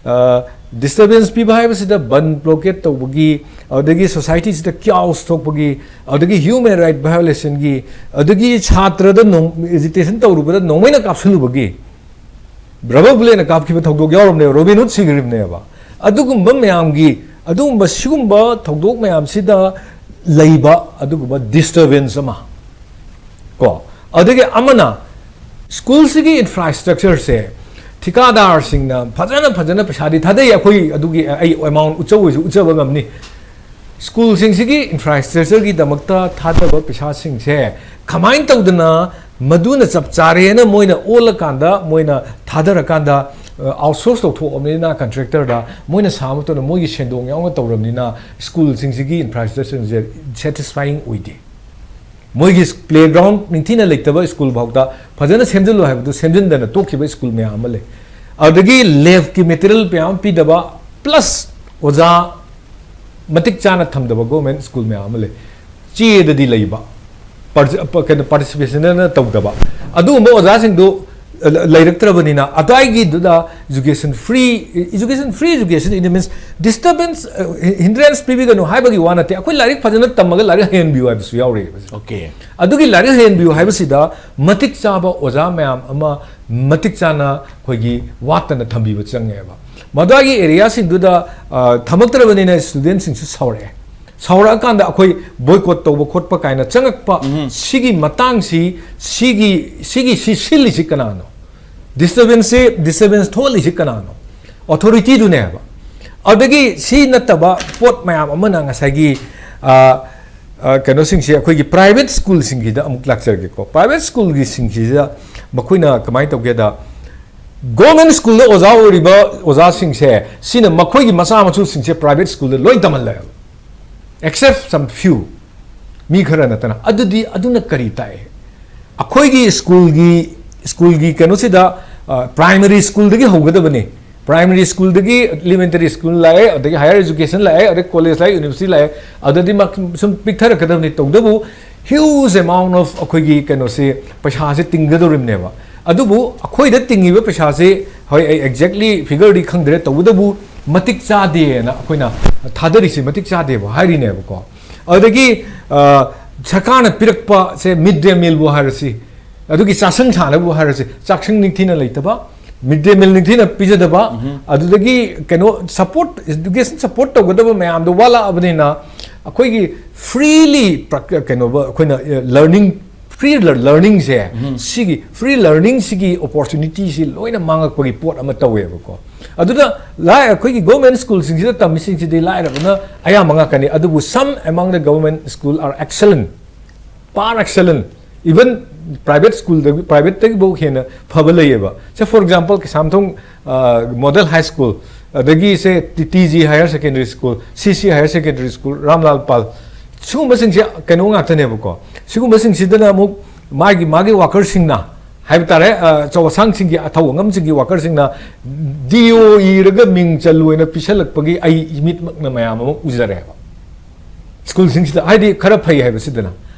ꯑ, disturbance ꯄꯤꯕ ꯍꯥꯏꯕꯁꯤꯗ ꯕꯟ blockade ꯇꯧꯕꯒꯤ, ꯑꯗꯒꯤ societyꯁꯤꯗ chaos ꯊꯣꯛꯄꯒꯤ, ꯑꯗꯒꯤ human right violationꯒꯤ, ꯑꯗꯒꯤ ꯁꯥꯇ꯭ꯔꯗ ꯅꯣꯡ-, agitation ꯇꯧꯔꯨꯕꯗ ꯅꯣꯡꯃꯩꯅ ꯀꯥꯞꯁꯤꯜꯂꯨꯕꯒꯤ, rubber bulletꯅ ꯀꯥꯞꯈꯤꯕ ꯊꯧꯗꯣꯛ ꯌꯥꯎꯔꯕꯅꯦꯕ, ꯔꯣꯕꯤꯟ ꯍꯨꯗ ꯁꯤꯈ꯭ꯔꯤꯕꯅꯦꯕ꯫ ꯑꯗꯨꯒꯨꯝꯕ ꯃꯌꯥꯝꯒꯤ, ꯑꯗꯨꯒꯨꯝꯕ ꯁꯤꯒꯨꯝꯕ ꯊꯧꯗꯣꯛ ꯃꯌꯥꯝꯁꯤꯗ ꯂꯩꯕ ꯑꯗꯨꯒꯨꯝꯕ disturbance ꯑꯃ ꯀꯣ꯫ ꯑꯗꯒꯤ ꯑꯃꯅ schoolꯁꯤꯒꯤ infrastructureꯁꯦ ꯊꯤꯀꯥꯗꯥꯔꯁꯤꯡꯅ ꯐꯖꯅ ꯐꯖꯅ ꯄꯩꯁꯥꯗꯤ ꯊꯥꯗꯩ꯫ ꯑꯩꯈꯣꯏ ꯑꯗꯨꯒꯤ ꯑꯩ ꯑꯦꯃꯥꯎꯟ ꯎꯠꯆꯧꯕꯁꯨ ꯎꯠꯆꯕ ꯉꯝꯅꯤ꯫ ꯁ꯭ꯀꯨꯜꯁꯤꯡꯁꯤꯒꯤ ꯏꯟꯐ꯭ꯔꯥꯁ꯭ꯇ꯭ꯔꯛꯆꯔꯒꯤꯗꯃꯛꯇ ꯊꯥꯗꯕ ꯄꯩꯁꯥꯁꯤꯡꯁꯦ ꯀꯃꯥꯏꯅ ꯇꯧꯗꯅ ꯃꯗꯨꯅ ꯆꯞ ꯆꯥꯔꯦꯅ ꯃꯣꯏꯅ ꯑꯣꯜꯂꯀꯥꯟꯗ, ꯃꯣꯏꯅ ꯊꯥꯗꯔꯀꯥꯟꯗ ꯑꯥꯎꯠꯁꯣꯔꯁ ꯇꯧꯊꯣꯛꯑꯕꯅꯤꯅ ꯀꯟꯇ꯭ꯔꯦꯛꯇꯔꯗ, ꯃꯣꯏꯅ ꯁꯥꯕ ꯃꯇꯝꯗ ꯃꯣꯏꯒꯤ ꯁꯦꯟꯗꯣꯡ ꯌꯥꯎꯅ ꯇꯧꯔꯕꯅꯤꯅ ꯁ꯭ꯀꯨꯜꯁꯤꯡꯁꯤꯒꯤ ꯏꯟꯐ꯭ꯔꯥꯁ꯭ꯇ꯭ꯔꯛꯆꯔꯁꯤꯡꯁꯦ ꯁꯦꯇꯤꯁꯐꯥꯏꯌꯤꯡ ꯑꯣꯏꯗꯦ꯫ ꯃꯣꯏꯒꯤ ꯄ꯭ꯂꯦꯒ꯭ꯔꯥꯎꯟ ꯅꯤꯡꯊꯤꯅ ꯂꯩꯇꯕ ꯁ꯭ꯀꯨꯜ ꯐꯥꯎꯗ ꯐꯖꯅ ꯁꯦꯝꯖꯤꯜꯂꯨ ꯍꯥꯏꯕꯗꯨ ꯁꯦꯝꯖꯤꯟꯗꯅ ꯇꯣꯛꯈꯤꯕ ꯁ꯭ꯀꯨꯜ ꯃꯌꯥꯝ ꯑꯃ ꯂꯩ꯫ ꯑꯗꯨꯗꯒꯤ ꯂꯦꯞꯀꯤ ꯃꯦꯇꯔꯤꯌꯦꯜ ꯃꯌꯥꯝ ꯑꯃ ꯄꯤꯗꯕ, ꯄ꯭ꯂꯁ ꯑꯣꯖꯥ ꯃꯇꯤꯛ ꯆꯥꯅ ꯊꯝꯗꯕ ꯒꯣꯔꯃꯦꯟ ꯁ꯭ꯀꯨꯜ ꯃꯌꯥꯝ ꯑꯃ ꯂꯩ꯫ ꯆꯦꯗꯗꯤ ꯂꯩꯕ, ꯄꯥꯔ-, ꯀꯩꯅꯣ, ꯄꯥꯔꯇꯤꯁꯤꯄꯦꯁꯟꯅ ꯇꯧꯗꯕ, ꯑꯗꯨꯒꯨꯝꯕ ꯑꯣꯖꯥꯁꯤꯡꯗꯨ ꯂꯩꯔꯛꯇ꯭ꯔꯕꯅꯤꯅ ꯑꯗꯨꯋꯥꯏꯒꯤꯗꯨꯗ education free, education free education in the means disturbance, hindrance ꯄꯤꯕꯤꯒꯅꯨ ꯍꯥꯏꯕꯒꯤ ꯋꯥ ꯅꯠꯇꯦ꯫ ꯑꯩꯈꯣꯏ ꯂꯥꯏꯔꯤꯛ ꯐꯖꯅ ꯇꯝꯃꯒ ꯂꯥꯏꯔꯤꯛ ꯍꯩꯍꯟꯕꯤꯌꯨ ꯍꯥꯏꯕꯁꯨ ꯌꯥꯎꯔꯤ꯫ Okay. ꯑꯗꯨꯒꯤ ꯂꯥꯏꯔꯤꯛ ꯍꯩꯍꯟꯕꯤꯌꯨ ꯍꯥꯏꯕꯁꯤꯗ ꯃꯇꯤꯛ ꯆꯥꯕ ꯑꯣꯖꯥ ꯃꯌꯥꯝ ꯑꯃ ꯃꯇꯤꯛ ꯆꯥꯅ ꯑꯩꯈꯣꯏꯒꯤ ꯋꯥꯠꯇꯅ ꯊꯝꯕꯤꯕ ꯆꯪꯉꯦꯕ꯫ ꯃꯗꯨꯒꯤ ꯑꯦꯔꯤꯌꯥꯁꯤꯡꯗꯨꯗ, ꯑ, ꯊꯝꯃꯛꯇ꯭ꯔꯕꯅꯤꯅ ꯁ꯭ꯇꯨꯗꯦꯟꯁꯤꯡꯁꯨ ꯁꯥꯎꯔꯛꯑꯦ꯫ ꯁꯥꯎꯔꯛꯑꯀꯥꯟꯗ ꯑꯩꯈꯣꯏ ꯕꯣꯏꯀꯣꯠ ꯇꯧꯕ ꯈꯣꯠꯄ ꯀꯥꯏꯅ ꯆꯪꯉꯛꯄ, ꯁꯤꯒꯤ ꯃꯇꯥꯡꯁꯤ, ꯁꯤꯒꯤ ꯁꯤꯒꯤ ꯁꯤ ꯁꯤꯜꯂꯤꯁꯤ ꯀꯅꯥꯅꯣ? ꯗꯤꯁꯇꯔꯕꯦꯟꯁꯁꯤ, ꯗꯤꯁꯇꯔꯕꯦꯟꯁ ꯊꯣꯛꯍꯜꯂꯤꯁꯤ ꯀꯅꯥꯅꯣ? ꯑꯣꯊꯣꯔꯤꯇꯤꯗꯨꯅꯦꯕ꯫ ꯑꯗꯒꯤ ꯁꯤ ꯅꯠꯇꯕ ꯄꯣꯠ ꯃꯌꯥꯝ ꯑꯃꯅ ꯉꯁꯥꯏꯒꯤ, ꯑ, ꯑ, ꯀꯩꯅꯣꯁꯤꯡꯁꯦ ꯑꯩꯈꯣꯏꯒꯤ ꯄ꯭ꯔꯥꯏꯚꯦꯠ ꯁ꯭ꯀꯨꯜꯁꯤꯡꯁꯤꯗ ꯑꯃꯨꯛ ꯂꯥꯛꯆꯔꯒꯦꯀꯣ꯫ ꯄ꯭ꯔꯥꯏꯚꯦꯠ ꯁ꯭ꯀꯨꯜꯒꯤꯁꯤꯡꯁꯤꯗ ꯃꯈꯣꯏꯅ ꯀꯃꯥꯏꯅ ꯇꯧꯒꯦꯗ, ꯒꯣꯔꯃꯦꯟ ꯁ꯭ꯀꯨꯜꯗ ꯑꯣꯖꯥ ꯑꯣꯏꯔꯤꯕ ꯑꯣꯖꯥꯁꯤꯡꯁꯦ, ꯁꯤꯅ ꯃꯈꯣꯏꯒꯤ ꯃꯆꯥ ꯃꯁꯨꯁꯤꯡꯁꯦ ꯄ꯭ꯔꯥꯏꯚꯦꯠ ꯁ꯭ꯀꯨꯜꯗ ꯂꯣꯏ ꯇꯝꯍꯜꯂꯦꯕ, except some few, ꯃꯤ ꯈꯔ ꯅꯠꯇꯅ꯫ ꯑꯗꯨꯗꯤ ꯑꯗꯨꯅ ꯀꯔꯤ ꯇꯥꯛꯑꯦ? ꯑꯩꯈꯣꯏꯒꯤ ꯁ꯭ꯀꯨꯜꯒꯤ, ꯁ꯭ꯀꯨꯜꯒꯤ ꯀꯩꯅꯣꯁꯤꯗ, ꯑ, ꯄ꯭ꯔꯥꯏꯃꯔꯤ ꯁ꯭ꯀꯨꯜꯗꯒꯤ ꯍꯧꯒꯗꯕꯅꯤ꯫ ꯄ꯭ꯔꯥꯏꯃꯔꯤ ꯁ꯭ꯀꯨꯜꯗꯒꯤ ꯏꯂꯤꯃꯦꯟꯇꯔꯤ ꯁ꯭ꯀꯨꯜ ꯂꯥꯛꯑꯦ, ꯑꯗꯒꯤ ꯍꯥꯌꯔ ꯏꯖꯨꯀꯦꯁꯟ ꯂꯥꯛꯑꯦ, ꯑꯗꯩ ꯀꯣꯂꯦꯖ ꯂꯥꯛꯑꯦ, ꯌꯨꯅꯤꯚꯔꯁꯤꯇꯤ ꯂꯥꯛꯑꯦ, ꯑꯗꯨꯗꯤ ꯃ-, ꯁꯨꯝ ꯄꯤꯛꯊꯔꯛꯀꯗꯕꯅꯤ꯫ ꯇꯧꯕꯇꯕꯨ huge amount of ꯑꯩꯈꯣꯏꯒꯤ ꯀꯩꯅꯣꯁꯦ, ꯄꯩꯁꯥꯁꯦ ꯇꯤꯡꯒꯗꯧꯔꯤꯕꯅꯦꯕ꯫ ꯑꯗꯨꯕꯨ ꯑꯩꯈꯣꯏꯗ ꯇꯤꯡꯉꯤꯕ ꯄꯩꯁꯥꯁꯦ, ꯍꯣꯏ, ꯑꯩ exactly figureꯗꯤ ꯈꯪꯗ꯭ꯔꯦ, ꯇꯧꯕꯇꯕꯨ ꯃꯇꯤꯛ ꯆꯥꯗꯦꯅ ꯑꯩꯈꯣꯏꯅ ꯊꯥꯗꯔꯤꯁꯦ ꯃꯇꯤꯛ ꯆꯥꯗꯦꯕ ꯍꯥꯏꯔꯤꯅꯦꯕꯀꯣ꯫ ꯑꯗꯨꯗꯒꯤ, ꯑ, ꯁꯔꯀꯥꯔꯅ ꯄꯤꯔꯛꯄꯁꯦ, ꯃꯤꯗ ꯗꯦ ꯃꯤꯜꯕꯨ ꯍꯥꯏꯔꯁꯤ, ꯑꯗꯨꯒꯤ ꯆꯥꯛꯁꯪ ꯁꯥꯟꯅꯕꯕꯨ ꯍꯥꯏꯔꯁꯤ, ꯆꯥꯛꯁꯪ ꯅꯤꯡꯊꯤꯅ ꯂꯩꯇꯕ, ꯃꯤꯗ ꯗꯦ ꯃꯤꯜ ꯅꯤꯡꯊꯤꯅ ꯄꯤꯖꯗꯕ, ꯑꯗꯨꯗꯒꯤ ꯀꯩꯅꯣ ꯁꯞꯄꯣꯔꯠ, ꯏꯖꯨꯀꯦꯁꯟ ꯁꯞꯄꯣꯔꯠ ꯇꯧꯒꯗꯕ ꯃꯌꯥꯝꯗꯣ ꯋꯥꯠꯂꯛꯑꯕꯅꯤꯅ ꯑꯩꯈꯣꯏꯒꯤ freely ꯄ꯭ꯔ-, ꯀꯩꯅꯣ ꯑꯩꯈꯣꯏꯅ, ꯑ, learning ꯐ꯭ꯔꯤ ꯂꯔꯅꯤꯡꯁꯦ, ꯁꯤꯒꯤ ꯐ꯭ꯔꯤ ꯂꯔꯅꯤꯡꯁꯤꯒꯤ ꯑꯣꯄꯣꯔꯆꯨꯅꯤꯇꯤꯁꯤ ꯂꯣꯏꯅ ꯃꯥꯡꯉꯛꯄꯒꯤ ꯄꯣꯠ ꯑꯃ ꯇꯧꯋꯦꯕꯀꯣ꯫ ꯑꯗꯨꯅ ꯂꯥꯏ-, ꯑꯩꯈꯣꯏꯒꯤ ꯒꯣꯔꯃꯦꯟ ꯁ꯭ꯀꯨꯜꯁꯤꯡꯁꯤꯗ ꯇꯝꯃꯤꯁꯤꯡꯁꯤꯗꯤ ꯂꯥꯏꯔꯕꯅ ꯑꯌꯥꯝꯕ ꯉꯥꯛꯀꯅꯤ, ꯑꯗꯨꯕꯨ some among the government school are excellent, par excellent, even private school ꯗꯒꯤ, private ꯇꯒꯤꯐꯥꯎ ꯍꯦꯟꯅ ꯐꯕ ꯂꯩꯌꯦꯕ꯫ Say for example, Keishamthong model high school, ꯑꯗꯒꯤ ꯁꯦ T G higher secondary school, C C higher secondary school, Ramlal Paul, ꯁꯤꯒꯨꯝꯕꯁꯤꯡꯁꯦ ꯀꯩꯅꯣ ꯉꯥꯛꯇꯅꯦꯕꯀꯣ꯫ ꯁꯤꯒꯨꯝꯕꯁꯤꯡꯁꯤꯗꯅ ꯑꯃꯨꯛ ꯃꯥꯒꯤ, ꯃꯥꯒꯤ ꯋꯥꯀꯔꯁꯤꯡꯅ ꯍꯥꯏꯕ ꯇꯥꯔꯦ, ꯑ, ꯑꯆꯧ ꯑꯁꯥꯡꯁꯤꯡꯒꯤ, ꯑꯊꯧ ꯑꯉꯝꯁꯤꯡꯒꯤ ꯋꯥꯀꯔꯁꯤꯡꯅ ꯗꯤ ꯑꯣ ꯏꯔꯒ ꯃꯤꯡ ꯆꯜꯂꯨ ꯍꯥꯏꯅ ꯄꯤꯁꯜꯂꯛꯄꯒꯤ ꯑꯩ ꯏꯃꯤꯠꯃꯛꯅ ꯃꯌꯥꯝ ꯑꯃ ꯎꯖꯔꯦꯕ꯫ ꯁ꯭ꯀꯨꯜꯁꯤꯡꯁꯤꯗ ꯍꯥꯏꯗꯤ ꯈꯔ ꯐꯩ ꯍꯥꯏꯕꯁꯤꯗꯅ꯫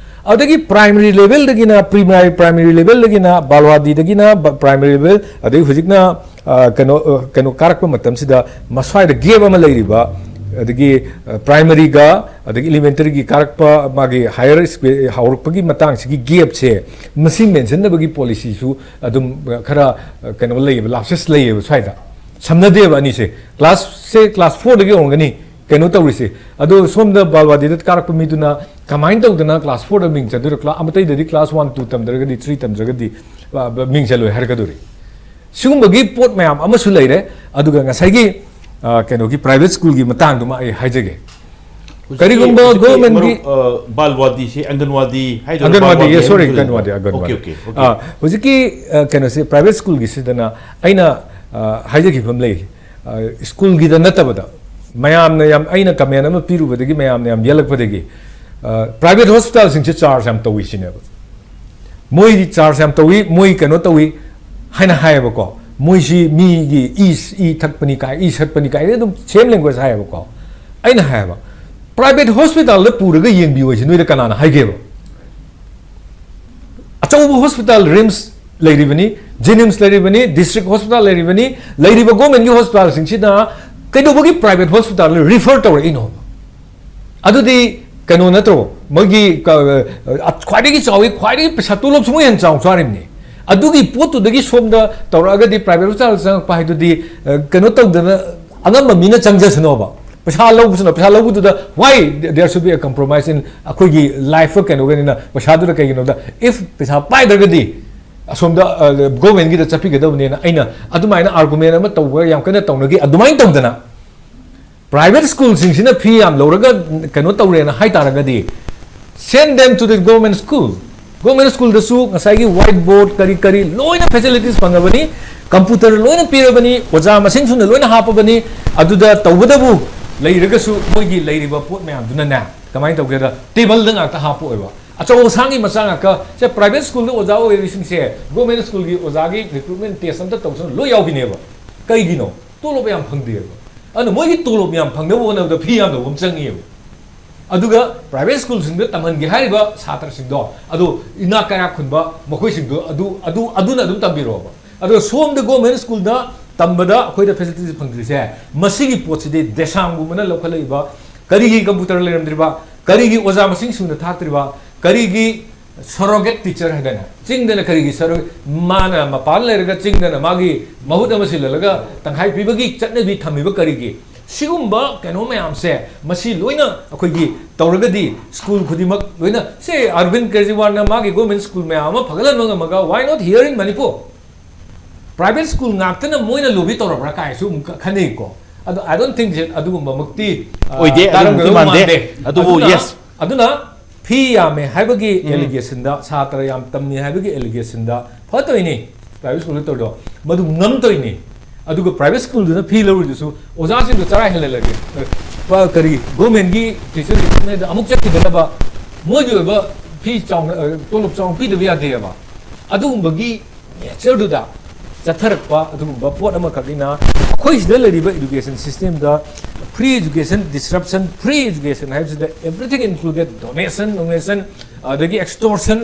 ꯑꯗꯒꯤ ꯄ꯭ꯔꯥꯏꯃꯔꯤ ꯂꯦꯚꯦꯜꯗꯒꯤꯅ, ꯄ꯭ꯔꯤ ꯄ꯭ꯔꯥꯏꯃꯔꯤ ꯂꯦꯚꯦꯜꯗꯒꯤꯅ, ꯕꯥꯜꯋꯥꯗꯤꯗꯒꯤꯅ ꯕ-, ꯄ꯭ꯔꯥꯏꯃꯔꯤ ꯂꯦꯚꯦꯜ, ꯑꯗꯒꯤ ꯍꯧꯖꯤꯛꯅ, ꯑ, ꯀꯩꯅꯣ, ꯑ, ꯀꯩꯅꯣ ꯀꯥꯔꯛꯄ ꯃꯇꯝꯁꯤꯗ ꯃꯁ꯭ꯋꯥꯏꯗ ꯒꯦꯞ ꯑꯃ ꯂꯩꯔꯤꯕ, ꯑꯗꯒꯤ, ꯑ, ꯄ꯭ꯔꯥꯏꯃꯔꯤꯒ ꯑꯗꯒꯤ ꯏꯂꯤꯃꯦꯟꯇꯔꯤꯒꯤ ꯀꯥꯔꯛꯄ ꯃꯥꯒꯤ ꯍꯥꯌꯔ ꯁ꯭ꯀꯨꯜ ꯍꯧꯔꯛꯄꯒꯤ ꯃꯇꯥꯡꯁꯤꯒꯤ ꯒꯦꯞꯁꯦ ꯃꯁꯤ ꯃꯦꯟꯁꯤꯟꯅꯕꯒꯤ ꯄꯣꯂꯤꯁꯤꯁꯨ ꯑꯗꯨꯝ, ꯑ, ꯈꯔ, ꯑ, ꯀꯩꯅꯣ ꯂꯩꯌꯦꯕ, ꯂꯥꯞꯁꯦꯁ ꯂꯩꯌꯦꯕ ꯁ꯭ꯋꯥꯏꯗ꯫ ꯁꯝꯅꯗꯦꯕ ꯑꯅꯤꯁꯦ꯫ ꯀ꯭ꯂꯥꯁꯁꯦ ꯀ꯭ꯂꯥꯁ ꯐꯣꯔꯗꯒꯤ ꯍꯧꯔꯝꯒꯅꯤ ꯀꯩꯅꯣ ꯇꯧꯔꯤꯁꯦ꯫ ꯑꯗꯣ ꯁꯣꯝꯗ ꯕꯥꯜꯋꯥꯗꯤꯗ ꯀꯥꯔꯛꯄ ꯃꯤꯗꯨꯅ ꯀꯃꯥꯏꯅ ꯇꯧꯗꯅ ꯀ꯭ꯂꯥꯁ ꯐꯣꯔꯗ ꯃꯤꯡ ꯆꯟꯗꯣꯏꯔꯣ? ꯀ꯭ꯂꯥꯁ ꯑꯃꯇꯩꯗꯗꯤ ꯀ꯭ꯂꯥꯁ ꯋꯥꯟ, ꯇꯨ ꯇꯝꯗ꯭ꯔꯒꯗꯤ, ꯊ꯭ꯔꯤ ꯇꯝꯗ꯭ꯔꯒꯗꯤ, ꯑ, ꯃꯤꯡ ꯆꯜꯂꯣꯏ ꯍꯥꯏꯔꯛꯀꯗꯣꯔꯤ꯫ ꯁꯤꯒꯨꯝꯕꯒꯤ ꯄꯣꯠ ꯃꯌꯥꯝ ꯑꯃꯁꯨ ꯂꯩꯔꯦ꯫ ꯑꯗꯨꯒ ꯉꯁꯥꯏꯒꯤ, ꯑ, ꯀꯩꯅꯣꯒꯤ ꯄ꯭ꯔꯥꯏꯚꯦꯠ ꯁ꯭ꯀꯨꯜꯒꯤ ꯃꯇꯥꯡꯗꯨꯃ ꯑꯩ ꯍꯥꯏꯖꯒꯦ꯫ ꯍꯧꯖꯤꯛꯀꯤ, ꯀꯔꯤꯒꯨꯝꯕ ꯍꯧꯖꯤꯛꯀꯤ ꯒꯣꯔꯃꯦꯟꯒꯤ ꯃꯔꯨꯞ, ꯑ, ꯕꯥꯜꯋꯥꯗꯤꯁꯦ ꯑꯪꯒꯟꯋꯥꯗꯤ ꯍꯥꯏꯗꯣꯏꯔꯥ? ꯑꯪꯒꯟꯋꯥꯗꯤ, ꯕꯥꯜꯋꯥꯗꯤ ꯌꯦ, ꯁꯣꯔꯤ, ꯍꯥꯏꯗꯣꯏꯔꯥ? ꯑꯪꯒꯟꯋꯥꯗꯤ, ꯑꯪꯒꯟꯋꯥꯗꯤ꯫ Okay, okay, okay. ꯑ, ꯍꯧꯖꯤꯛꯀꯤ, ꯑ, ꯀꯩꯅꯣꯁꯦ, ꯄ꯭ꯔꯥꯏꯚꯦꯠ ꯁ꯭ꯀꯨꯜꯒꯤꯁꯤꯗꯅ ꯑꯩꯅ, ꯑ, ꯍꯥꯏꯖꯈꯤꯕ ꯑꯃ ꯂꯩ꯫ ꯑ, ꯁ꯭ꯀꯨꯜꯒꯤꯗ ꯅꯠꯇꯕꯗ ꯃꯌꯥꯝꯅ ꯌꯥꯝ, ꯑꯩꯅ ꯀꯃꯦꯟ ꯑꯃ ꯄꯤꯔꯨꯕꯗꯒꯤ ꯃꯌꯥꯝꯅ ꯌꯥꯝ ꯌꯦꯜꯂꯛꯄꯗꯒꯤ, ꯑ, ꯄ꯭ꯔꯥꯏꯚꯦꯠ ꯍꯣꯁꯄꯤꯇꯥꯜꯁꯤꯡꯁꯦ ꯆꯥꯔꯖ ꯌꯥꯝ ꯇꯧꯏ ꯁꯤꯅꯦꯕ꯫ ꯃꯣꯏꯗꯤ ꯆꯥꯔꯖ ꯌꯥꯝ ꯇꯧꯏ, ꯃꯣꯏ ꯀꯩꯅꯣ ꯇꯧꯏ ꯍꯥꯏꯅ ꯍꯥꯏꯌꯦꯕꯀꯣ꯫ ꯃꯣꯏꯁꯤ ꯃꯤꯒꯤ ꯏ, ꯏ ꯊꯛꯄꯅꯤ ꯀꯥꯏ, ꯏ ꯁꯠꯄꯅꯤ ꯀꯥꯏꯅ ꯑꯗꯨꯝ ꯁꯦꯝ ꯂꯦꯡꯒ꯭ꯋꯦꯖ ꯍꯥꯏꯌꯦꯕꯀꯣ꯫ ꯑꯩꯅ ꯍꯥꯏꯌꯦꯕ, ꯄ꯭ꯔꯥꯏꯚꯦꯠ ꯍꯣꯁꯄꯤꯇꯥꯜꯗ ꯄꯨꯔꯒ ꯌꯦꯡꯕꯤꯌꯨ ꯍꯥꯏꯁꯦ ꯅꯣꯏꯗ ꯀꯅꯥꯅ ꯍꯥꯏꯒꯦꯕ? ꯑꯆꯧꯕ ꯍꯣꯁꯄꯤꯇꯥꯜ ꯔꯤꯝꯁ ꯂꯩꯔꯤꯕꯅꯤ, ꯖꯦꯅꯤꯝꯁ ꯂꯩꯔꯤꯕꯅꯤ, ꯗꯤꯁꯇ꯭ꯔꯤꯛ ꯍꯣꯁꯄꯤꯇꯥꯜ ꯂꯩꯔꯤꯕꯅꯤ, ꯂꯩꯔꯤꯕ ꯒꯣꯔꯃꯦꯟꯒꯤ ꯍꯣꯁꯄꯤꯇꯥꯜꯁꯤꯡꯁꯤꯅ ꯀꯩꯗꯧꯕꯒꯤ ꯄ꯭ꯔꯥꯏꯚꯦꯠ ꯍꯣꯁꯄꯤꯇꯥꯜꯗ ꯔꯤꯐꯔ ꯇꯧꯔꯛꯏꯅꯣ? ꯑꯗꯨꯗꯤ ꯀꯩꯅꯣ ꯅꯠꯇ꯭ꯔꯣ? ꯃꯣꯏꯒꯤ ꯀ-, ꯑ, ꯈ꯭ꯋꯥꯏꯗꯒꯤ ꯆꯥꯎꯋꯤ, ꯈ꯭ꯋꯥꯏꯗꯒꯤ ꯄꯩꯁꯥ ꯇꯣꯂꯣꯞꯁꯨ ꯃꯣꯏ ꯍꯦꯟꯅ ꯆꯥꯎꯅ ꯆꯥꯔꯤꯕꯅꯤ꯫ ꯑꯗꯨꯒꯤ ꯄꯣꯠꯇꯨꯗꯒꯤ ꯁꯣꯝꯗ ꯇꯧꯔꯛꯑꯒꯗꯤ ꯄ꯭ꯔꯥꯏꯚꯦꯠ ꯍꯣꯁꯄꯤꯇꯥꯜ ꯆꯪꯉꯛꯄ ꯍꯥꯏꯗꯨꯗꯤ, ꯑ, ꯀꯩꯅꯣ ꯇꯧꯗꯅ ꯑꯉꯝꯕ ꯃꯤꯅ ꯆꯪꯖꯁꯅꯣꯕ꯫ ꯄꯩꯁꯥ ꯂꯧꯕꯁꯤꯅ, ꯄꯩꯁꯥ ꯂꯧꯕꯗꯨꯗ why there should be a compromise in ꯑꯩꯈꯣꯏꯒꯤ life ꯀꯩꯅꯣꯒꯅꯤꯅ? ꯄꯩꯁꯥꯗꯨꯗ ꯀꯩꯒꯤꯅꯣꯗ, if ꯄꯩꯁꯥ ꯄꯥꯏꯗ꯭ꯔꯒꯗꯤ ꯑꯁꯣꯝꯗ ꯒꯣꯔꯃꯦꯟꯒꯤꯗ ꯆꯠꯄꯤꯒꯗꯕꯅꯦꯅ ꯑꯩꯅ ꯑꯗꯨꯃꯥꯏꯅ argument ꯑꯃ ꯇꯧꯕ ꯌꯥꯝ ꯀꯟꯅ ꯇꯧꯅꯈꯤ꯫ ꯑꯗꯨꯃꯥꯏꯅ ꯇꯧꯗꯅ private schoolꯁꯤꯡꯁꯤꯅ fee ꯌꯥꯝ ꯂꯧꯔꯒ ꯀꯩꯅꯣ ꯇꯧꯔꯦꯅ ꯍꯥꯏ ꯇꯥꯔꯒꯗꯤ, send them to the government school꯫ Government schoolꯗꯁꯨ ꯉꯁꯥꯏꯒꯤ white board ꯀꯔꯤ ꯀꯔꯤ ꯂꯣꯏꯅ facilities ꯐꯪꯉꯕꯅꯤ, computer ꯂꯣꯏꯅ ꯄꯤꯔꯕꯅꯤ, ꯑꯣꯖꯥ ꯃꯁꯤꯡ ꯁꯨꯅ ꯂꯣꯏꯅ ꯍꯥꯞꯄꯕꯅꯤ꯫ ꯑꯗꯨꯗ ꯇꯧꯕꯗꯕꯨ ꯂꯩꯔꯒꯁꯨ ꯃꯣꯏꯒꯤ ꯂꯩꯔꯤꯕ ꯄꯣꯠ ꯃꯌꯥꯝꯗꯨꯅꯅꯦ, ꯀꯃꯥꯏꯅ ꯇꯧꯒꯦꯗ, ꯇꯦꯕꯜꯗ ꯉꯥꯛꯇ ꯍꯥꯞꯄ ꯑꯣꯏꯕ꯫ ꯑꯆꯧ ꯑꯁꯥꯡꯒꯤ ꯃꯆꯥ ꯉꯥꯛꯇ꯫ ꯁꯦ, private schoolꯗ ꯑꯣꯖꯥ ꯑꯣꯏꯔꯤꯁꯤꯡꯁꯦ government schoolꯒꯤ ꯑꯣꯖꯥꯒꯤ recruitment test ꯑꯝꯇ ꯇꯧꯁꯅ ꯂꯣꯏ ꯌꯥꯎꯈꯤꯅꯦꯕ꯫ ꯀꯩꯒꯤꯅꯣ? ꯇꯣꯂꯣꯞ ꯌꯥꯝ ꯐꯪꯗꯦꯕ꯫ ꯑꯗꯨꯅ ꯃꯣꯏꯒꯤ ꯇꯣꯂꯣꯞ ꯌꯥꯝ ꯐꯪꯅꯕ ꯍꯣꯠꯅꯕꯗ fee ꯌꯥꯝ ꯂꯧꯕ ꯑꯃ ꯆꯪꯉꯤꯑꯕ꯫ ꯑꯗꯨꯒ private schoolꯁꯤꯡꯗ ꯇꯝꯍꯟꯒꯦ ꯍꯥꯏꯔꯤꯕ ꯁꯥꯇ꯭ꯔꯁꯤꯡꯗꯣ, ꯑꯗꯨ ꯏꯅꯥꯛ ꯀꯩꯔꯥꯛ ꯈꯨꯟꯕ ꯃꯈꯣꯏꯁꯤꯡꯗꯣ, ꯑꯗꯨ, ꯑꯗꯨ, ꯑꯗꯨꯅ ꯑꯗꯨꯝ ꯇꯝꯕꯤꯔꯛꯑꯣꯕ꯫ ꯑꯗꯨꯒ ꯁꯣꯝꯗ government schoolꯗ ꯇꯝꯕꯗ ꯑꯩꯈꯣꯏꯗ facilities ꯐꯪꯗ꯭ꯔꯤꯁꯦ, ꯃꯁꯤꯒꯤ ꯄꯣꯠꯁꯤꯗꯤ ꯗꯦꯁꯥꯝꯒꯨꯝꯕꯅ ꯂꯧꯈꯠꯂꯛꯏꯕ, ꯀꯔꯤꯒꯤ computer ꯂꯩꯔꯝꯗ꯭ꯔꯤꯕ, ꯀꯔꯤꯒꯤ ꯑꯣꯖꯥ ꯃꯁꯤꯡ ꯁꯨꯅ ꯊꯥꯛꯇ꯭ꯔꯤꯕ, ꯀꯔꯤꯒꯤ surrogate teacher ꯍꯥꯏꯗꯅ, ꯆꯤꯡꯗꯅ ꯀꯔꯤꯒꯤ surrogate? ꯃꯥꯅ ꯃꯄꯥꯟ ꯂꯩꯔꯒ ꯆꯤꯡꯗꯅ ꯃꯥꯒꯤ ꯃꯍꯨꯠ ꯑꯃ ꯁꯤꯜꯍꯜꯂꯒ ꯇꯪꯈꯥꯏ ꯄꯤꯕꯒꯤ ꯆꯠꯅꯕꯤ ꯊꯝꯃꯤꯕ ꯀꯔꯤꯒꯤ? ꯁꯤꯒꯨꯝꯕ ꯀꯩꯅꯣ ꯃꯌꯥꯝꯁꯦ, ꯃꯁꯤ ꯂꯣꯏꯅ ꯑꯩꯈꯣꯏꯒꯤ ꯇꯧꯔꯒꯗꯤ, school ꯈꯨꯗꯤꯡꯃꯛ ꯂꯣꯏꯅ, ꯁꯦ, ꯑꯔꯕꯤꯟ ꯀꯦꯖ꯭ꯔꯤꯋꯥꯜꯅ ꯃꯥꯒꯤ government school ꯃꯌꯥꯝ ꯑꯃ ꯐꯒꯠꯍꯟꯕ ꯉꯝꯃꯒ, why not here in Manipur? Private school ꯉꯥꯛꯇꯅ ꯃꯣꯏꯅ lobby ꯇꯧꯔꯕ꯭ꯔꯥ ꯀꯥꯏꯁꯨ ꯑꯃꯨꯛ ꯈꯟꯅꯩꯀꯣ꯫ ꯑꯗꯣ I don't think that ꯑꯗꯨꯒꯨꯝꯕꯃꯛꯇꯤ, ꯑ, ꯑꯣꯏꯗꯦ, ꯇꯥꯔꯝꯒꯗꯧ ꯑꯗꯨꯒꯨꯝꯕꯗꯤ ꯃꯥꯟꯗꯦ꯫ ꯃꯥꯟꯗꯦ꯫ ꯑꯗꯨꯕꯨ, ꯑꯗꯨꯅ, yes꯫ ꯑꯗꯨꯅ fee ꯌꯥꯝꯃꯦ ꯍꯥꯏꯕꯒꯤ ꯎꯝ꯫ Allegationꯗ, ꯁꯥꯇ꯭ꯔ ꯌꯥꯝ ꯇꯝꯃꯤ ꯍꯥꯏꯕꯒꯤ allegationꯗ ꯐꯠꯇꯣꯏꯅꯤ private schoolꯗ ꯇꯧꯔꯤꯗꯣ꯫ ꯃꯗꯨ ꯉꯝꯇꯣꯏꯅꯤ꯫ ꯑꯗꯨꯒ private schoolꯗꯨꯅ fee ꯂꯧꯔꯤꯗꯨꯁꯨ ꯑꯣꯖꯥꯁꯤꯡꯗꯣ ꯆꯔꯥ ꯍꯦꯜꯍꯜꯂꯒꯦ꯫ ꯄ-, ꯀꯔꯤ, governmentꯒꯤ teacher recruitmentꯗ ꯑꯃꯨꯛ ꯆꯠꯈꯤꯗꯅꯕ ꯃꯣꯏꯒꯤ ꯑꯣꯏꯕ fee ꯆꯥꯎꯅ, ꯑ, ꯇꯣꯂꯣꯞ ꯆꯥꯎꯅ ꯄꯤꯗꯕ ꯌꯥꯗꯦꯕ꯫ ꯑꯗꯨꯒꯨꯝꯕꯒꯤ natureꯗꯨꯗ ꯆꯠꯊꯔꯛꯄ ꯑꯗꯨꯒꯨꯝꯕ ꯄꯣꯠ ꯑꯃꯈꯛꯅꯤꯅ, ꯑꯩꯈꯣꯏ ꯁꯤꯗ ꯂꯩꯔꯤꯕ education systemꯗ free education disruption, free education ꯍꯥꯏꯕꯁꯤꯗ everything included, donation, donation, ꯑꯗꯒꯤ extortion,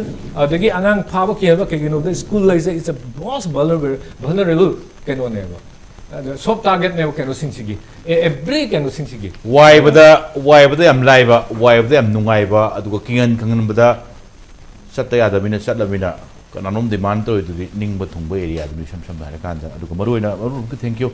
ꯑꯗꯒꯤ ꯑꯉꯥꯡ ꯐꯥꯕ ꯀꯤꯍꯟꯕ꯫ ꯀꯩꯒꯤꯅꯣꯗ school ꯍꯥꯏꯁꯦ it's a most vulnerable, vulnerable ꯀꯩꯅꯣꯅꯦꯕ꯫ ꯑꯗ soft targetꯅꯦꯕ ꯀꯩꯅꯣꯁꯤꯡꯁꯤꯒꯤ, ꯑꯦ, every ꯀꯩꯅꯣꯁꯤꯡꯁꯤꯒꯤ꯫ ꯋꯥꯏꯕꯗ, ꯋꯥꯏꯕꯗ ꯌꯥꯝ ꯂꯥꯏꯕ, ꯋꯥꯏꯕꯗ ꯌꯥꯝ ꯅꯨꯡꯉꯥꯏꯕ, ꯑꯗꯨꯒ ꯀꯤꯡꯍꯟ ꯈꯪꯍꯟꯕꯗ ꯆꯠꯇ ꯌꯥꯗꯕꯅꯤꯅ ꯆꯠꯂꯕꯅꯤꯅ ꯀꯅꯥꯅꯣꯝ demand ꯇꯧꯔꯤꯗꯨꯗꯤ ꯅꯤꯡꯕ ꯊꯨꯡꯕ areaꯗꯨꯅꯤ, ꯏꯁꯝ ꯁꯝꯅ ꯍꯥꯏꯔꯀꯥꯟꯗ꯫ ꯑꯗꯨꯒ ꯃꯔꯨꯑꯣꯏꯅ, ꯃꯔꯨꯞꯀꯤ thank you꯫